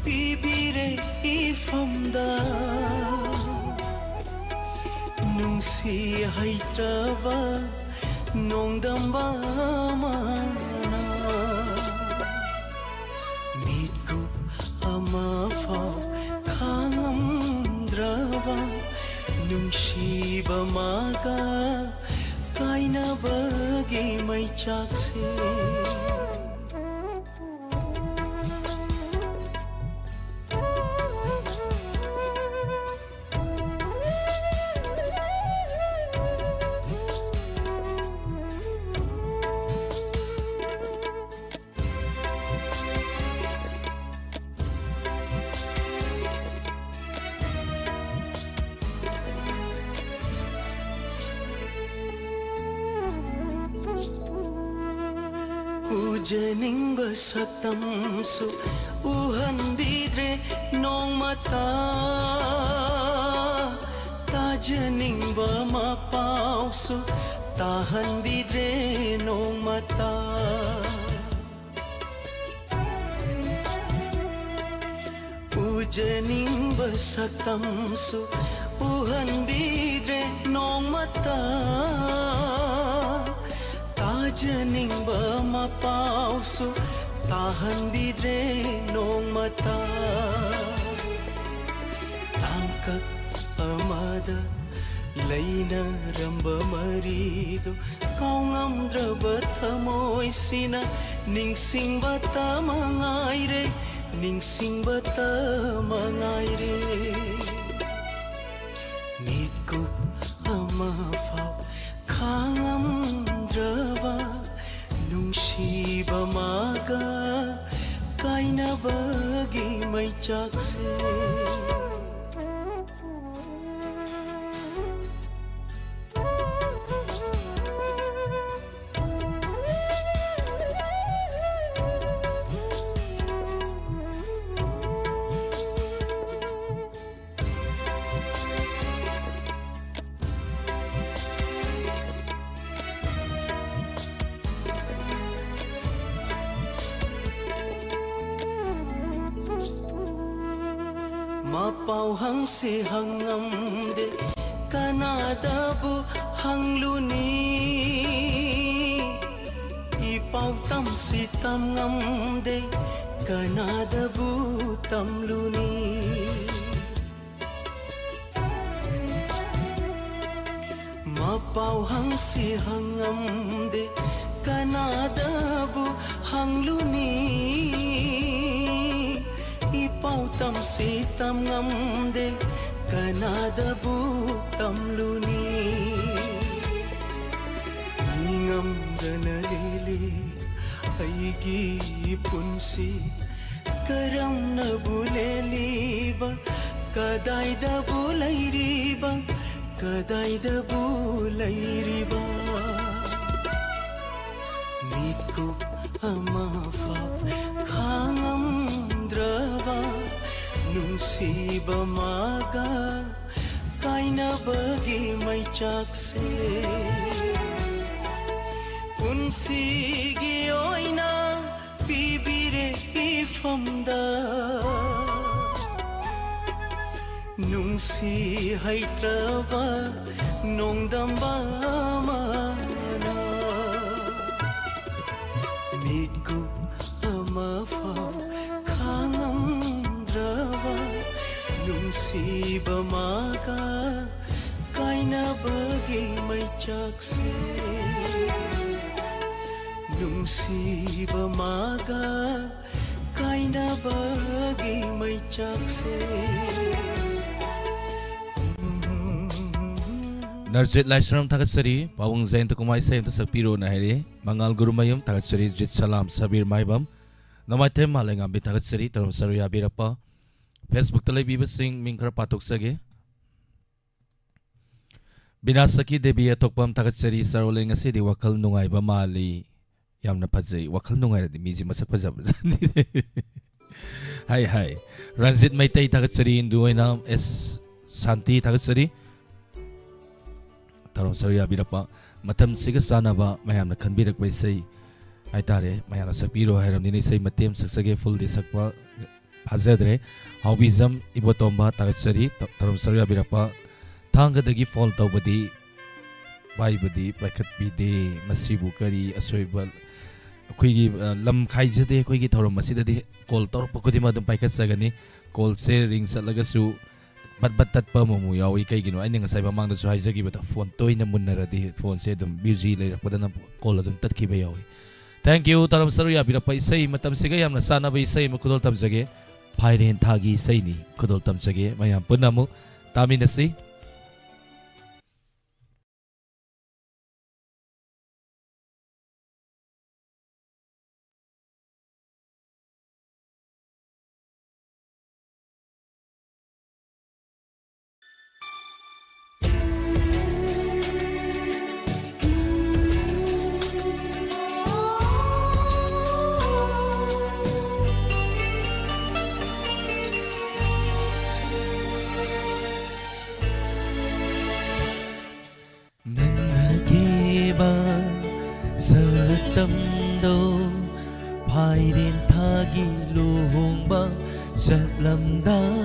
ꯄꯤꯕꯤꯔꯦ ꯏꯐꯝꯗ꯫ ꯅꯨꯡꯁꯤ ꯍꯩꯇ꯭ꯔꯕ ꯅꯣꯡꯗꯝꯕ ꯑꯃꯅ ꯃꯤꯠꯀꯨꯞ ꯑꯃꯐꯥꯎ ꯈꯥꯡꯉꯝꯗ꯭ꯔꯕ ꯅꯨꯡꯁꯤꯕ ꯃꯥꯒ ꯀꯥꯏꯅꯕꯒꯤ ꯃꯩꯆꯥꯛꯁꯦ꯫ ꯎꯖꯅꯤꯡꯕ ꯁꯛꯇꯝꯁꯨ ꯎꯍꯟꯕꯤꯗ꯭ꯔꯦ ꯅꯣꯡꯃꯇ, ꯇꯥꯖꯅꯤꯡꯕ ꯃꯄꯥꯎꯁꯨ ꯇꯥꯍꯟꯕꯤꯗ꯭ꯔꯦ ꯅꯣꯡꯃꯇ꯫ ꯎꯖꯅꯤꯡꯕ ꯁꯛꯇꯝꯁꯨ ꯎꯍꯟꯕꯤꯗ꯭ꯔꯦ ꯅꯣꯡꯃꯇ, ꯇꯥꯖꯅꯤꯡꯕ ꯃꯄꯥꯎꯁꯨ ꯇꯥꯍꯟꯕꯤꯗ꯭ꯔꯦ ꯅꯣꯡꯃꯇ꯫ ꯇꯥꯡꯀꯛ ꯑꯃꯗ ꯂꯩꯅꯔꯝꯕ ꯃꯔꯤꯗꯨ ꯀꯥꯎꯉꯝꯗ꯭ꯔꯕ ꯊꯃꯣꯏꯁꯤꯅ ꯅꯤꯡꯁꯤꯡꯕꯇ ꯃꯉꯥꯏꯔꯦ, ꯅꯤꯡꯁꯤꯡꯕꯇ ꯃꯉꯥꯏꯔꯦ꯫ ꯃꯤꯠꯀꯨꯞ ꯑꯃꯐꯥꯎ ꯈꯥꯡꯉꯝꯗ꯭ꯔꯕ ꯅꯨꯡꯁꯤꯕ ꯃꯥꯒ ꯀꯥꯏꯅꯕꯒꯤ ꯃꯩꯆꯥꯛꯁꯦ꯫ ꯃꯄꯥꯎ ꯍꯪꯁꯤ ꯍꯪꯉꯝꯗꯦ, ꯀꯅꯥꯗꯕꯨ ꯍꯪꯂꯨꯅꯤ? ꯏ ꯄꯥꯎ ꯇꯝꯁꯤ ꯇꯝꯉꯝꯗꯦ, ꯀꯅꯥꯗꯕꯨ ꯇꯝꯂꯨꯅꯤ? ꯃꯄꯥꯎ ꯍꯪꯁꯤ ꯍꯪꯉꯝꯗꯦ, ꯀꯅꯥꯗꯕꯨ ꯍꯪꯂꯨꯅꯤ? ꯏ ꯄꯥꯎ ꯇꯝꯁꯤ ꯇꯝꯉꯝꯗꯦ, ꯀꯅꯥꯗꯕꯨ ꯇꯝꯂꯨꯅꯤ? ꯃꯤꯉꯝꯗꯅ ꯂꯦꯜꯂꯤ ꯑꯩꯒꯤ ꯄꯨꯟꯁꯤ, ꯀꯔꯝꯅꯕꯨ ꯂꯦꯜꯂꯤꯕ, ꯀꯗꯥꯏꯗꯕꯨ ꯂꯩꯔꯤꯕ, ꯀꯗꯥꯏꯗꯕꯨ ꯂꯩꯔꯤꯕ? ꯃꯤꯠꯀꯨꯞ ꯑꯃꯐꯥꯎ ꯈꯥꯡꯉꯝꯗ꯭ꯔꯕ ꯅꯨꯡꯁꯤꯕ ꯃꯥꯒ ꯀꯥꯏꯅꯕꯒꯤ ꯃꯩꯆꯥꯛꯁꯦ ꯄꯨꯟꯁꯤꯒꯤ ꯑꯣꯏꯅ ꯄꯤꯕꯤꯔꯦ ꯏꯐꯝꯗ꯫ ꯅꯨꯡꯁꯤ ꯍꯩꯇ꯭ꯔꯕ ꯅꯣꯡꯗꯝꯕ ꯑꯃꯅ ꯃꯤꯠꯀꯨꯞ ꯑꯃꯐꯥꯎ ꯈꯥꯡꯉꯝꯗ꯭ꯔꯕ ꯅꯨꯡꯁꯤꯕ ꯃꯥꯒ ꯀꯥꯏꯅꯕꯒꯤ ꯃꯩꯆꯥꯛꯁꯦ꯫ ꯅꯨꯡꯁꯤꯕ ꯃꯥꯒ ꯀꯥꯏꯅꯕꯒꯤ ꯃꯩꯆꯥꯛꯁꯦ꯫ ꯅꯔꯖꯤꯠ ꯂꯥꯏꯁ꯭ꯔꯝ ꯊꯥꯒꯠꯆꯔꯤ꯫ ꯄꯥꯕꯨꯡ ꯖꯌꯟꯇ ꯀꯨꯃꯥꯔ ꯏꯁꯩ ꯑꯝꯇ ꯁꯛꯄꯤꯔꯣꯅ ꯍꯥꯏꯔꯤ꯫ ꯃꯉꯥꯜ ꯒꯨꯔꯨꯃꯌꯨꯝ ꯊꯥꯒꯠꯆꯔꯤ꯫ ꯖꯤꯠ ꯁꯂꯥꯝ ꯁꯕꯤꯔ ꯃꯥꯏꯕꯝ꯫ ꯅꯣꯡꯃꯥꯏꯊꯦꯝ ꯃꯥꯂꯦꯝꯉꯥꯝꯕꯤ ꯊꯥꯒꯠꯆꯔꯤ꯫ ꯇꯧꯔꯝ ꯁꯔꯨ ꯌꯥꯕꯤꯔꯛꯄ꯫ Facebook-ꯇ ꯂꯩꯕꯤꯕꯁꯤꯡ ꯃꯤꯡ ꯈꯔ ꯄꯥꯊꯣꯛꯆꯒꯦ꯫ ꯕꯤꯅꯥꯁꯀꯤ ꯗꯦꯕꯤ ꯑꯊꯣꯛꯄꯝ ꯊꯥꯒꯠꯆꯔꯤ꯫ ꯁꯔ ꯑꯣꯂꯦ ꯉꯁꯤꯗꯤ ꯋꯥꯈꯜ ꯅꯨꯡꯉꯥꯏꯕ ꯃꯥꯜꯂꯤ꯫ ꯌꯥꯝꯅ ꯐꯖꯩ꯫ ꯋꯥꯈꯜ ꯅꯨꯡꯉꯥꯏꯔꯗꯤ ꯃꯤꯁꯦ ꯃꯁꯛ ꯐꯖꯕꯖꯥꯠꯅꯤ꯫ ꯍꯥꯏ, ꯍꯥꯏ꯫ ꯔꯟꯖꯤꯠ ꯃꯩꯇꯩ ꯊꯥꯒꯠꯆꯔꯤ꯫ ꯏꯟꯗꯨ ꯑꯣꯏꯅ ꯑꯦꯁ ꯁꯥꯟꯇꯤ ꯊꯥꯒꯠꯆꯔꯤ꯫ ꯊꯧꯔꯝ ꯁꯔꯨꯛ ꯌꯥꯕꯤꯔꯛꯄ ꯃꯇꯝꯁꯤꯒ ꯆꯥꯟꯅꯕ ꯃꯌꯥꯝꯅ ꯈꯟꯕꯤꯔꯛꯄ ꯏꯁꯩ ꯍꯥꯏꯇꯥꯔꯦ꯫ ꯃꯌꯥꯝꯅ ꯁꯛꯄꯤꯔꯣ ꯍꯥꯏꯔꯕꯅꯤꯅ ꯏꯁꯩ ꯃꯇꯦꯛ ꯑꯃ ꯁꯛꯆꯒꯦ꯫ ꯐꯨꯜꯗꯤ ꯁꯛꯄ ꯐꯥꯖꯗ꯭ꯔꯦ꯫ ꯍꯥꯎꯕꯤꯖꯝ ꯏꯕꯣꯇꯣꯝꯕ ꯊꯥꯒꯠꯆꯔꯤ꯫ ꯊ-, ꯊꯧꯔꯝ ꯁꯔꯨꯛ ꯌꯥꯕꯤꯔꯛꯄ꯫ ꯊꯥꯡꯒꯗꯒꯤ ꯐꯣꯟ ꯇꯧꯕꯗꯤ ꯄꯥꯏꯕꯗꯤ ꯄꯥꯏꯈꯠꯄꯤꯗꯦ꯫ ꯃꯁꯤꯕꯨ ꯀꯔꯤ ꯑꯁꯣꯏꯕ? ꯑꯩꯈꯣꯏꯒꯤ, ꯑ, ꯂꯝ ꯈꯥꯏꯖꯗꯦ꯫ ꯑꯩꯈꯣꯏꯒꯤ ꯊꯧꯔꯝ ꯑꯁꯤꯗꯗꯤ ꯀꯣꯜ ꯇꯧꯔꯛꯄ ꯈꯨꯗꯤꯡꯃꯛ ꯑꯗꯨꯝ ꯄꯥꯏꯈꯠꯆꯒꯅꯤ꯫ ꯀꯣꯜꯁꯦ ꯔꯤꯡ ꯆꯠꯂꯒꯁꯨ ꯕꯠ ꯕꯠ ꯇꯠꯄ ꯑꯃꯨꯛꯃꯨꯛ ꯌꯥꯎꯏ꯫ ꯀꯩꯒꯤꯅꯣ? ꯑꯩꯅ ꯉꯁꯥꯏ ꯃꯃꯥꯡꯗꯁꯨ ꯍꯥꯏꯖꯈꯤꯕꯗ, ꯐꯣꯟ ꯇꯣꯏꯅ ꯃꯨꯟꯅꯔꯗꯤ ꯐꯣꯟꯁꯦ ꯑꯗꯨꯝ ꯕꯤꯖꯤ ꯂꯩꯔꯛꯄꯗꯅ ꯀꯣꯜ ꯑꯗꯨꯝ ꯇꯠꯈꯤꯕ ꯌꯥꯎꯏ꯫ Thank you꯫ ꯊꯧꯔꯝ ꯁꯔꯨꯛ ꯌꯥꯕꯤꯔꯛꯄ ꯏꯁꯩ ꯃꯇꯝꯁꯤꯒ ꯌꯥꯝꯅ ꯆꯥꯟꯅꯕ ꯏꯁꯩ ꯑꯃ ꯈꯨꯗꯣꯜ ꯇꯝꯖꯒꯦ꯫ ꯐꯥꯏꯔꯦꯟ ꯊꯥꯒꯤ ꯏꯁꯩꯅꯤ꯫ ꯈꯨꯗꯣꯜ ꯇꯝꯖꯒꯦ꯫ ꯃꯌꯥꯝ ꯄꯨꯟꯅ ꯑꯃꯨꯛ ꯇꯥꯃꯤꯟꯅꯁꯤ꯫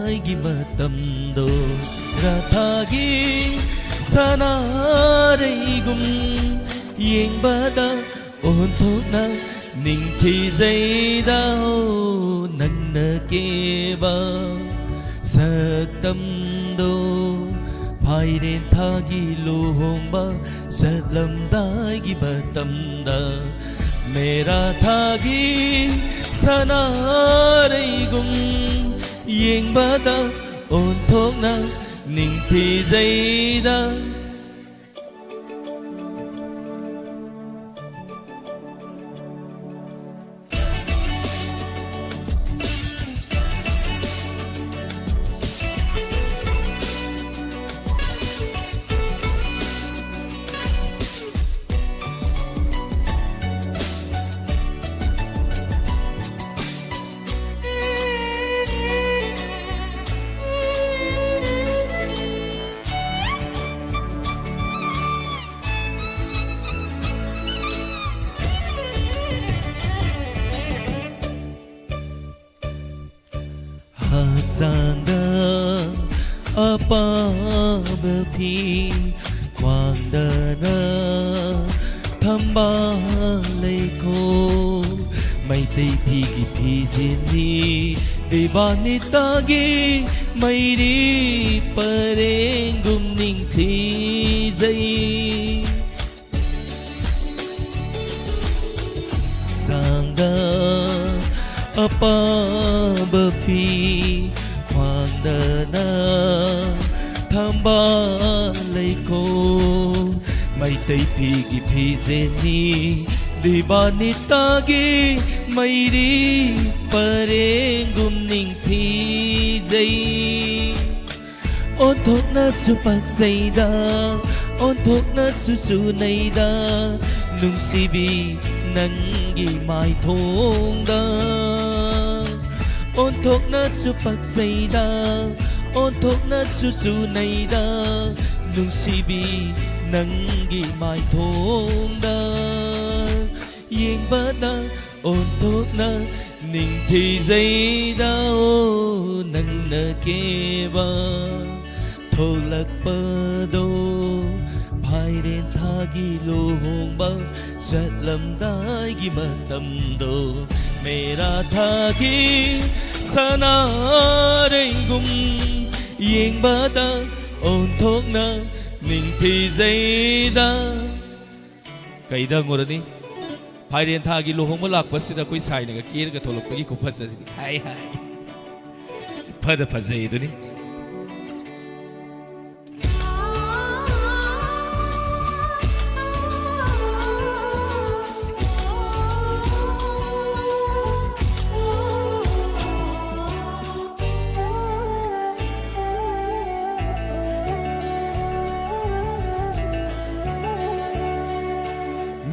ꯑꯩꯒꯤ ꯃꯇꯝꯗꯣ ꯔꯥꯊꯥꯒꯤ ꯁꯅꯥꯔꯩꯒꯨꯝ ꯌꯦꯡꯕꯗ ꯑꯣꯟꯊꯣꯛꯅ ꯅꯤꯡꯊꯤꯖꯩꯗ꯫ ꯅꯪꯅ ꯀꯦꯕ ꯁꯛꯇꯝꯗꯣ ꯐꯥꯏꯔꯦꯟ ꯊꯥꯒꯤ ꯂꯨꯍꯣꯡꯕ ꯆꯠꯂꯝꯗꯥꯏꯒꯤ ꯃꯇꯝꯗ ꯃꯦꯔꯥ ꯊꯥꯒꯤ ꯁꯅꯥꯔꯩꯒꯨꯝ ꯌꯦꯡꯕꯗ ꯑꯣꯟꯊꯣꯛꯅ ꯅꯤꯡꯊꯤꯖꯩꯗ꯫ ꯍꯛꯆꯥꯡꯗ ꯑꯄꯥꯕ ꯐꯤ ꯈ꯭ꯋꯥꯡꯗꯅ ꯊꯝꯕꯥꯜ ꯂꯩꯈꯣꯛ꯫ ꯃꯩꯇꯩ ꯐꯤꯒꯤ ꯐꯤꯖꯦꯜꯅꯤ ꯗꯤꯕꯥꯅꯤꯇꯥꯒꯤ ꯃꯩꯔꯤ ꯄꯔꯦꯡꯒꯨꯝ ꯅꯤꯡꯊꯤꯖꯩ꯫ ꯍꯛꯆꯥꯡꯗ ꯑꯄꯥꯕ ꯐꯤ ꯈ꯭ꯋꯥꯡꯗꯅ ꯊꯝꯕꯥꯜ ꯂꯩꯈꯣꯛ꯫ ꯃꯩꯇꯩ ꯐꯤꯒꯤ ꯐꯤꯖꯦꯜꯅꯤ ꯗꯤꯕꯥꯅꯤꯇꯥꯒꯤ ꯃꯩꯔꯤ ꯄꯔꯦꯡꯒꯨꯝ ꯅꯤꯡꯊꯤꯖꯩ꯫ ꯑꯣꯟꯊꯣꯛꯅꯁꯨ ꯄꯛꯆꯩꯗ, ꯑꯣꯟꯊꯣꯛꯅꯁꯨ ꯆꯨꯅꯩꯗ, ꯅꯨꯡꯁꯤꯕꯤ ꯅꯪꯒꯤ ꯃꯥꯏꯊꯣꯡꯗ꯫ ꯑꯣꯟꯊꯣꯛꯅꯁꯨ ꯄꯛꯆꯩꯗ, ꯑꯣꯟꯊꯣꯛꯅꯁꯨ ꯆꯨꯅꯩꯗ, ꯅꯨꯡꯁꯤꯕꯤ ꯅꯪꯒꯤ ꯃꯥꯏꯊꯣꯡꯗ꯫ ꯌꯦꯡꯕꯗ ꯑꯣꯟꯊꯣꯛꯅ ꯅꯤꯡꯊꯤꯖꯩꯗ ꯑꯣ ꯅꯪꯅ ꯀꯦꯕ ꯊꯣꯛꯂꯛꯄꯗꯣ, ꯐꯥꯏꯔꯦꯟ ꯊꯥꯒꯤ ꯂꯨꯍꯣꯡꯕ ꯆꯠꯂꯝꯗꯥꯏꯒꯤ ꯃꯇꯝꯗꯣ, ꯃꯦꯔꯥ ꯊꯥꯒꯤ ꯁꯅꯥꯔꯩꯒꯨꯝ ꯌꯦꯡꯕꯗ ꯑꯣꯟꯊꯣꯛꯅ ꯅꯤꯡꯊꯤꯖꯩꯗ꯫ ꯀꯩꯗ ꯍꯪꯉꯨꯔꯅꯤ? ꯐꯥꯏꯔꯦꯟ ꯊꯥꯒꯤ ꯂꯨꯍꯣꯡꯕ ꯂꯥꯛꯄꯁꯤꯗ ꯑꯩꯈꯣꯏ ꯁꯥꯏꯅꯒ ꯀꯦꯔꯒ ꯊꯣꯛꯂꯛꯄꯒꯤ ꯈꯨꯐꯖꯁꯤꯗꯤ ꯍꯥꯏ ꯍꯥꯏ, ꯐꯗ ꯐꯖꯩ ꯑꯗꯨꯅꯤ꯫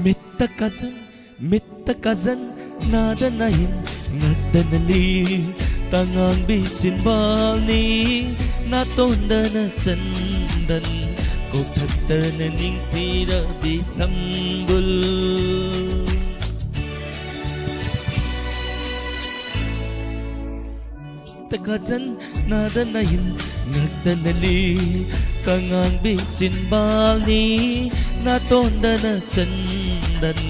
ꯃꯤꯠꯇ ꯀꯥꯖꯜ, ꯃꯤꯠꯇ ꯀꯥꯖꯜ, ꯅꯥꯗ ꯅꯥꯏꯟ, ꯉꯛꯇꯅ ꯂꯤ, ꯇꯉꯥꯡꯕꯤ ꯆꯤꯟꯕꯥꯜꯅꯤ, ꯅꯥꯇꯣꯟꯗꯅ ꯆꯟꯗꯟ, ꯀꯣꯛꯊꯛꯇꯅ ꯅꯤꯡꯊꯤꯔꯕꯤ ꯁꯝꯕꯨꯜ꯫ ꯃꯤꯠꯇ ꯀꯥꯖꯜ, ꯅꯥꯗ ꯅꯥꯏꯟ, ꯉꯛꯇꯅ ꯂꯤ, ꯀꯉꯥꯡꯕꯤ ꯆꯤꯟꯕꯥꯜꯅꯤ, ꯅꯥꯇꯣꯟꯗꯅ ꯆꯟꯗꯟ,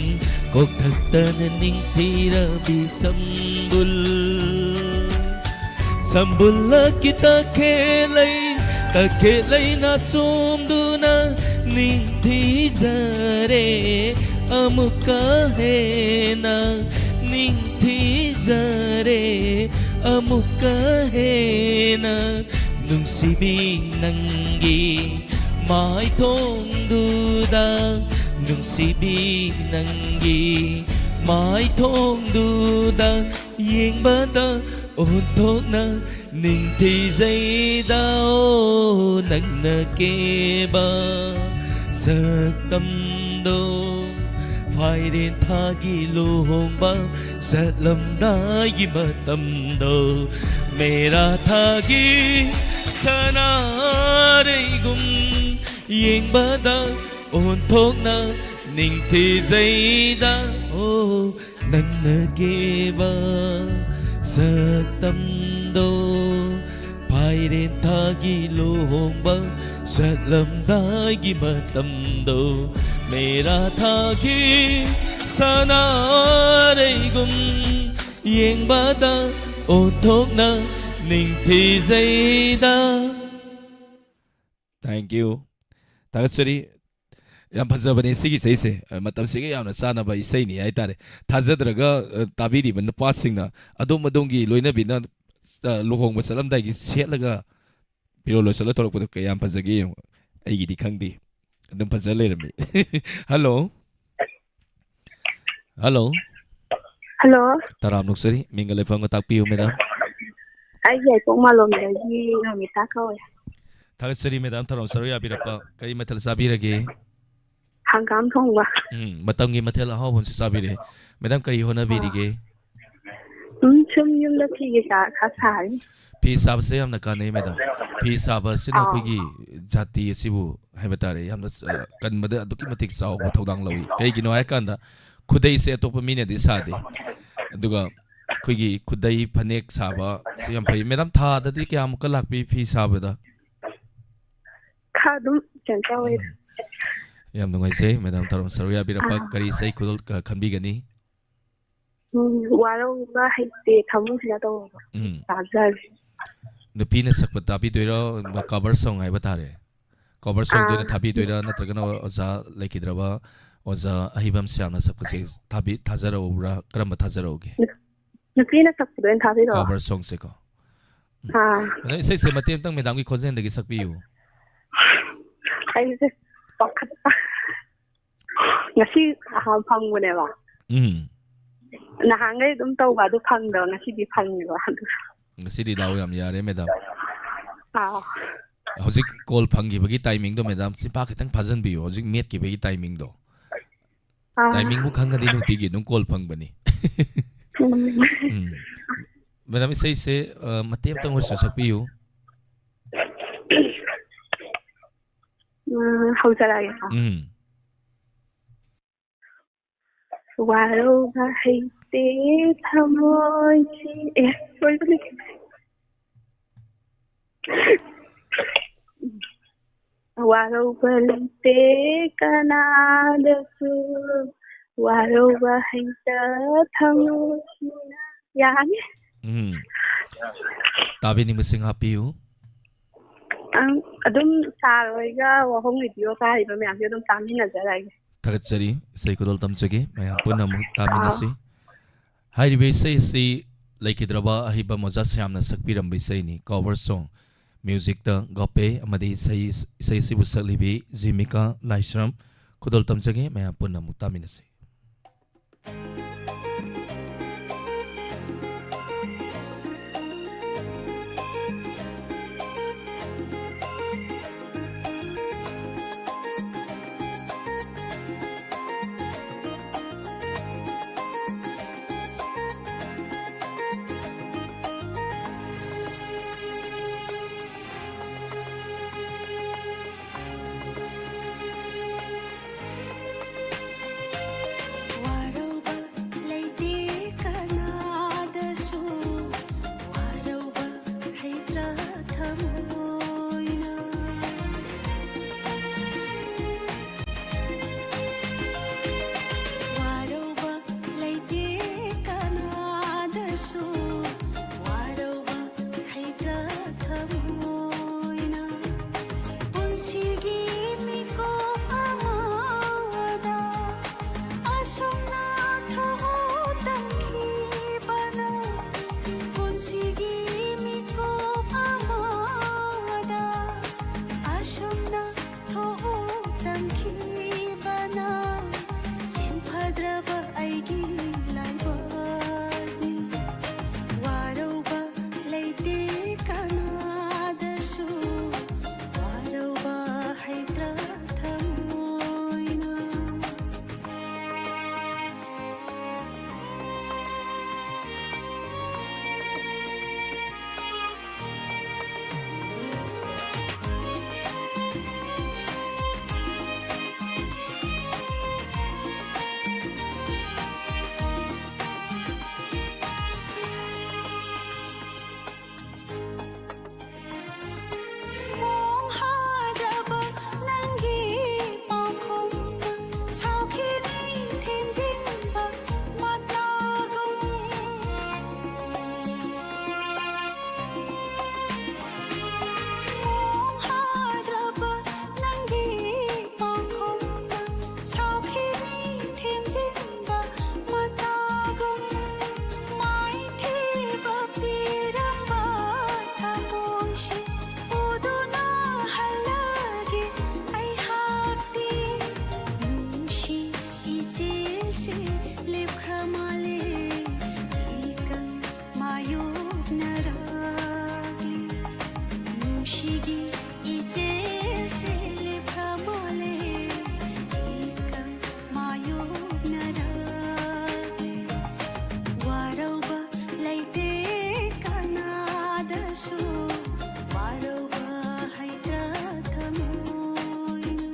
ꯀꯣꯛꯊꯛꯇꯅ ꯅꯤꯡꯊꯤꯔꯕꯤ ꯁꯝꯕꯨꯜ꯫ ꯁꯝꯕꯨꯜꯂꯛꯀꯤ ꯇꯈꯦꯜꯂꯩ, ꯇꯈꯦꯜꯂꯩꯅ ꯆꯣꯝꯗꯨꯅ ꯅꯤꯡꯊꯤꯖꯔꯦ ꯑꯃꯨꯛꯀ ꯍꯦꯟꯅ, ꯅꯤꯡꯊꯤꯖꯔꯦ ꯑꯃꯨꯛꯀ ꯍꯦꯟꯅ꯫ ꯅꯨꯡꯁꯤꯕꯤ ꯅꯪꯒꯤ ꯃꯥꯏꯊꯣꯡꯗꯨꯗ, ꯅꯨꯡꯁꯤꯕꯤ ꯅꯪꯒꯤ ꯃꯥꯏꯊꯣꯡꯗꯨꯗ ꯌꯦꯡꯕꯗ ꯑꯣꯟꯊꯣꯛꯅ ꯅꯤꯡꯊꯤꯖꯩꯗ ꯑꯣ ꯅꯪꯅ ꯀꯦꯕ ꯁꯛꯇꯝꯗꯣ꯫ ꯐꯥꯏꯔꯦꯟ ꯊꯥꯒꯤ ꯂꯨꯍꯣꯡꯕ ꯆꯠꯂꯝꯗꯥꯏꯒꯤ ꯃꯇꯝꯗꯣ, ꯃꯦꯔꯥ ꯊꯥꯒꯤ ꯁꯅꯥꯔꯩꯒꯨꯝ ꯌꯦꯡꯕꯗ ꯑꯣꯟꯊꯣꯛꯅ ꯅꯤꯡꯊꯤꯖꯩꯗ ꯑꯣ ꯅꯪꯅ ꯀꯦꯕ ꯁꯛꯇꯝꯗꯣ, ꯐꯥꯏꯔꯦꯟ ꯊꯥꯒꯤ ꯂꯨꯍꯣꯡꯕ ꯆꯠꯂꯝꯗꯥꯏꯒꯤ ꯃꯇꯝꯗꯣ, ꯃꯦꯔꯥ ꯊꯥꯒꯤ ꯁꯅꯥꯔꯩꯒꯨꯝ ꯌꯦꯡꯕꯗ ꯑꯣꯟꯊꯣꯛꯅ ꯅꯤꯡꯊꯤꯖꯩꯗ꯫ Thank you. ꯊꯥꯒꯠꯆꯔꯤ꯫ ꯌꯥꯝ ꯐꯖꯕꯅꯦ ꯁꯤꯒꯤ ꯏꯁꯩꯁꯦ꯫ ꯑ, ꯃꯇꯝꯁꯤꯒ ꯌꯥꯝꯅ ꯆꯥꯟꯅꯕ ꯏꯁꯩꯅꯤ ꯍꯥꯏꯇꯥꯔꯦ꯫ ꯊꯥꯖꯗ꯭ꯔꯒ, ꯑ, ꯇꯥꯕꯤꯔꯤꯕ ꯅꯨꯄꯥꯁꯤꯡꯅ ꯑꯗꯣꯝ ꯑꯗꯣꯝꯒꯤ ꯂꯣꯏꯅꯕꯤꯅ, ꯑ, ꯂꯨꯍꯣꯡꯕ ꯆꯠꯂꯝꯗꯥꯏꯒꯤ ꯁꯦꯠꯂꯒ ꯐꯤꯔꯣꯜ ꯂꯣꯏꯁꯜꯂ ꯊꯣꯛꯂꯛꯄꯗꯣ ꯀꯌꯥꯝ ꯐꯖꯒꯦ ꯌꯦꯡꯉꯨ꯫ ꯑꯩꯒꯤꯗꯤ ꯈꯪꯗꯦ꯫ ꯑꯗꯨꯝ ꯐꯖ ꯂꯩꯔꯝꯃꯤ꯫ ꯍꯜꯂꯣ꯫ ꯍꯜꯂꯣ꯫ ꯍꯜꯂꯣ꯫ ꯇꯔꯥꯝ ꯅꯣꯛꯆꯔꯤ꯫ ꯃꯤꯡꯒ ꯂꯩꯐꯝꯒ ꯇꯥꯛꯄꯤꯌꯨ, ꯃꯦꯗꯥꯝ꯫ ꯑꯩ ꯌꯥꯏꯄꯣꯛ ꯃꯥꯂꯣꯝꯗꯒꯤ ꯔꯣꯃꯤꯇꯥ ꯀꯧꯋꯦ꯫ ꯊꯥꯒꯠꯆꯔꯤ, ꯃꯦꯗꯥꯝ, ꯊꯧꯔꯝ ꯁꯔꯨꯛ ꯌꯥꯕꯤꯔꯛꯄ꯫ ꯀꯔꯤ ꯃꯊꯦꯜ ꯆꯥꯕꯤꯔꯒꯦ? ꯍꯪꯒꯥꯝ ꯊꯣꯡꯕ꯫ ꯎꯝ, ꯃꯇꯝꯒꯤ ꯃꯊꯦꯜ ꯑꯍꯥꯎꯕ ꯑꯃꯁꯨ ꯆꯥꯕꯤꯔꯦ꯫ ꯃꯦꯗꯥꯝ, ꯀꯔꯤ ꯍꯣꯠꯅꯕꯤꯔꯤꯒꯦ? ꯎꯝ, ꯁꯨꯝ ꯌꯨꯝꯗ ꯐꯤ ꯀꯩꯀꯥ ꯈꯔ ꯁꯥꯔꯤ꯫ ꯐꯤ ꯁꯥꯕꯁꯦ ꯌꯥꯝꯅ ꯀꯥꯟꯅꯩ, ꯃꯦꯗꯥꯝ꯫ ꯐꯤ ꯁꯥꯕ ꯑꯁꯤꯅ ꯑꯥ꯫ ꯑꯩꯈꯣꯏꯒꯤ ꯖꯥꯇꯤ ꯑꯁꯤꯕꯨ ꯍꯥꯏꯕ ꯇꯥꯔꯦ, ꯌꯥꯝꯅ, ꯑ, ꯀꯟꯕꯗ ꯑꯗꯨꯛꯀꯤ ꯃꯇꯤꯛ ꯆꯥꯎꯕ ꯊꯧꯗꯥꯡ ꯂꯧꯏ꯫ ꯀꯩꯒꯤꯅꯣ ꯍꯥꯏꯔꯀꯥꯟꯗ, ꯈꯨꯗꯩꯁꯦ ꯑꯇꯣꯞꯄ ꯃꯤꯅꯗꯤ ꯁꯥꯗꯦ, ꯑꯗꯨꯒ ꯑꯩꯈꯣꯏꯒꯤ ꯈꯨꯗꯩ ꯐꯅꯦꯛ ꯁꯥꯕ ꯁꯤ ꯌꯥꯝ ꯐꯩ꯫ ꯃꯦꯗꯥꯝ, ꯊꯥꯗꯗꯤ ꯀꯌꯥꯃꯨꯛꯀ ꯂꯥꯛꯄꯤ ꯐꯤ ꯁꯥꯕꯗ? ꯈꯔ ꯑꯗꯨꯝ ꯀꯩꯅꯣ ꯇꯧꯋꯦ꯫ ꯎꯝ꯫ ꯌꯥꯝ ꯅꯨꯡꯉꯥꯏꯖꯩ, ꯃꯦꯗꯥꯝ, ꯊꯧꯔꯝ ꯁꯔꯨꯛ ꯌꯥꯕꯤꯔꯛꯄ꯫ ꯑꯥ꯫ ꯀꯔꯤ ꯏꯁꯩ ꯈꯨꯗꯣꯜ-, ꯑ, ꯈꯟꯕꯤꯒꯅꯤ? ꯎꯝ, ꯋꯥꯔꯧꯕ ꯍꯩꯇꯦ ꯊꯃꯣꯏꯁꯤꯅ ꯇꯧꯕꯗꯣ꯫ ꯎꯝ꯫ ꯇꯥꯖꯔꯦ꯫ ꯅꯨꯄꯤꯅ ꯁꯛꯄ ꯇꯥꯕꯤꯗꯣꯏꯔꯣ? ꯀꯣꯚꯔ ꯁꯣꯡ ꯍꯥꯏꯕ ꯇꯥꯔꯦ꯫ ꯀꯣꯚꯔ ꯁꯣꯡꯗ ꯑꯣꯏꯅ ꯑꯥ꯫ ꯊꯥꯕꯤꯗꯣꯏꯔꯥ, ꯅꯠꯇ꯭ꯔꯒꯅ ꯑꯣꯖꯥ ꯂꯩꯈꯤꯗ꯭ꯔꯕ ꯑꯣꯖꯥ ꯑꯍꯩꯕꯝ ꯁ꯭ꯌꯥꯝꯅ ꯁꯛꯄꯁꯦ ꯊꯥꯕꯤ-, ꯊꯥꯖꯔꯛꯎꯕ꯭ꯔꯥ? ꯀꯔꯝꯕ ꯊꯥꯖꯔꯛꯎꯒꯦ? ꯅꯨ-, ꯅꯨꯄꯤꯅ ꯁꯛꯄꯗ ꯑꯣꯏꯅ ꯊꯥꯕꯤꯔꯛꯑꯣ꯫ ꯀꯣꯚꯔ ꯁꯣꯡꯁꯦꯀꯣ꯫ ꯎꯝ꯫ ꯑꯥ꯫ ꯑꯗꯣ ꯏꯁꯩꯁꯦ ꯃꯇꯦꯛ ꯑꯃꯇꯪ ꯃꯦꯗꯥꯝꯒꯤ ꯈꯣꯟꯖꯦꯜꯗꯒꯤ ꯁꯛꯄꯤꯌꯨ꯫ ꯑꯩꯁꯦ ꯄꯥꯈꯠꯄ꯫ ꯉꯁꯤ ꯑꯍꯥꯟꯕ ꯐꯪꯕꯅꯦꯕ꯫ ꯎꯝ꯫ ꯅꯍꯥꯟꯈꯩ ꯑꯗꯨꯝ ꯇꯧꯕ ꯑꯗꯨ ꯐꯪꯗꯕ, ꯉꯁꯤꯗꯤ ꯐꯪꯉꯦꯕ ꯑꯗꯨ꯫ ꯉꯁꯤꯗꯤ ꯗꯥꯎ ꯌꯥꯝ ꯌꯥꯔꯦ, ꯃꯦꯗꯥꯝ꯫ ꯑꯥ꯫ ꯍꯧꯖꯤꯛ ꯀꯣꯜ ꯐꯪꯈꯤꯕꯒꯤ ꯇꯥꯏꯃꯤꯡꯗꯣ, ꯃꯦꯗꯥꯝ, ꯆꯤꯟꯐꯥ ꯈꯤꯇꯪ ꯐꯥꯖꯟꯕꯤꯌꯨ, ꯍꯧꯖꯤꯛ ꯃꯦꯠꯈꯤꯕꯒꯤ ꯇꯥꯏꯃꯤꯡꯗꯣ꯫ ꯑꯥ꯫ ꯇꯥꯏꯃꯤꯡꯕꯨ ꯈꯪꯉꯗꯤ ꯅꯨꯡꯇꯤꯒꯤ ꯑꯗꯨꯝ ꯀꯣꯜ ꯐꯪꯕꯅꯤ꯫ ꯎꯝ꯫ ꯎꯝ꯫ ꯃꯦꯗꯥꯝ, ꯏꯁꯩꯁꯦ, ꯑ, ꯃꯇꯦꯛ ꯑꯃꯇꯪ ꯑꯣꯏꯔꯁꯨ ꯁꯛꯄꯤꯌꯨ꯫ ꯎꯝ, ꯍꯧꯖꯔꯛꯑꯒꯦꯀꯣ꯫ ꯎꯝ꯫ ꯋꯥꯔꯧꯕ ꯍꯩꯇꯦ ꯊꯃꯣꯏꯁꯤ꯫ ꯑꯦ, ꯁꯣꯏꯕꯅꯦ꯫ ꯋꯥꯔꯧꯕ ꯂꯩꯇꯦ ꯀꯅꯥꯗꯁꯨ, ꯋꯥꯔꯧꯕ ꯍꯩꯇ ꯊꯃꯣꯏꯁꯤꯅ꯫ ꯌꯥꯅꯤ꯫ ꯎꯝ꯫ ꯇꯥꯕꯤꯅꯤꯡꯕꯁꯤꯡ ꯍꯥꯞꯄꯤꯌꯨ꯫ ꯑꯪ, ꯑꯗꯨꯝ ꯁꯥꯔ ꯍꯣꯏꯒ ꯋꯥꯍꯣꯡ ꯔꯦꯗꯤꯑꯣ ꯇꯥꯔꯤꯕ ꯃꯌꯥꯝꯁꯦ ꯑꯗꯨꯝ ꯇꯥꯃꯤꯟꯅꯖꯔꯒꯦ꯫ ꯊꯥꯒꯠꯆꯔꯤ꯫ ꯏꯁꯩ ꯈꯨꯗꯣꯜ ꯇꯝꯖꯒꯦ꯫ ꯃꯌꯥꯝ ꯄꯨꯟꯅ ꯑꯃꯨꯛ ꯇꯥꯃꯤꯟꯅꯁꯤ꯫ ꯑꯥ꯫ ꯍꯥꯏꯔꯤꯕ ꯏꯁꯩ ꯑꯁꯤ ꯂꯩꯈꯤꯗ꯭ꯔꯕ ꯑꯍꯩꯕ ꯃꯣꯖꯥ ꯁꯌꯥꯝꯅ ꯁꯛꯄꯤꯔꯝꯕ ꯏꯁꯩꯅꯤ, cover song꯫ Music ꯇ ꯒꯣꯄꯦ ꯑꯃꯗꯤ ꯏꯁꯩ, ꯏꯁꯩ ꯑꯁꯤꯕꯨ ꯁꯛꯂꯤꯕꯤ ꯖꯤꯃꯤꯀꯥ ꯂꯥꯏꯁ꯭ꯔꯝ꯫ ꯈꯨꯗꯣꯜ ꯇꯝꯖꯒꯦ꯫ ꯃꯌꯥꯝ ꯄꯨꯟꯅ ꯑꯃꯨꯛ ꯇꯥꯃꯤꯟꯅꯁꯤ꯫ ꯋꯥꯔꯧꯕ ꯂꯩꯇꯦ ꯀꯅꯥꯗꯁꯨ, ꯋꯥꯔꯧꯕ ꯍꯩꯇ꯭ꯔ ꯊꯃꯣꯏꯅ꯫ ꯋꯥꯔꯧꯕ ꯂꯩꯇꯦ ꯀꯅꯥꯗꯁꯨ, ꯋꯥꯔꯧꯕ ꯍꯩꯇ꯭ꯔ ꯊꯃꯣꯏꯅ꯫ ꯄꯨꯟꯁꯤꯒꯤ ꯃꯤꯀꯨꯞ ꯑꯃꯗ ꯑꯁꯨꯝꯅ ꯊꯣꯛꯎ ꯇꯝꯈꯤꯕꯅ꯫ ꯄꯨꯟꯁꯤꯒꯤ ꯃꯤꯀꯨꯞ ꯑꯃ ꯅꯨꯡꯁꯤꯒꯤ ꯏꯆꯦꯜꯁꯦ ꯂꯦꯞꯈ꯭ꯔ ꯃꯥꯜꯂꯦ, ꯑꯩꯒ ꯃꯥꯌꯣꯛꯅꯔꯛꯂꯦ꯫ ꯋꯥꯔꯧꯕ ꯂꯩꯇꯦ ꯀꯅꯥꯗꯁꯨ, ꯋꯥꯔꯧꯕ ꯍꯩꯇ꯭ꯔ ꯊꯃꯣꯏꯅꯣ꯫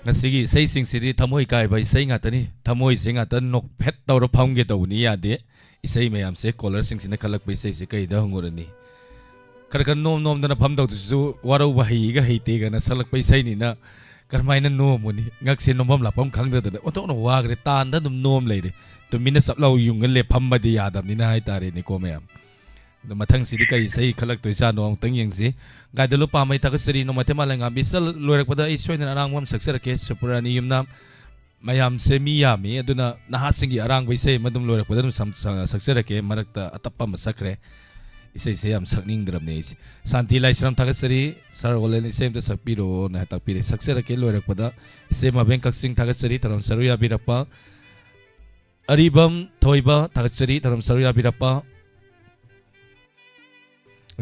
ꯉꯁꯤꯒꯤ ꯏꯁꯩꯁꯤꯡꯁꯤꯗꯤ ꯊꯃꯣꯏ ꯀꯥꯏꯕ ꯏꯁꯩ ꯉꯥꯛꯇꯅꯤ꯫ ꯊꯃꯣꯏꯁꯦ ꯉꯥꯛꯇ ꯅꯣꯛꯐꯦꯠ ꯇꯧꯔ ꯐꯝꯒꯦ ꯇꯧꯕꯅꯤ, ꯌꯥꯗꯦ꯫ ꯏꯁꯩ ꯃꯌꯥꯝꯁꯦ, ꯀꯣꯂꯔꯁꯤꯡꯁꯤꯅ ꯈꯜꯂꯛꯄ ꯏꯁꯩꯁꯦ ꯀꯩꯗ ꯍꯪꯉꯨꯔꯅꯤ? ꯈꯔ ꯈꯔ ꯅꯣꯝ ꯅꯣꯝꯗꯅ ꯐꯝꯗꯧꯗꯨꯁꯨ ꯋꯥꯔꯧꯕ ꯍꯩꯒ ꯍꯩꯇꯦꯒꯅ ꯁꯛꯂꯛꯄ ꯏꯁꯩꯅꯤꯅ ꯀꯔꯝꯍꯥꯏꯅ ꯅꯣꯝꯃꯨꯅꯤ? ꯉꯛꯁꯦ ꯅꯣꯝꯐꯝ ꯂꯥꯛꯐꯝ ꯈꯪꯗꯗꯅ ꯑꯣꯟꯊꯣꯛꯅ ꯋꯥꯈ꯭ꯔꯦ꯫ ꯇꯥꯟꯗ ꯑꯗꯨꯝ ꯅꯣꯝ ꯂꯩꯔꯦ꯫ ꯇꯨꯃꯤꯟꯅ ꯆꯞ ꯂꯥꯎ ꯌꯨꯡꯉ ꯂꯦꯞꯐꯝꯕꯗꯤ ꯌꯥꯗꯕꯅꯤꯅ ꯍꯥꯏꯇꯥꯔꯦꯅꯦꯀꯣ ꯃꯌꯥꯝ꯫ ꯑꯗꯣ ꯃꯊꯪꯁꯤꯗꯤ ꯀꯔꯤ ꯏꯁꯩ ꯈꯜꯂꯛꯇꯣꯏꯖꯥꯠꯅꯣ ꯑꯃꯨꯛꯇꯪ ꯌꯦꯡꯁꯤ꯫ ꯒꯥꯏꯗꯂꯨ ꯄꯥꯝꯃꯩ ꯊꯥꯒꯠꯆꯔꯤ, ꯅꯣꯡꯃꯥꯏꯊꯦꯝ ꯃꯥꯂꯦꯝꯉꯥꯝꯕꯤ꯫ ꯆꯠ-, ꯂꯣꯏꯔꯛꯄꯗ ꯑꯩ ꯁꯣꯏꯗꯅ ꯑꯔꯥꯡꯕ ꯑꯃ ꯁꯛꯆꯔꯛꯀꯦ, ꯁꯨꯄꯔ ꯔꯥꯅꯤ ꯌꯨꯝꯅꯥꯝ꯫ ꯃꯌꯥꯝꯁꯦ ꯃꯤ ꯌꯥꯝꯃꯤ, ꯑꯗꯨꯅ ꯅꯍꯥꯁꯤꯡꯒꯤ ꯑꯔꯥꯡꯕ ꯏꯁꯩ ꯑꯃ ꯑꯗꯨꯝ ꯂꯣꯏꯔꯛꯄꯗ ꯑꯗꯨꯝ ꯁꯝ-, ꯁ-, ꯁꯛꯆꯔꯛꯀꯦ꯫ ꯃꯔꯛꯇ ꯑꯇꯞꯄ ꯑꯃ ꯁꯛꯈ꯭ꯔꯦ꯫ ꯏꯁꯩꯁꯦ ꯌꯥꯝ ꯁꯛꯅꯤꯡꯗ꯭ꯔꯕꯅꯦ ꯑꯩꯁꯦ꯫ ꯁꯥꯟꯇꯤ ꯂꯥꯏꯁ꯭ꯔꯝ ꯊꯥꯒꯠꯆꯔꯤ, ꯁꯥꯔ ꯑꯣꯂꯦꯟ ꯏꯁꯩ ꯑꯝꯇ ꯁꯛꯄꯤꯔꯛꯑꯣꯅ ꯇꯥꯛꯄꯤꯔꯦ꯫ ꯁꯛꯆꯔꯛꯀꯦ ꯂꯣꯏꯔꯛꯄꯗ꯫ ꯏꯆꯦ ꯃꯕꯦꯟ ꯀꯛꯆꯤꯡ ꯊꯥꯒꯠꯆꯔꯤ, ꯊꯧꯔꯝ ꯁꯔꯨ ꯌꯥꯕꯤꯔꯛꯄ꯫ ꯑꯔꯤꯕꯝ ꯊꯣꯏꯕ ꯊꯥꯒꯠꯆꯔꯤ, ꯊꯧꯔꯝ ꯁꯔꯨ ꯌꯥꯕꯤꯔꯛꯄ꯫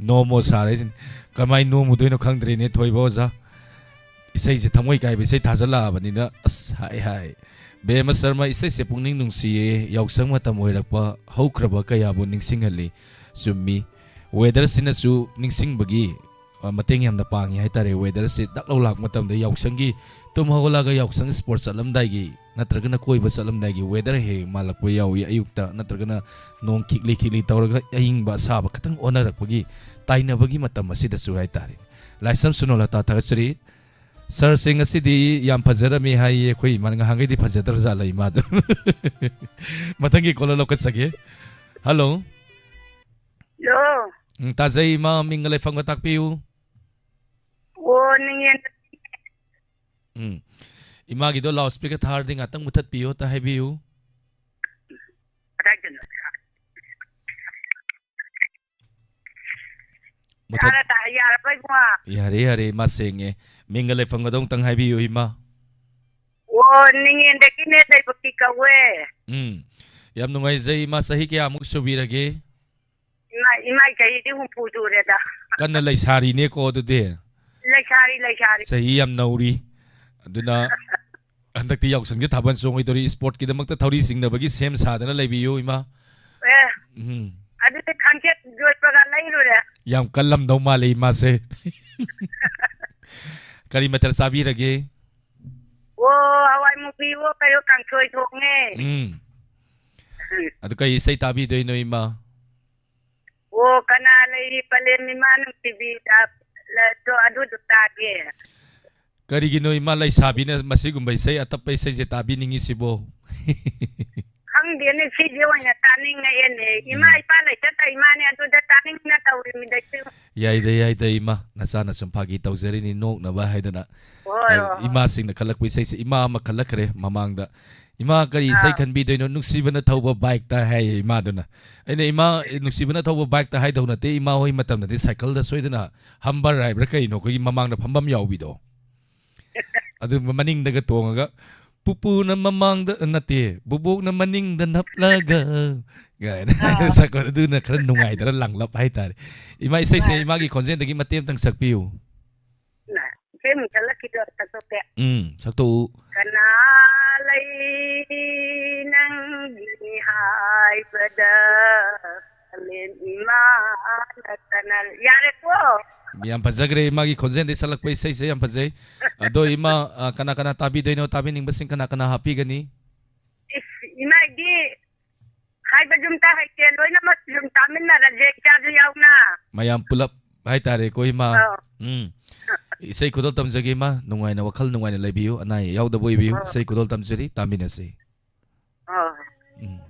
ꯅꯣꯝꯃꯣ ꯁꯥꯔꯦ ꯍꯥꯏꯁꯤꯅꯤ꯫ ꯀꯃꯥꯏꯅ ꯅꯣꯝꯃꯨꯗꯣꯏꯅꯣ ꯈꯪꯗ꯭ꯔꯦꯅꯦ ꯊꯣꯏꯕ ꯑꯣꯖꯥ꯫ ꯏꯁꯩꯁꯦ ꯊꯃꯣꯏ ꯀꯥꯏꯕ ꯏꯁꯩ ꯊꯥꯖꯜꯂꯛꯑꯕꯅꯤꯅ, ꯑꯁ, ꯍꯥꯏ, ꯍꯥꯏ꯫ ꯕꯦꯝꯃ ꯁꯔꯃ, ꯏꯁꯩꯁꯦ ꯄꯨꯛꯅꯤꯡ ꯅꯨꯡꯁꯤꯌꯦ, ꯌꯥꯎꯁꯪ ꯃꯇꯝ ꯑꯣꯏꯔꯛꯄ, ꯍꯧꯈ꯭ꯔꯕ ꯀꯌꯥꯕꯨ ꯅꯤꯡꯁꯤꯡꯍꯜꯂꯤ꯫ ꯆꯨꯝꯃꯤ꯫ ꯋꯦꯗꯔꯁꯤꯅꯁꯨ ꯅꯤꯡꯁꯤꯡꯕꯒꯤ, ꯑ, ꯃꯇꯦꯡ ꯌꯥꯝꯅ ꯄꯥꯡꯉꯤ ꯍꯥꯏꯇꯥꯔꯦ꯫ ꯋꯦꯗꯔꯁꯤ ꯗꯛ ꯂꯧ ꯂꯥꯛꯄ ꯃꯇꯝꯗ ꯌꯥꯎꯁꯪꯒꯤ ꯇꯨꯝ ꯍꯧꯒꯠꯂꯒ ꯌꯥꯎꯁꯪ ꯁ꯭ꯄꯣꯔꯠ ꯆꯠꯂꯝꯗꯥꯏꯒꯤ ꯅꯠꯇ꯭ꯔꯒꯅ ꯀꯣꯏꯕ ꯆꯠꯂꯝꯗꯥꯏꯒꯤ ꯋꯦꯗꯔ ꯍꯦꯛ ꯍꯦꯛ ꯃꯥꯜꯂꯛꯄ ꯌꯥꯎꯏ꯫ ꯑꯌꯨꯛꯇ ꯅꯠꯇ꯭ꯔꯒꯅ ꯅꯣꯡ ꯈꯤꯛꯂꯤ ꯈꯤꯛꯂꯤ ꯇꯧꯔꯒ ꯑꯏꯪꯕ ꯑꯁꯥꯕ ꯈꯤꯇꯪ ꯑꯣꯟꯅꯔꯛꯄꯒꯤ ꯇꯥꯏꯅꯕꯒꯤ ꯃꯇꯝ ꯑꯁꯤꯗꯁꯨ ꯍꯥꯏꯇꯥꯔꯦ꯫ ꯂꯥꯏꯁ꯭ꯔꯝ ꯁꯨꯅꯣꯂꯇꯥ ꯊꯥꯒꯠꯆꯔꯤ꯫ ꯁꯥꯔꯁꯦ ꯉꯁꯤꯗꯤ ꯌꯥꯝ ꯐꯖꯔꯝꯃꯤ ꯍꯥꯏꯌꯦ ꯑꯩꯈꯣꯏ ꯏꯃꯥꯅ꯫ ꯉꯍꯥꯟꯈꯩꯗꯤ ꯐꯖꯗ꯭ꯔꯖꯥꯠꯂ ꯏꯃꯥꯗꯣ? ꯃꯊꯪꯒꯤ ꯀꯣꯂꯔ ꯂꯧꯈꯠꯆꯒꯦ꯫ ꯍꯜꯂꯣ꯫ ꯍꯜꯂꯣ꯫ ꯎꯝ, ꯇꯥꯖꯩ ꯏꯃꯥ, ꯃꯤꯡꯒ ꯂꯩꯐꯝꯒ ꯇꯥꯛꯄꯤꯌꯨ꯫ ꯑꯣ, ꯅꯤꯡꯉꯦꯟ꯫ ꯎꯝ꯫ ꯏꯃꯥꯒꯤꯗꯣ ꯂꯥꯎꯠ ꯁ꯭ꯄꯤꯀꯔ ꯊꯥꯔꯗꯤ ꯉꯥꯛꯇꯪ ꯃꯨꯊꯠꯄꯤꯌꯣ, ꯑꯝꯇ ꯍꯥꯏꯕꯤꯌꯨ꯫ ꯀꯗꯥꯏꯗꯅꯣ? ꯃꯨꯊꯠ- ꯇꯥꯔꯦ, ꯇꯥꯔꯦ, ꯌꯥꯔꯕ ꯏꯕꯨꯡꯉꯣ? ꯌꯥꯔꯦ, ꯌꯥꯔꯦ, ꯏꯃꯥ ꯁꯦꯡꯉꯦ꯫ ꯃꯤꯡꯒ ꯂꯩꯐꯝꯒꯗꯣ ꯑꯃꯨꯛꯇꯪ ꯍꯥꯏꯕꯤꯌꯨ, ꯏꯃꯥ꯫ ꯑꯣ, ꯅꯤꯡꯉꯦꯟꯗꯒꯤꯅꯦ, ꯂꯩꯕꯛꯀꯤ ꯀꯧꯋꯦ꯫ ꯎꯝ꯫ ꯌꯥꯝ ꯅꯨꯡꯉꯥꯏꯖꯩ, ꯏꯃꯥ꯫ ꯆꯍꯤ ꯀꯌꯥꯃꯨꯛ ꯁꯨꯕꯤꯔꯒꯦ? ꯏꯃꯥ, ꯏꯃꯥꯏ ꯆꯍꯤꯗꯤ ꯍꯨꯝꯐꯨ ꯁꯨꯔꯦꯗ꯫ ꯀꯟꯅ ꯂꯩꯁꯥꯔꯤꯅꯦꯀꯣ ꯑꯗꯨꯗꯤ꯫ ꯂꯩꯁꯥꯔꯤ, ꯂꯩꯁꯥꯔꯤ꯫ ꯆꯍꯤ ꯌꯥꯝ ꯅꯧꯔꯤ꯫ ꯑꯗꯨꯅ ꯍꯟꯗꯛꯇꯤ ꯌꯥꯎꯁꯪꯁꯦ ꯊꯥꯕꯜ ꯆꯣꯡꯉꯣꯏꯗꯧꯔꯤ꯫ ꯁ꯭ꯄꯣꯔꯠꯀꯤꯗꯃꯛꯇ ꯊꯧꯔꯤ ꯆꯤꯡꯅꯕꯒꯤ ꯁꯦꯝ ꯁꯥꯗꯅ ꯂꯩꯕꯤꯌꯨ, ꯏꯃꯥ꯫ ꯑꯦ, ꯎꯝ꯫ ꯑꯗꯨꯗꯤ ꯈꯪꯆꯦꯠ ꯌꯣꯠꯄꯒ ꯂꯩꯔꯨꯔꯦ꯫ ꯌꯥꯝ ꯀꯜꯂꯝꯗꯧ ꯃꯥꯜꯂꯦ ꯏꯃꯥꯁꯦ꯫ ꯀꯔꯤ ꯃꯊꯦꯜ ꯆꯥꯕꯤꯔꯒꯦ? ꯑꯣ, ꯍꯋꯥꯏ ꯃꯨꯕꯤꯋꯣ ꯀꯩꯌꯣ ꯀꯥꯡꯁꯣꯏ ꯊꯣꯡꯉꯦ꯫ ꯎꯝ꯫ ꯑꯗꯨ ꯀꯩ ꯏꯁꯩ ꯇꯥꯕꯤꯗꯣꯏꯅꯣ, ꯏꯃꯥ? ꯑꯣ, ꯀꯅꯥ ꯂꯩꯔꯤ ꯄꯂꯦꯝ ꯏꯃꯥ ꯅꯨꯡꯁꯤꯕꯤꯗ, ꯂ-, ꯗꯣ, ꯑꯗꯨꯗꯣ ꯇꯥꯒꯦ꯫ ꯀꯔꯤꯒꯤꯅꯣ ꯏꯃꯥ ꯂꯩꯁꯥꯕꯤꯅ ꯃꯁꯤꯒꯨꯝꯕ ꯏꯁꯩ ꯑꯇꯞꯄ ꯏꯁꯩꯁꯦ ꯇꯥꯕꯤꯅꯤꯡꯉꯤꯁꯤꯕꯣ? ꯈꯪꯗꯦꯅꯦ, ꯁꯤꯁꯦ ꯑꯣꯏꯅ ꯇꯥꯅꯤꯡꯉꯛꯑꯦꯅꯦ꯫ ꯏꯃꯥ ꯎꯝ꯫ ꯏꯄꯥ ꯂꯩꯇ ꯇꯧ ꯏꯃꯥꯅꯦ, ꯑꯗꯨꯗ ꯇꯥꯅꯤꯡꯅ ꯇꯧꯔꯤꯃꯤꯗ ꯏꯆꯦ꯫ ꯌꯥꯏꯗ, ꯌꯥꯏꯗ ꯏꯃꯥ, ꯅꯆꯥꯅ ꯁꯨꯝ ꯐꯥꯒꯤ ꯇꯧꯖꯔꯤꯅꯤ, ꯅꯣꯛꯅꯕ ꯍꯥꯏꯗꯅ꯫ ꯍꯣꯏ, ꯑ, ꯍꯣꯏ, ꯍꯣꯏ꯫ ꯏꯃꯥꯁꯤꯡꯅ ꯈꯜꯂꯛꯄ ꯏꯁꯩꯁꯦ, ꯏꯃꯥ ꯑꯃ ꯈꯜꯂꯛꯈ꯭ꯔꯦ ꯃꯃꯥꯡꯗ꯫ "ꯏꯃꯥ, ꯀꯔꯤ ꯏꯁꯩ ꯑꯥ꯫ ꯈꯟꯕꯤꯗꯣꯏꯅꯣ?" "ꯅꯨꯡꯁꯤꯕꯅ ꯊꯧꯕ ꯕꯥꯏꯛꯇ" ꯍꯥꯏꯌꯦ ꯏꯃꯥꯗꯨꯅ꯫ ꯑꯩꯅ, "ꯏꯃꯥ, ꯅꯨꯡꯁꯤꯕꯅ ꯊꯧꯕ ꯕꯥꯏꯛꯇ" ꯍꯥꯏꯗꯧ ꯅꯠꯇꯦ, ꯏꯃꯥ ꯍꯣꯏ ꯃꯇꯝꯗꯗꯤ ꯁꯥꯏꯀꯜꯗ ꯁꯣꯏꯗꯅ ꯍꯝꯕꯔ ꯍꯥꯏꯕ꯭ꯔꯥ ꯀꯩꯅꯣ, ꯑꯩꯈꯣꯏꯒꯤ ꯃꯃꯥꯡꯗ ꯐꯝꯐꯝ ꯌꯥꯎꯕꯤꯗꯣ꯫ ꯑꯗꯨ ꯃꯅꯤꯡꯗꯒ ꯇꯣꯡꯉꯒ, "ꯄꯨꯄꯨꯅ ꯃꯃꯥꯡꯗ", ꯅꯠꯇꯦ, "ꯕꯨꯕꯣꯛꯅ ꯃꯅꯤꯡꯗ ꯅꯞꯂꯒ" ꯀꯥꯏꯅ ꯑꯥ꯫ ꯁꯛꯄ, ꯑꯗꯨꯅ ꯈꯔ ꯅꯨꯡꯉꯥꯏꯗꯅ ꯂꯥꯡꯂꯞ ꯍꯥꯏꯇꯥꯔꯦ꯫ ꯏꯃꯥ, ꯏꯁꯩꯁꯦ ꯑꯥ꯫ ꯏꯃꯥꯒꯤ ꯈꯣꯟꯖꯦꯜꯗꯒꯤ ꯃꯇꯦꯛ ꯑꯃꯇꯪ ꯁꯛꯄꯤꯌꯨ꯫ ꯏꯃꯥ, ꯏꯁꯩ ꯑꯃꯨꯛ ꯁꯛꯂꯛꯈꯤꯗꯣ, ꯁꯛꯇꯣꯛꯀꯦ꯫ ꯎꯝ, ꯁꯛꯇꯣꯛꯎ꯫ ꯀꯅꯥ ꯂꯩ ꯅꯪꯒꯤ ꯍꯥꯏꯕꯗ, ꯀꯥꯂꯦꯟ ꯏꯃꯥ ꯅꯠꯇꯅ꯫ ꯌꯥꯔꯦꯀꯣ? ꯌꯥꯝ ꯐꯖꯈ꯭ꯔꯦ, ꯏꯃꯥꯒꯤ ꯈꯣꯟꯖꯦꯜꯗꯒꯤ ꯁꯛꯂꯛꯄ ꯏꯁꯩꯁꯦ ꯌꯥꯝ ꯐꯖꯩ꯫ ꯑꯗꯣ ꯏꯃꯥ, ꯑ, ꯀꯅꯥ ꯀꯅꯥ ꯇꯥꯕꯤꯗꯣꯏꯅꯣ? ꯇꯥꯕꯤꯅꯤꯡꯕꯁꯤꯡ ꯀꯅꯥ ꯀꯅꯥ ꯍꯥꯞꯄꯤꯒꯅꯤ? ꯏꯁ, ꯏꯃꯥꯏꯗꯤ ꯍꯥꯏꯕꯁꯨ ꯑꯝꯇ ꯍꯩꯇꯦ, ꯂꯣꯏꯅꯃꯛ ꯁꯨꯝ ꯇꯥꯃꯤꯟꯅꯔꯁꯦ, ꯏꯆꯥꯁꯨ ꯌꯥꯎꯅ꯫ ꯃꯌꯥꯝ ꯄꯨꯂꯞ ꯍꯥꯏꯇꯥꯔꯦꯀꯣ, ꯏꯃꯥ꯫ ꯑꯧ꯫ ꯎꯝ꯫ ꯏꯁꯩ ꯈꯨꯗꯣꯜ ꯇꯝꯖꯒꯦ, ꯏꯃꯥ꯫ ꯅꯨꯡꯉꯥꯏꯅ, ꯋꯥꯈꯜ ꯅꯨꯡꯉꯥꯏꯅ ꯂꯩꯕꯤꯌꯨ, ꯑꯅꯥ ꯑꯌꯦꯛ ꯌꯥꯎꯗꯕ ꯑꯣꯏꯕꯤꯌꯨ꯫ ꯑꯧ꯫ ꯏꯁꯩ ꯈꯨꯗꯣꯜ ꯇꯝꯖꯔꯤ, ꯇꯥꯃꯤꯟꯅꯁꯤ꯫ ꯑꯧ꯫ ꯎꯝ꯫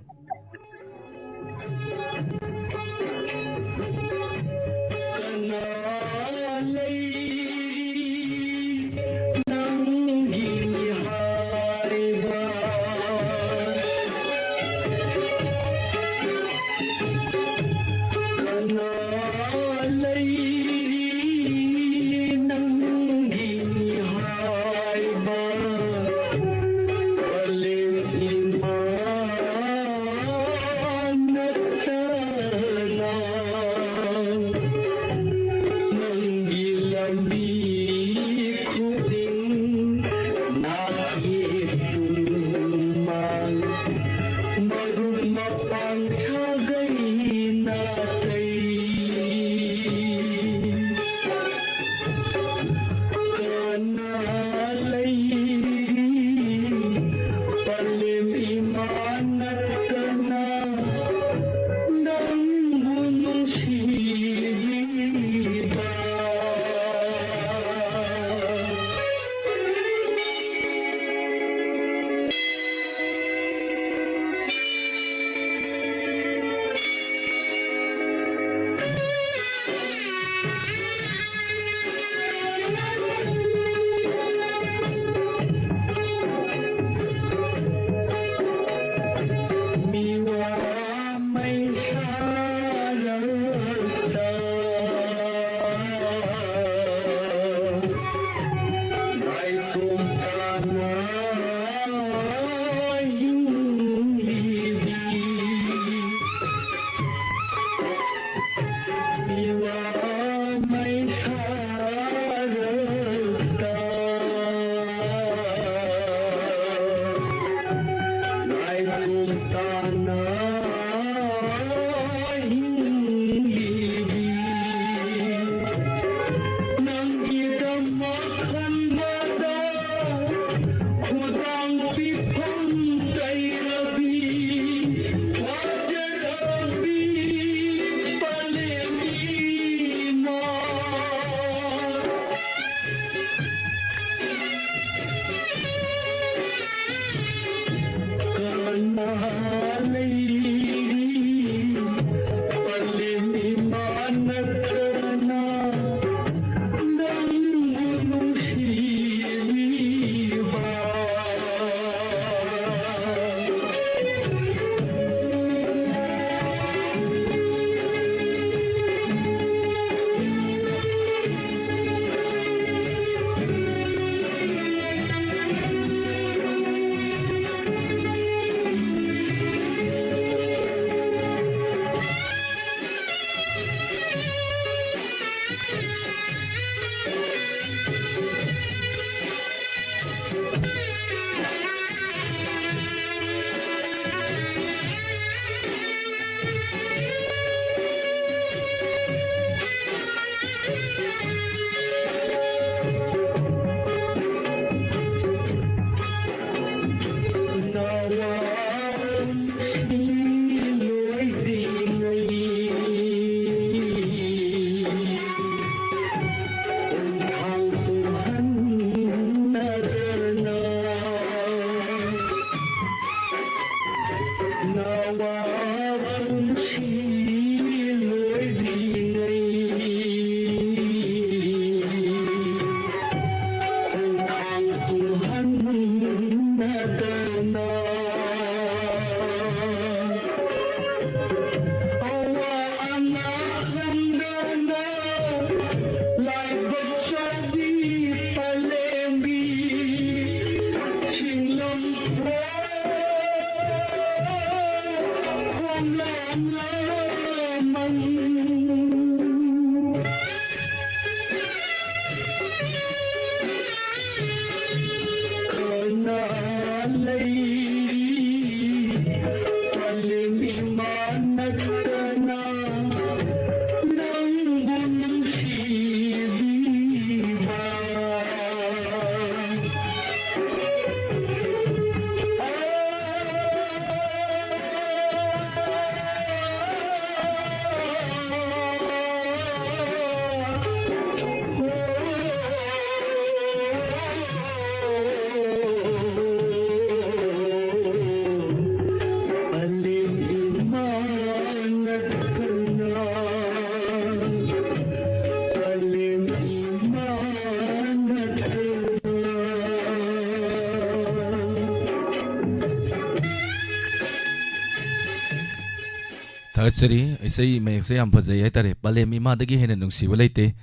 ꯊꯥꯒꯠꯆꯔꯤ꯫ ꯏꯁꯩ ꯃꯌꯦꯛꯁꯦ ꯌꯥꯝ ꯐꯖꯩ ꯍꯥꯏꯇꯥꯔꯦ꯫ ꯄꯂꯦꯝ ꯏꯃꯥꯗꯒꯤ ꯍꯦꯟꯅ ꯅꯨꯡꯁꯤꯕ ꯂꯩꯇꯦ꯫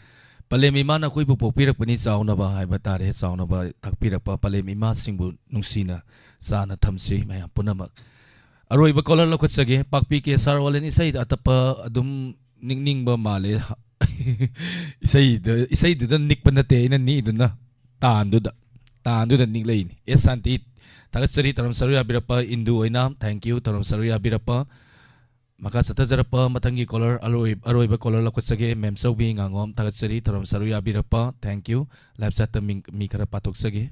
ꯄꯂꯦꯝ ꯏꯃꯥꯅ ꯑꯩꯈꯣꯏꯕꯨ ꯄꯣꯛꯄꯤꯔꯛꯄꯅꯤ ꯆꯥꯎꯅꯕ ꯍꯥꯏꯕ ꯇꯥꯔꯦ꯫ ꯆꯥꯎꯅꯕ ꯇꯥꯛꯄꯤꯔꯛꯄ ꯄꯂꯦꯝ ꯏꯃꯥꯁꯤꯡꯕꯨ ꯅꯨꯡꯁꯤꯅ ꯆꯥꯅ ꯊꯝꯁꯤ ꯃꯌꯥꯝ ꯄꯨꯝꯅꯃꯛ꯫ ꯑꯔꯣꯏꯕ ꯀꯣꯂꯔ ꯂꯧꯈꯠꯆꯒꯦ꯫ ꯄꯥꯛꯄꯤ ꯀꯦ ꯁꯥꯔ ꯋꯥꯂꯦꯟ ꯏꯁꯩꯗ ꯑꯇꯞꯄ ꯑꯗꯨꯝ ꯅꯤꯛꯅꯤꯡꯕ ꯃꯥꯜꯂꯦ꯫ ꯏꯁꯩꯗ, ꯏꯁꯩꯗꯨꯗ ꯅꯤꯛꯄ ꯅꯠꯇꯦ ꯑꯩꯅ ꯅꯤꯛꯏꯗꯨꯅ, ꯇꯥꯟꯗꯨꯗ, ꯇꯥꯟꯗꯨꯗ ꯅꯤꯛꯂꯛꯏꯅꯤ꯫ ꯑꯦꯁ ꯁꯥꯟꯇꯤ, ꯊꯥꯒꯠꯆꯔꯤ꯫ ꯇꯔꯝ ꯁꯔꯨ ꯌꯥꯕꯤꯔꯛꯄ ꯏꯟꯗꯨ ꯑꯣꯏꯅ, thank you꯫ ꯇꯔꯝ ꯁꯔꯨ ꯌꯥꯕꯤꯔꯛꯄ꯫ ꯃꯈꯥ ꯆꯠꯊꯖꯔꯛꯄ ꯃꯊꯪꯒꯤ ꯀꯣꯂꯔ, ꯑꯔꯣꯏ-, ꯑꯔꯣꯏꯕ ꯀꯣꯂꯔ ꯂꯧꯈꯠꯆꯒꯦ꯫ ꯃꯦꯝꯆꯧꯕꯤ ꯉꯥꯉꯣꯝ, ꯊꯥꯒꯠꯆꯔꯤ꯫ ꯇꯔꯝ ꯁꯔꯨ ꯌꯥꯕꯤꯔꯛꯄ, thank you꯫ ꯂꯥꯏꯞ ꯆꯥꯠꯇ ꯃꯤꯡ, ꯃꯤ ꯈꯔ ꯄꯥꯊꯣꯛꯆꯒꯦ꯫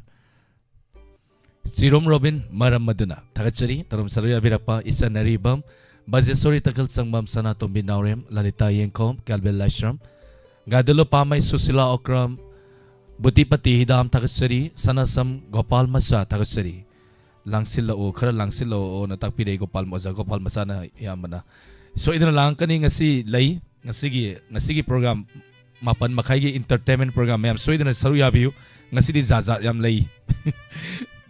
ꯆꯤꯔꯣꯝ ꯔꯣꯕꯤꯟ, ꯃꯔꯝ ꯑꯗꯨꯅ, ꯊꯥꯒꯠꯆꯔꯤ꯫ ꯇꯔꯝ ꯁꯔꯨ ꯌꯥꯕꯤꯔꯛꯄ ꯏꯆꯟ ꯑꯔꯤꯕꯝ, ꯕꯖꯦꯁꯣꯔꯤ ꯇꯈꯦꯜ ꯆꯪꯕꯝ, ꯁꯅꯥꯇꯣꯝꯕꯤ ꯅꯥꯎꯔꯦꯝ, ꯂꯂꯤꯇꯥ ꯌꯦꯡꯈꯣꯝ, ꯀꯦꯜꯕꯦꯜ ꯂꯥꯏꯁ꯭ꯔꯝ, ꯒꯥꯏꯗꯂꯣ ꯄꯥꯝꯃꯩ, ꯁꯨꯁꯤꯂꯥ ꯑꯣꯀ꯭ꯔꯝ, ꯕꯨꯇꯤꯄꯇꯤ ꯍꯤꯗꯥꯝ, ꯊꯥꯒꯠꯆꯔꯤ꯫ ꯁꯅꯥꯁꯝ ꯒꯣꯄꯥꯜ ꯃꯆꯥ, ꯊꯥꯒꯠꯆꯔꯤ꯫ ꯂꯥꯡꯁꯤꯜꯂꯛꯑꯣ, ꯈꯔ ꯂꯥꯡꯁꯤꯜꯂꯛꯑꯣꯅ ꯇꯥꯛꯄꯤꯔꯛꯏ ꯒꯣꯄꯥꯜ, ꯑꯣꯖꯥ ꯒꯣꯄꯥꯜ ꯃꯆꯥꯅ ꯑꯌꯥꯝꯕꯅ꯫ ꯁꯣꯏꯗꯅ ꯂꯥꯡꯉꯛꯀꯅꯤ꯫ ꯉꯁꯤ ꯂꯩ, ꯉꯁꯤꯒꯤ, ꯉꯁꯤꯒꯤ program ꯃꯥꯄꯟ ꯃꯈꯥꯏꯒꯤ entertainment program, ꯃꯌꯥꯝ ꯁꯣꯏꯗꯅ ꯁꯔꯨꯛ ꯌꯥꯕꯤꯌꯨ꯫ ꯉꯁꯤꯗꯤ ꯖꯥꯠ ꯖꯥꯠ ꯌꯥꯝ ꯂꯩ꯫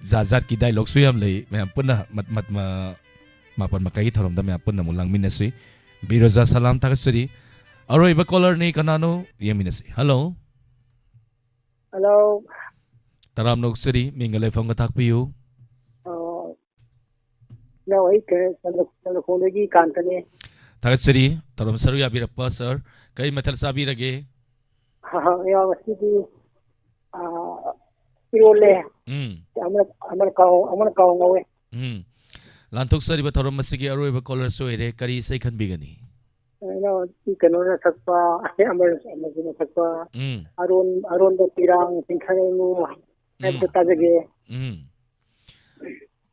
ꯖꯥꯠ ꯖꯥꯠꯀꯤ dialogueꯁꯨ ꯌꯥꯝ ꯂꯩ꯫ ꯃꯌꯥꯝ ꯄꯨꯟꯅ ꯃꯠ-, ꯃꯠ-, ꯃ-, ꯃꯥꯄꯟ ꯃꯈꯥꯏꯒꯤ ꯊꯧꯔꯝꯗ ꯃꯌꯥꯝ ꯄꯨꯟꯅ ꯑꯃꯨꯛ ꯂꯥꯡꯃꯤꯟꯅꯁꯤ꯫ ꯕꯤꯔꯣꯖꯥ, ꯁꯂꯥꯝ, ꯊꯥꯒꯠꯆꯔꯤ꯫ ꯑꯔꯣꯏꯕ callerꯅꯤ, ꯀꯅꯥꯅꯣ? ꯌꯦꯡꯃꯤꯟꯅꯁꯤ꯫ Hello꯫ Hello꯫ ꯇꯔꯥꯝꯅ ꯑꯣꯛꯆꯔꯤ, ꯃꯤꯡꯒ ꯂꯩꯐꯝꯒ ꯇꯥꯛꯄꯤꯌꯨ꯫ ꯑ, ꯏꯅꯥꯎ, ꯑꯩ ꯀꯩꯅꯣ, ꯆꯝꯂ-, ꯆꯝꯂꯈꯣꯡꯗꯒꯤ ꯀꯥꯟꯇꯅꯦ꯫ ꯊꯥꯒꯠꯆꯔꯤ, ꯊꯧꯔꯝ ꯁꯔꯨꯛ ꯌꯥꯕꯤꯔꯛꯄ, sir꯫ ꯀꯔꯤ ꯃꯊꯦꯜ ꯆꯥꯕꯤꯔꯒꯦ? ꯏꯅꯥꯎ, ꯉꯁꯤꯗꯤ, ꯑ, ꯏꯔꯣꯜꯂꯦ꯫ ꯎꯝ꯫ ꯑꯃꯅ, ꯑꯃꯅ ꯀꯥꯡꯉꯧ, ꯑꯃꯅ ꯀꯥꯡꯉꯧ ꯉꯧꯋꯦ꯫ ꯎꯝ꯫ ꯂꯥꯟꯊꯣꯛꯆꯔꯤꯕ ꯊꯧꯔꯝ ꯑꯁꯤꯒꯤ ꯑꯔꯣꯏꯕ callerꯁꯨ ꯑꯣꯏꯔꯦ꯫ ꯀꯔꯤ ꯏꯁꯩ ꯈꯟꯕꯤꯒꯅꯤ? ꯀꯩꯅꯣ, ꯁꯤ ꯀꯩꯅꯣꯅ ꯁꯛꯄ, ꯑꯃꯔ, ꯑꯃꯔꯖꯤꯠꯅ ꯁꯛꯄ, ꯎꯝ꯫ ꯑꯔꯣꯟ-, ꯑꯔꯣꯟꯕ ꯄꯤꯔꯥꯡ ꯆꯤꯡꯊꯔꯅꯨ ꯍꯥꯏꯕꯗꯣ ꯎꯝ꯫ ꯇꯥꯖꯒꯦ꯫ ꯎꯝ꯫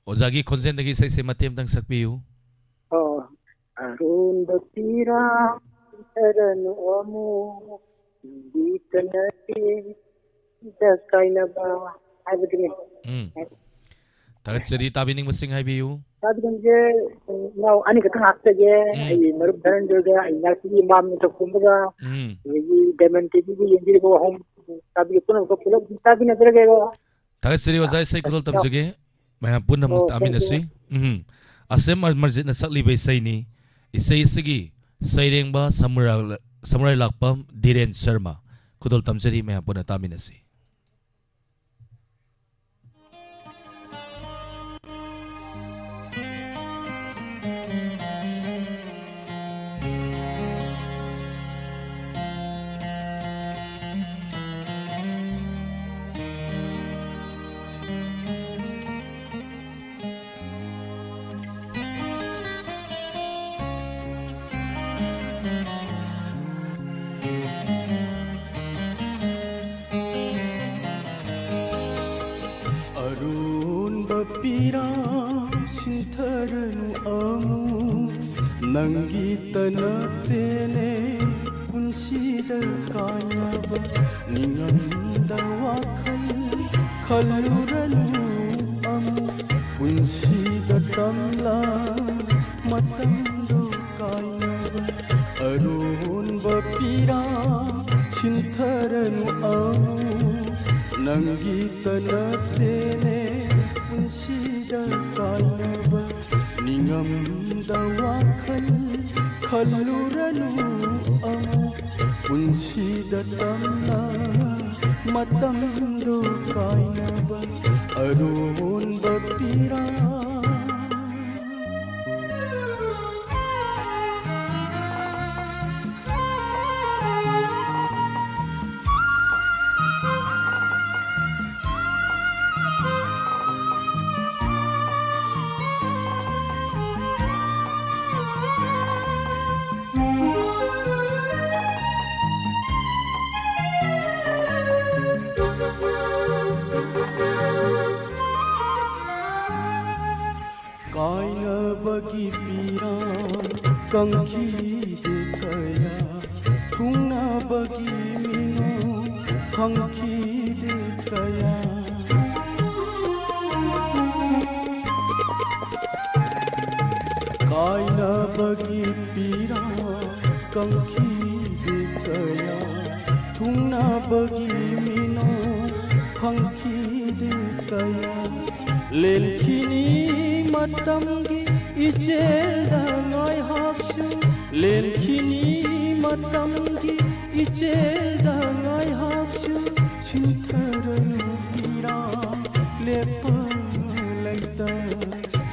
ꯑꯣꯖꯥꯒꯤ ꯈꯣꯟꯖꯦꯜꯗꯒꯤ ꯏꯁꯩꯁꯦ ꯃꯇꯦꯛ ꯑꯃꯇꯪ ꯁꯛꯄꯤꯌꯨ꯫ ꯑꯣ꯫ ꯑꯔꯣꯟꯕ ꯄꯤꯔꯥꯡ ꯆꯤꯡꯊꯔꯅꯨ ꯑꯃꯨꯛ, ꯅꯨꯡꯁꯤꯇꯅ ꯀꯥꯏꯅꯕ ꯍꯥꯏꯕꯗꯨꯅꯤ꯫ ꯎꯝ꯫ ꯊꯥꯒꯠꯆꯔꯤ, ꯇꯥꯕꯤꯅꯤꯡꯕꯁꯤꯡ ꯍꯥꯏꯕꯤꯌꯨ꯫ ꯇꯥꯕꯤꯅꯤꯡꯕꯁꯦ, ꯏꯅꯥꯎ ꯑꯅꯤꯈꯛꯇꯪ ꯍꯥꯞꯆꯒꯦ꯫ ꯎꯝ꯫ ꯑꯩ ꯃꯔꯨꯞ ꯙꯅꯟꯖꯣꯏꯒ, ꯑꯩ ꯏꯅꯥꯎꯄꯤ ꯏꯃꯥꯝꯅ ꯇꯧꯈꯨꯝꯕꯒ, ꯎꯝ꯫ ꯑꯗꯒꯤ Diamond TVꯒꯤ ꯌꯦꯡꯕꯤꯔꯤꯕ ꯑꯍꯨꯝ, ꯇꯥꯕꯤꯕ ꯄꯨꯝꯅꯃꯛꯇ ꯄꯨꯂꯞ ꯑꯗꯨꯝ ꯇꯥꯕꯤꯅꯖꯔꯒꯦꯀꯣ꯫ ꯊꯥꯒꯠꯆꯔꯤ ꯑꯣꯖꯥ, ꯏꯁꯩ ꯈꯨꯗꯣꯜ ꯇꯝꯖꯒꯦ꯫ ꯃꯌꯥꯝ ꯄꯨꯟꯅ ꯑꯃꯨꯛ ꯑꯣ, thank you꯫ ꯇꯥꯃꯤꯟꯅꯁꯤ꯫ ꯎꯝ꯫ ꯑꯁꯦꯝ ꯑꯃꯔꯖꯤꯠꯅ ꯁꯛꯂꯤꯕ ꯏꯁꯩꯅꯤ꯫ ꯏꯁꯩ ꯑꯁꯤꯒꯤ ꯁꯩꯔꯦꯡꯕ ꯁꯃꯨꯔꯥ-, ꯁꯃꯨꯔꯥꯏ ꯂꯥꯛꯄꯝ ꯙꯤꯔꯦꯟ ꯁꯔꯃ꯫ ꯈꯨꯗꯣꯜ ꯇꯝꯖꯔꯤ, ꯃꯌꯥꯝ ꯄꯨꯟꯅ ꯇꯥꯃꯤꯟꯅꯁꯤ꯫ ꯑꯔꯣꯟꯕ ꯄꯤꯔꯥꯡ ꯁꯤꯟꯊꯔꯅꯨ ꯑꯃꯨꯛ, ꯅꯪꯒꯤꯇ ꯅꯠꯇꯦꯅꯦ ꯄꯨꯟꯁꯤꯗ ꯀꯥꯏꯅꯕ꯫ ꯅꯤꯡꯉꯝꯗ ꯋꯥꯈꯜ ꯈꯜꯂꯨꯔꯅꯨ ꯑꯃꯨꯛ, ꯄꯨꯟꯁꯤꯗ ꯇꯝꯂꯥ ꯃꯇꯝꯗꯣ ꯀꯥꯏꯅꯕ ꯑꯔꯣꯟꯕ ꯄꯤꯔꯥꯡ ꯁꯤꯟꯊꯔꯅꯨ ꯑꯃꯨꯛ꯫ ꯅꯪꯒꯤꯇ ꯅꯠꯇꯦꯅꯦ ꯄꯨꯟꯁꯤꯗ ꯀꯥꯏꯅꯕ꯫ ꯅꯤꯡꯉꯝꯗ ꯋꯥꯈꯜ ꯈꯜꯂꯨꯔꯅꯨ ꯑꯃꯨꯛ꯫ ꯄꯨꯟꯁꯤꯗ ꯇꯝꯅ ꯃꯇꯝꯗꯣ ꯀꯥꯏꯅꯕ ꯑꯔꯣꯟꯕ ꯄꯤꯔꯥꯡ꯫ ꯀꯥꯏꯅꯕꯒꯤ ꯄꯤꯔꯥꯡ ꯀꯪꯈꯤꯗꯦ ꯀꯌꯥ, ꯊꯨꯡꯅꯕꯒꯤ ꯃꯤꯅꯣ ꯐꯪꯈꯤꯗꯦ ꯀꯌꯥ꯫ ꯀꯥꯏꯅꯕꯒꯤ ꯄꯤꯔꯥꯡ ꯀꯪꯈꯤꯗꯦ ꯀꯌꯥ, ꯊꯨꯡꯅꯕꯒꯤ ꯃꯤꯅꯣ ꯐꯪꯈꯤꯗꯦ ꯀꯌꯥ꯫ ꯂꯦꯟꯈꯤꯅꯤ ꯃꯇꯝꯒꯤ ꯏꯆꯦꯜꯗ ꯉꯥꯏꯍꯥꯛꯁꯨ, ꯂꯦꯟꯈꯤꯅꯤ ꯃꯇꯝꯒꯤ ꯏꯆꯦꯜꯗ ꯉꯥꯏꯍꯥꯛꯁꯨ꯫ ꯁꯤꯟꯊꯔꯅꯨ ꯄꯤꯔꯥꯡ ꯂꯦꯞꯄ ꯂꯩꯇ,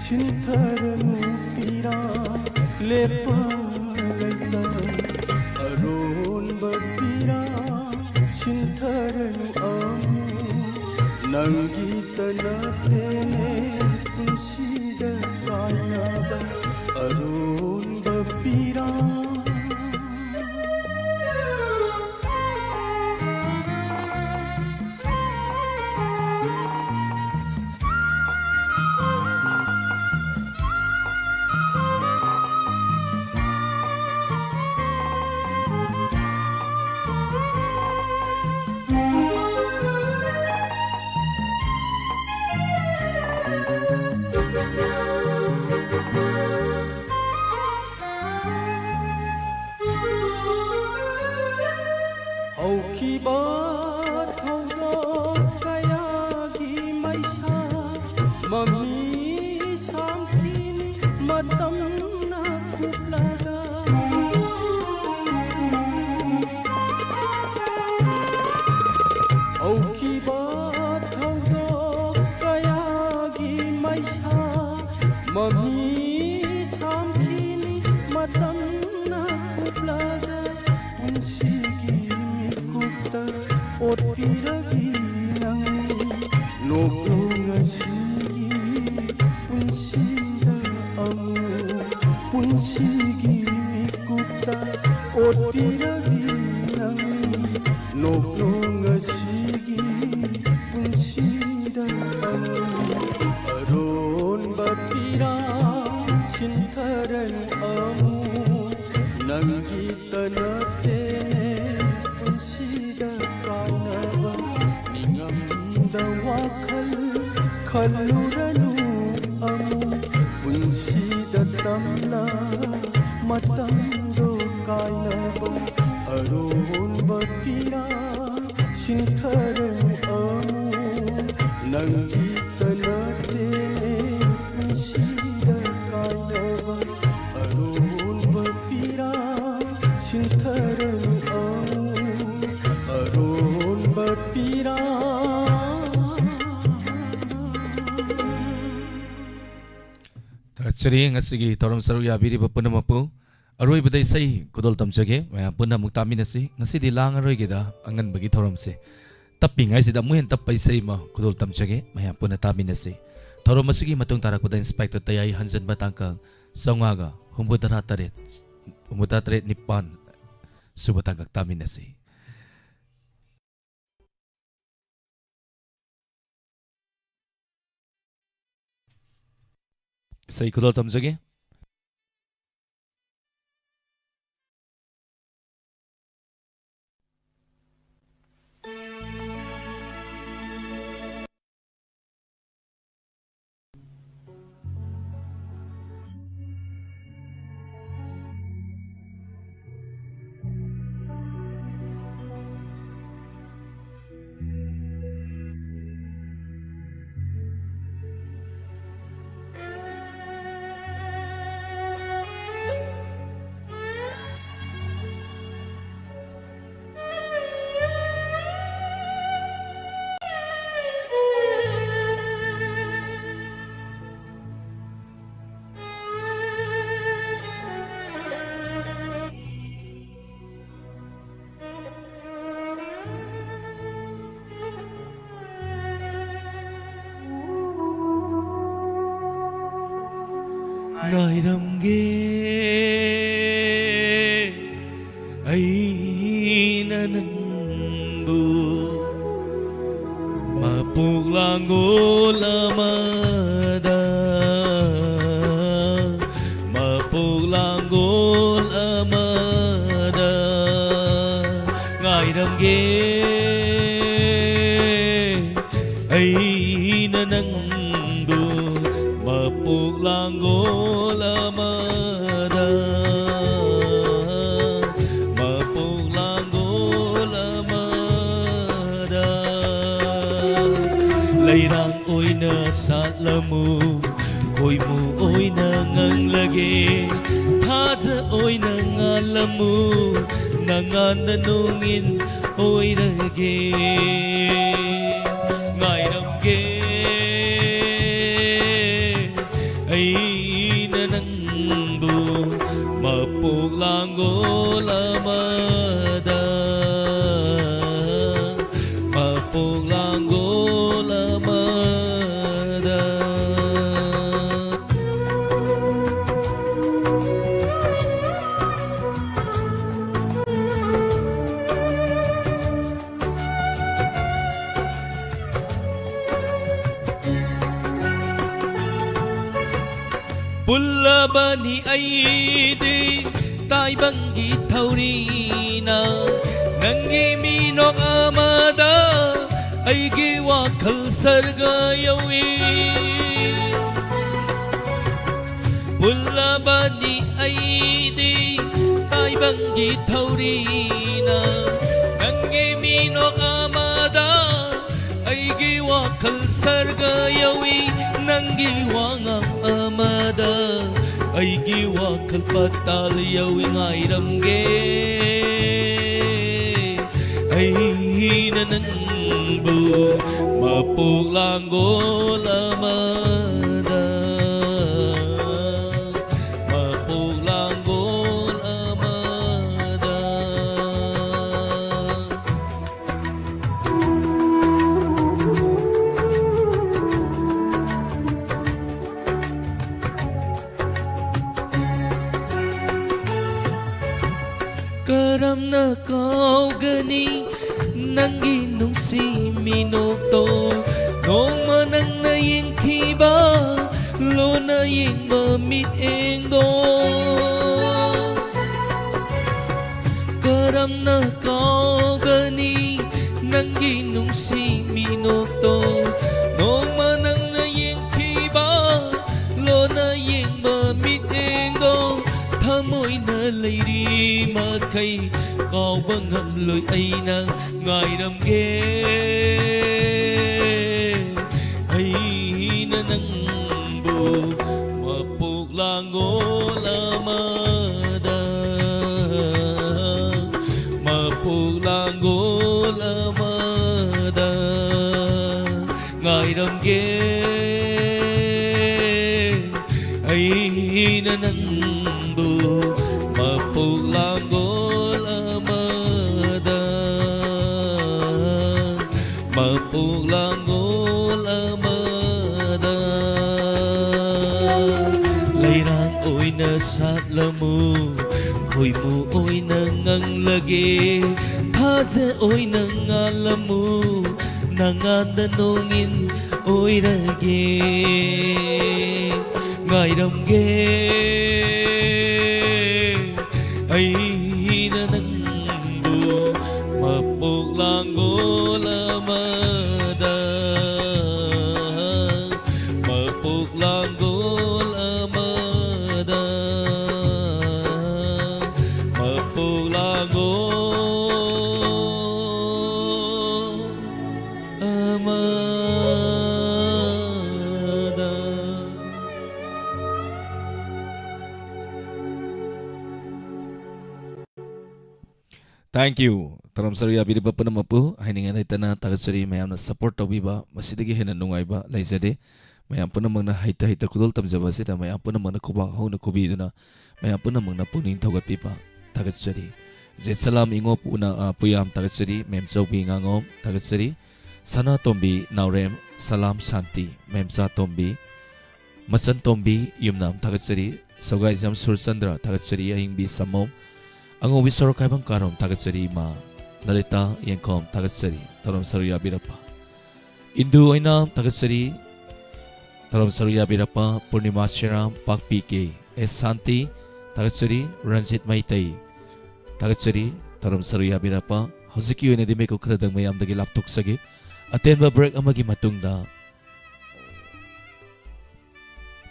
ꯁꯤꯟꯊꯔꯅꯨ ꯄꯤꯔꯥꯡ ꯂꯦꯞꯄ ꯂꯩꯇ꯫ ꯑꯔꯣꯟꯕ ꯄꯤꯔꯥꯡ ꯁꯤꯟꯊꯔꯅꯨ ꯑꯃꯨꯛ꯫ ꯅꯪꯒꯤꯇ ꯅꯠꯇꯦꯅꯦ ꯄꯨꯟꯁꯤꯗ ꯀꯥꯏꯅꯕ ꯑꯔꯣꯟꯕ ꯄꯤꯔꯥꯡ꯫ ꯊꯧꯗꯣꯛ ꯀꯌꯥꯒꯤ ꯃꯩꯁꯥ ꯃꯃꯤ ꯁꯥꯝꯈꯤꯅꯤ ꯃꯇꯝꯅ ꯀꯨꯞꯂꯒ꯫ ꯍꯧꯈꯤꯕ ꯊꯧꯗꯣꯛ ꯀꯌꯥꯒꯤ ꯃꯩꯁꯥ ꯃꯃꯤ ꯁꯥꯝꯈꯤꯅꯤ ꯃꯇꯝꯅ ꯀꯨꯞꯂꯒ꯫ ꯄꯨꯟꯁꯤꯒꯤ ꯃꯤꯀꯨꯞꯇ ꯑꯣꯠꯄꯤꯔꯕꯤ ꯅꯪ, ꯅꯣꯛꯂꯣ ꯉꯁꯤꯒꯤ ꯄꯨꯟꯁꯤꯗ ꯑꯃꯨꯛ꯫ ꯄꯨꯟꯁꯤꯒꯤ ꯃꯤꯀꯨꯞꯇ ꯑꯣꯠꯄꯤꯔꯕꯤ ꯅꯪ, ꯅꯣꯛꯂꯣ ꯉꯁꯤꯒꯤ ꯄꯨꯟꯁꯤꯗ ꯑꯃꯨꯛ꯫ ꯑꯔꯣꯟꯕ ꯄꯤꯔꯥꯡ ꯁꯤꯟꯊꯔꯅꯨ ꯑꯃꯨꯛ, ꯅꯪꯒꯤꯇ ꯅꯠꯇꯦꯅꯦ ꯄꯨꯟꯁꯤꯗ ꯀꯥꯏꯅꯕ꯫ ꯅꯤꯡꯉꯝꯗ ꯋꯥꯈꯜ ꯈꯜꯂꯨꯔꯅꯨ ꯑꯃꯨꯛ, ꯄꯨꯟꯁꯤꯗ ꯇꯝꯂ ꯃꯇꯝꯗꯣ ꯀꯥꯏꯅꯕ꯫ ꯑꯔꯣꯟꯕ ꯄꯤꯔꯥꯡ ꯁꯤꯟꯊꯔꯅꯨ ꯑꯃꯨꯛ, ꯅꯪꯒꯤꯇ ꯅꯠꯇꯦꯅꯦ ꯄꯨꯟꯁꯤꯗ ꯀꯥꯏꯅꯕ꯫ ꯑꯔꯣꯟꯕ ꯄꯤꯔꯥꯡ ꯁꯤꯟꯊꯔꯅꯨ ꯑꯃꯨꯛ, ꯑꯔꯣꯟꯕ ꯄꯤꯔꯥꯡ꯫ ꯊꯥꯒꯠꯆꯔꯤ ꯉꯁꯤꯒꯤ ꯊꯧꯔꯝ ꯁꯔꯨꯛ ꯌꯥꯕꯤꯔꯤꯕ ꯄꯨꯝꯅꯃꯛꯄꯨ꯫ ꯑꯔꯣꯏꯕꯗ ꯏꯁꯩ ꯈꯨꯗꯣꯜ ꯇꯝꯖꯒꯦ, ꯃꯌꯥꯝ ꯄꯨꯟꯅ ꯑꯃꯨꯛ ꯇꯥꯃꯤꯟꯅꯁꯤ꯫ ꯉꯁꯤꯗꯤ ꯂꯥꯡꯉꯔꯣꯏꯒꯦꯗ ꯑꯉꯟꯕꯒꯤ ꯊꯧꯔꯝꯁꯦ꯫ ꯇꯞꯄꯤꯉꯩꯁꯤꯗ ꯑꯃꯨꯛ ꯍꯦꯟꯅ ꯇꯞꯄ ꯏꯁꯩ ꯑꯃ ꯈꯨꯗꯣꯜ ꯇꯝꯖꯒꯦ, ꯃꯌꯥꯝ ꯄꯨꯟꯅ ꯇꯥꯃꯤꯟꯅꯁꯤ꯫ ꯊꯧꯔꯝ ꯑꯁꯤꯒꯤ ꯃꯇꯨꯡ ꯇꯥꯔꯛꯄꯗ ꯏꯟꯁꯄꯦꯛꯇꯔ ꯇꯌꯥꯏ ꯍꯟꯖꯟꯕ ꯇꯥꯡꯀꯛ ꯆꯥꯝꯃꯉꯥꯒ ꯍꯨꯝꯐꯨꯇꯔꯥ ꯇꯔꯦꯠ, ꯍꯨꯝꯐꯨꯇꯔꯥ ꯇꯔꯦꯠ ꯅꯤꯄꯥꯟ ꯁꯨꯕ ꯇꯥꯡꯀꯛ ꯇꯥꯃꯤꯟꯅꯁꯤ꯫ ꯏꯁꯩ ꯈꯨꯗꯣꯜ ꯇꯝꯖꯒꯦ꯫ ꯏꯔꯝꯒꯦ ꯑꯩꯅ ꯅꯪꯕꯨ ꯃꯄꯣꯛ ꯂꯥꯡꯒꯣꯜ ꯑꯃꯗ, ꯃꯄꯣꯛ ꯂꯥꯡꯒꯣꯜ ꯑꯃꯗ ꯉꯥꯏꯔꯝꯒꯦ ꯑꯩꯅ ꯅꯪꯕꯨ ꯃꯄꯣꯛ ꯂꯥꯡꯒꯣꯜ ꯑꯃꯗ, ꯃꯄꯣꯛ ꯂꯥꯡꯒꯣꯜ ꯑꯃꯗ ꯂꯩꯔꯥꯡ ꯑꯣꯏꯅ ꯁꯥꯠꯂꯝꯃꯨ, ꯈꯣꯏꯃꯨ ꯑꯣꯏꯅ ꯉꯪꯂꯒꯦ, ꯊꯥꯖ ꯑꯣꯏꯅ ꯉꯥꯜꯂꯝꯃꯨ, ꯅꯉꯥꯟꯗ ꯅꯣꯡꯏꯟ ꯑꯣꯏꯔꯒꯦ꯫ ꯉꯥꯏꯔꯝꯒꯦ ꯑꯩꯅ ꯅꯪꯕꯨ ꯃꯄꯣꯛ ꯂꯥꯡꯒꯣꯜ ꯑꯃꯗ, ꯃꯄꯣꯛ ꯂꯥꯡꯒꯣꯜ ꯑꯃꯗ꯫ ꯄꯨꯜꯂꯕꯅꯤ ꯑꯩꯗꯤ ꯇꯥꯏꯕꯪꯒꯤ ꯊꯧꯔꯤꯅ, ꯅꯪꯒꯤ ꯃꯤꯅꯣꯛ ꯑꯃꯗ ꯑꯩꯒꯤ ꯋꯥꯈꯜ ꯁꯔꯒ ꯌꯧꯏ꯫ ꯄꯨꯜꯂꯕꯅꯤ ꯑꯩꯗꯤ ꯇꯥꯏꯕꯪꯒꯤ ꯊꯧꯔꯤꯅ, ꯅꯪꯒꯤ ꯃꯤꯅꯣꯛ ꯑꯃꯗ ꯑꯩꯒꯤ ꯋꯥꯈꯜ ꯁꯔꯒ ꯌꯧꯏ, ꯅꯪꯒꯤ ꯋꯥꯉꯥꯡ ꯑꯃꯗ ꯑꯩꯒꯤ ꯋꯥꯈꯜ ꯄꯇꯥꯜ ꯌꯧꯏ꯫ ꯉꯥꯏꯔꯝꯒꯦ ꯑꯩꯅ ꯅꯪꯕꯨ ꯃꯄꯣꯛ ꯂꯥꯡꯒꯣꯜ ꯑꯃꯗ, ꯃꯄꯣꯛ ꯂꯥꯡꯒꯣꯜ ꯑꯃꯗ꯫ ꯀꯔꯝꯅ ꯀꯥꯎꯒꯅꯤ ꯅꯪꯒꯤ ꯅꯨꯡꯁꯤ ꯃꯤꯅꯣꯛꯇꯣ? ꯅꯣꯡꯃ ꯅꯪꯅ ꯌꯦꯡꯈꯤꯕ ꯂꯣꯟꯅ ꯌꯦꯡꯕ ꯃꯤꯠꯌꯦꯡꯗꯣ꯫ ꯀꯔꯝꯅ ꯀꯥꯎꯒꯅꯤ ꯅꯪꯒꯤ ꯅꯨꯡꯁꯤ ꯃꯤꯅꯣꯛꯇꯣ? ꯅꯣꯡꯃ ꯅꯪꯅ ꯌꯦꯡꯈꯤꯕ ꯂꯣꯟꯅ ꯌꯦꯡꯕ ꯃꯤꯠꯌꯦꯡꯗꯣ꯫ ꯊꯃꯣꯏꯅ ꯂꯩꯔꯤ ꯃꯈꯩ ꯀꯥꯎꯕ ꯉꯝꯂꯣꯏ ꯑꯩꯅ ꯉꯥꯏꯔꯝꯒꯦ꯫ ꯑꯩꯅ ꯅꯪꯕꯨ ꯃꯄꯣꯛ ꯂꯥꯡꯒꯣꯜ ꯑꯃꯗ, ꯃꯄꯣꯛ ꯂꯥꯡꯒꯣꯜ ꯑꯃꯗ ꯉꯥꯏꯔꯝꯒꯦ꯫ ꯑꯩꯅ ꯅꯪꯕꯨ ꯃꯄꯣꯛ ꯂꯥꯡꯒꯣꯜ ꯑꯃꯗ, ꯃꯄꯣꯛ ꯂꯥꯡꯒꯣꯜ ꯑꯃꯗ ꯂꯩꯔꯥꯡ ꯑꯣꯏꯅ ꯁꯥꯠꯂꯝꯃꯨ, ꯈꯣꯏꯃꯨ ꯑꯣꯏꯅ ꯉꯪꯂꯒꯦ, ꯊꯥꯖ ꯑꯣꯏꯅ ꯉꯥꯜꯂꯝꯃꯨ, ꯅꯉꯥꯟꯗ ꯅꯣꯡꯏꯟ ꯑꯣꯏꯔꯒꯦ꯫ ꯉꯥꯏꯔꯝꯒꯦ ꯑꯩꯅ ꯅꯪꯕꯨ ꯃꯄꯣꯛ ꯂꯥꯡꯒꯣꯜ ꯑꯃꯗ, ꯃꯄꯣꯛ ꯂꯥꯡꯒꯣꯜ ꯑꯃꯗ, ꯃꯄꯣꯛ ꯂꯥꯡꯒꯣꯜ ꯑꯃꯗ꯫ Thank you. ꯇꯔꯥꯝ ꯁꯔꯨꯛ ꯌꯥꯕꯤꯔꯤꯕ ꯄꯨꯝꯅꯃꯛꯄꯨ ꯍꯥꯏꯅꯤꯡꯉꯥꯏ ꯂꯩꯇꯅ ꯊꯥꯒꯠꯆꯔꯤ꯫ ꯃꯌꯥꯝꯅ support ꯇꯧꯕꯤꯕ, ꯃꯁꯤꯗꯒꯤ ꯍꯦꯟꯅ ꯅꯨꯡꯉꯥꯏꯕ ꯂꯩꯖꯗꯦ꯫ ꯃꯌꯥꯝ ꯄꯨꯝꯅꯃꯛꯅ ꯍꯩꯇ ꯍꯩꯇ ꯈꯨꯗꯣꯜ ꯇꯝꯖꯕ ꯑꯁꯤꯗ ꯃꯌꯥꯝ ꯄꯨꯝꯅꯃꯛꯅ ꯈꯨꯕꯥꯛ ꯍꯧꯅ ꯈꯨꯕꯤꯗꯨꯅ ꯃꯌꯥꯝ ꯄꯨꯝꯅꯃꯛꯅ ꯄꯨꯛꯅꯤꯡ ꯊꯧꯒꯠꯄꯤꯕ ꯊꯥꯒꯠꯆꯔꯤ꯫ ꯖꯦꯠ ꯁꯂꯥꯝ ꯏꯉꯣ ꯄꯨꯅ, ꯑ, ꯄꯨꯌꯥꯝ ꯊꯥꯒꯠꯆꯔꯤ꯫ ꯃꯦꯝꯆꯧꯕꯤ ꯉꯥꯉꯣꯝ ꯊꯥꯒꯠꯆꯔꯤ꯫ ꯁꯅꯥꯇꯣꯝꯕꯤ ꯅꯥꯎꯔꯦꯝ ꯁꯂꯥꯝ ꯁꯥꯟꯇꯤ꯫ ꯃꯦꯝꯆꯥ ꯇꯣꯝꯕꯤ, ꯃꯆꯟ ꯇꯣꯝꯕꯤ ꯌꯨꯝꯅꯥꯝ ꯊꯥꯒꯠꯆꯔꯤ꯫ ꯁꯧꯒꯥꯏꯖꯝ ꯁꯨꯔꯆꯟꯗ꯭ꯔ ꯊꯥꯒꯠꯆꯔꯤ꯫ ꯑꯍꯤꯡꯕꯤ ꯁꯃꯣꯝ, ꯑꯉꯧꯕꯤ ꯁꯣꯔꯣꯛ ꯀꯥꯏꯕꯝ ꯀꯥꯔꯣꯝ ꯊꯥꯒꯠꯆꯔꯤ꯫ ꯏꯃꯥ ꯂꯂꯤꯇꯥ ꯌꯦꯡꯈꯣꯝ ꯊꯥꯒꯠꯆꯔꯤ꯫ ꯊꯧꯔꯝ ꯁꯔꯨꯛ ꯌꯥꯕꯤꯔꯛꯄ ꯏꯟꯗꯨ ꯑꯣꯏꯅ ꯊꯥꯒꯠꯆꯔꯤ꯫ ꯊꯧꯔꯝ ꯁꯔꯨꯛ ꯌꯥꯕꯤꯔꯛꯄ ꯄꯨꯔꯅꯤꯃꯥ ꯁꯤꯔꯥꯝ, ꯄꯥꯛꯄꯤ ꯀꯦ ꯑꯦꯁ ꯁꯥꯟꯇꯤ ꯊꯥꯒꯠꯆꯔꯤ꯫ ꯔꯟꯖꯤꯠ ꯃꯩꯇꯩ ꯊꯥꯒꯠꯆꯔꯤ꯫ ꯊꯧꯔꯝ ꯁꯔꯨꯛ ꯌꯥꯕꯤꯔꯛꯄ꯫ ꯍꯧꯖꯤꯛꯀꯤ ꯑꯣꯏꯅꯗꯤ ꯃꯤꯀꯨꯞ ꯈꯔꯗꯪ ꯃꯌꯥꯝꯗꯒꯤ ꯂꯥꯞꯊꯣꯛꯆꯒꯦ꯫ ꯑꯇꯦꯟꯕ ꯕ꯭ꯔꯦꯛ ꯑꯃꯒꯤ ꯃꯇꯨꯡꯗ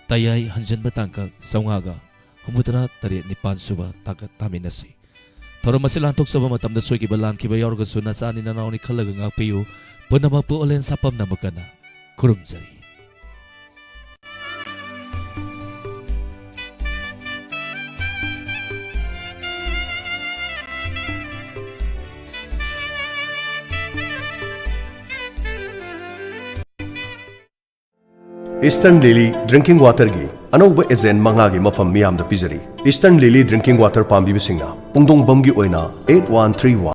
ꯇꯌꯥꯏ ꯍꯟꯖꯟꯕ ꯇꯥꯡꯀꯛ ꯆꯥꯝꯃꯉꯥꯒ ꯍꯨꯝꯐꯨꯇꯔꯥ ꯇꯔꯦꯠ ꯅꯤꯄꯥꯟ ꯁꯨꯕ ꯇꯥꯡꯀꯛ ꯇꯥꯃꯤꯟꯅꯁꯤ꯫ ꯊꯧꯔꯝ ꯑꯁꯤ ꯂꯥꯟꯊꯣꯛꯆꯕ ꯃꯇꯝꯗ ꯁꯣꯏꯈꯤꯕ ꯂꯥꯟꯈꯤꯕ ꯌꯥꯎꯔꯒꯁꯨ ꯅꯆꯥꯅꯤ ꯅꯅꯥꯎꯅꯤ ꯈꯜꯂꯒ ꯉꯥꯛꯄꯤꯌꯨ꯫ ꯄꯨꯝꯅꯃꯛꯄꯨ ꯑꯣꯂꯦꯟ ꯁꯥꯄꯝꯅ ꯑꯃꯨꯛ ꯍꯟꯅ ꯈꯨꯔꯨꯝꯖꯔꯤ꯫ Eastern Lily Drinking Waterꯒꯤ ꯑꯅꯧꯕ ꯑꯦꯖꯦꯟ ꯃꯉꯥꯒꯤ ꯃꯐꯝ ꯃꯤꯌꯥꯝꯗ ꯄꯤꯖꯔꯤ꯫ Eastern Lily Drinking Water ꯄꯥꯝꯕꯤꯕꯁꯤꯡꯅ ꯄꯨꯡꯗꯣꯡꯕꯝꯒꯤ ꯑꯣꯏꯅ eight one three one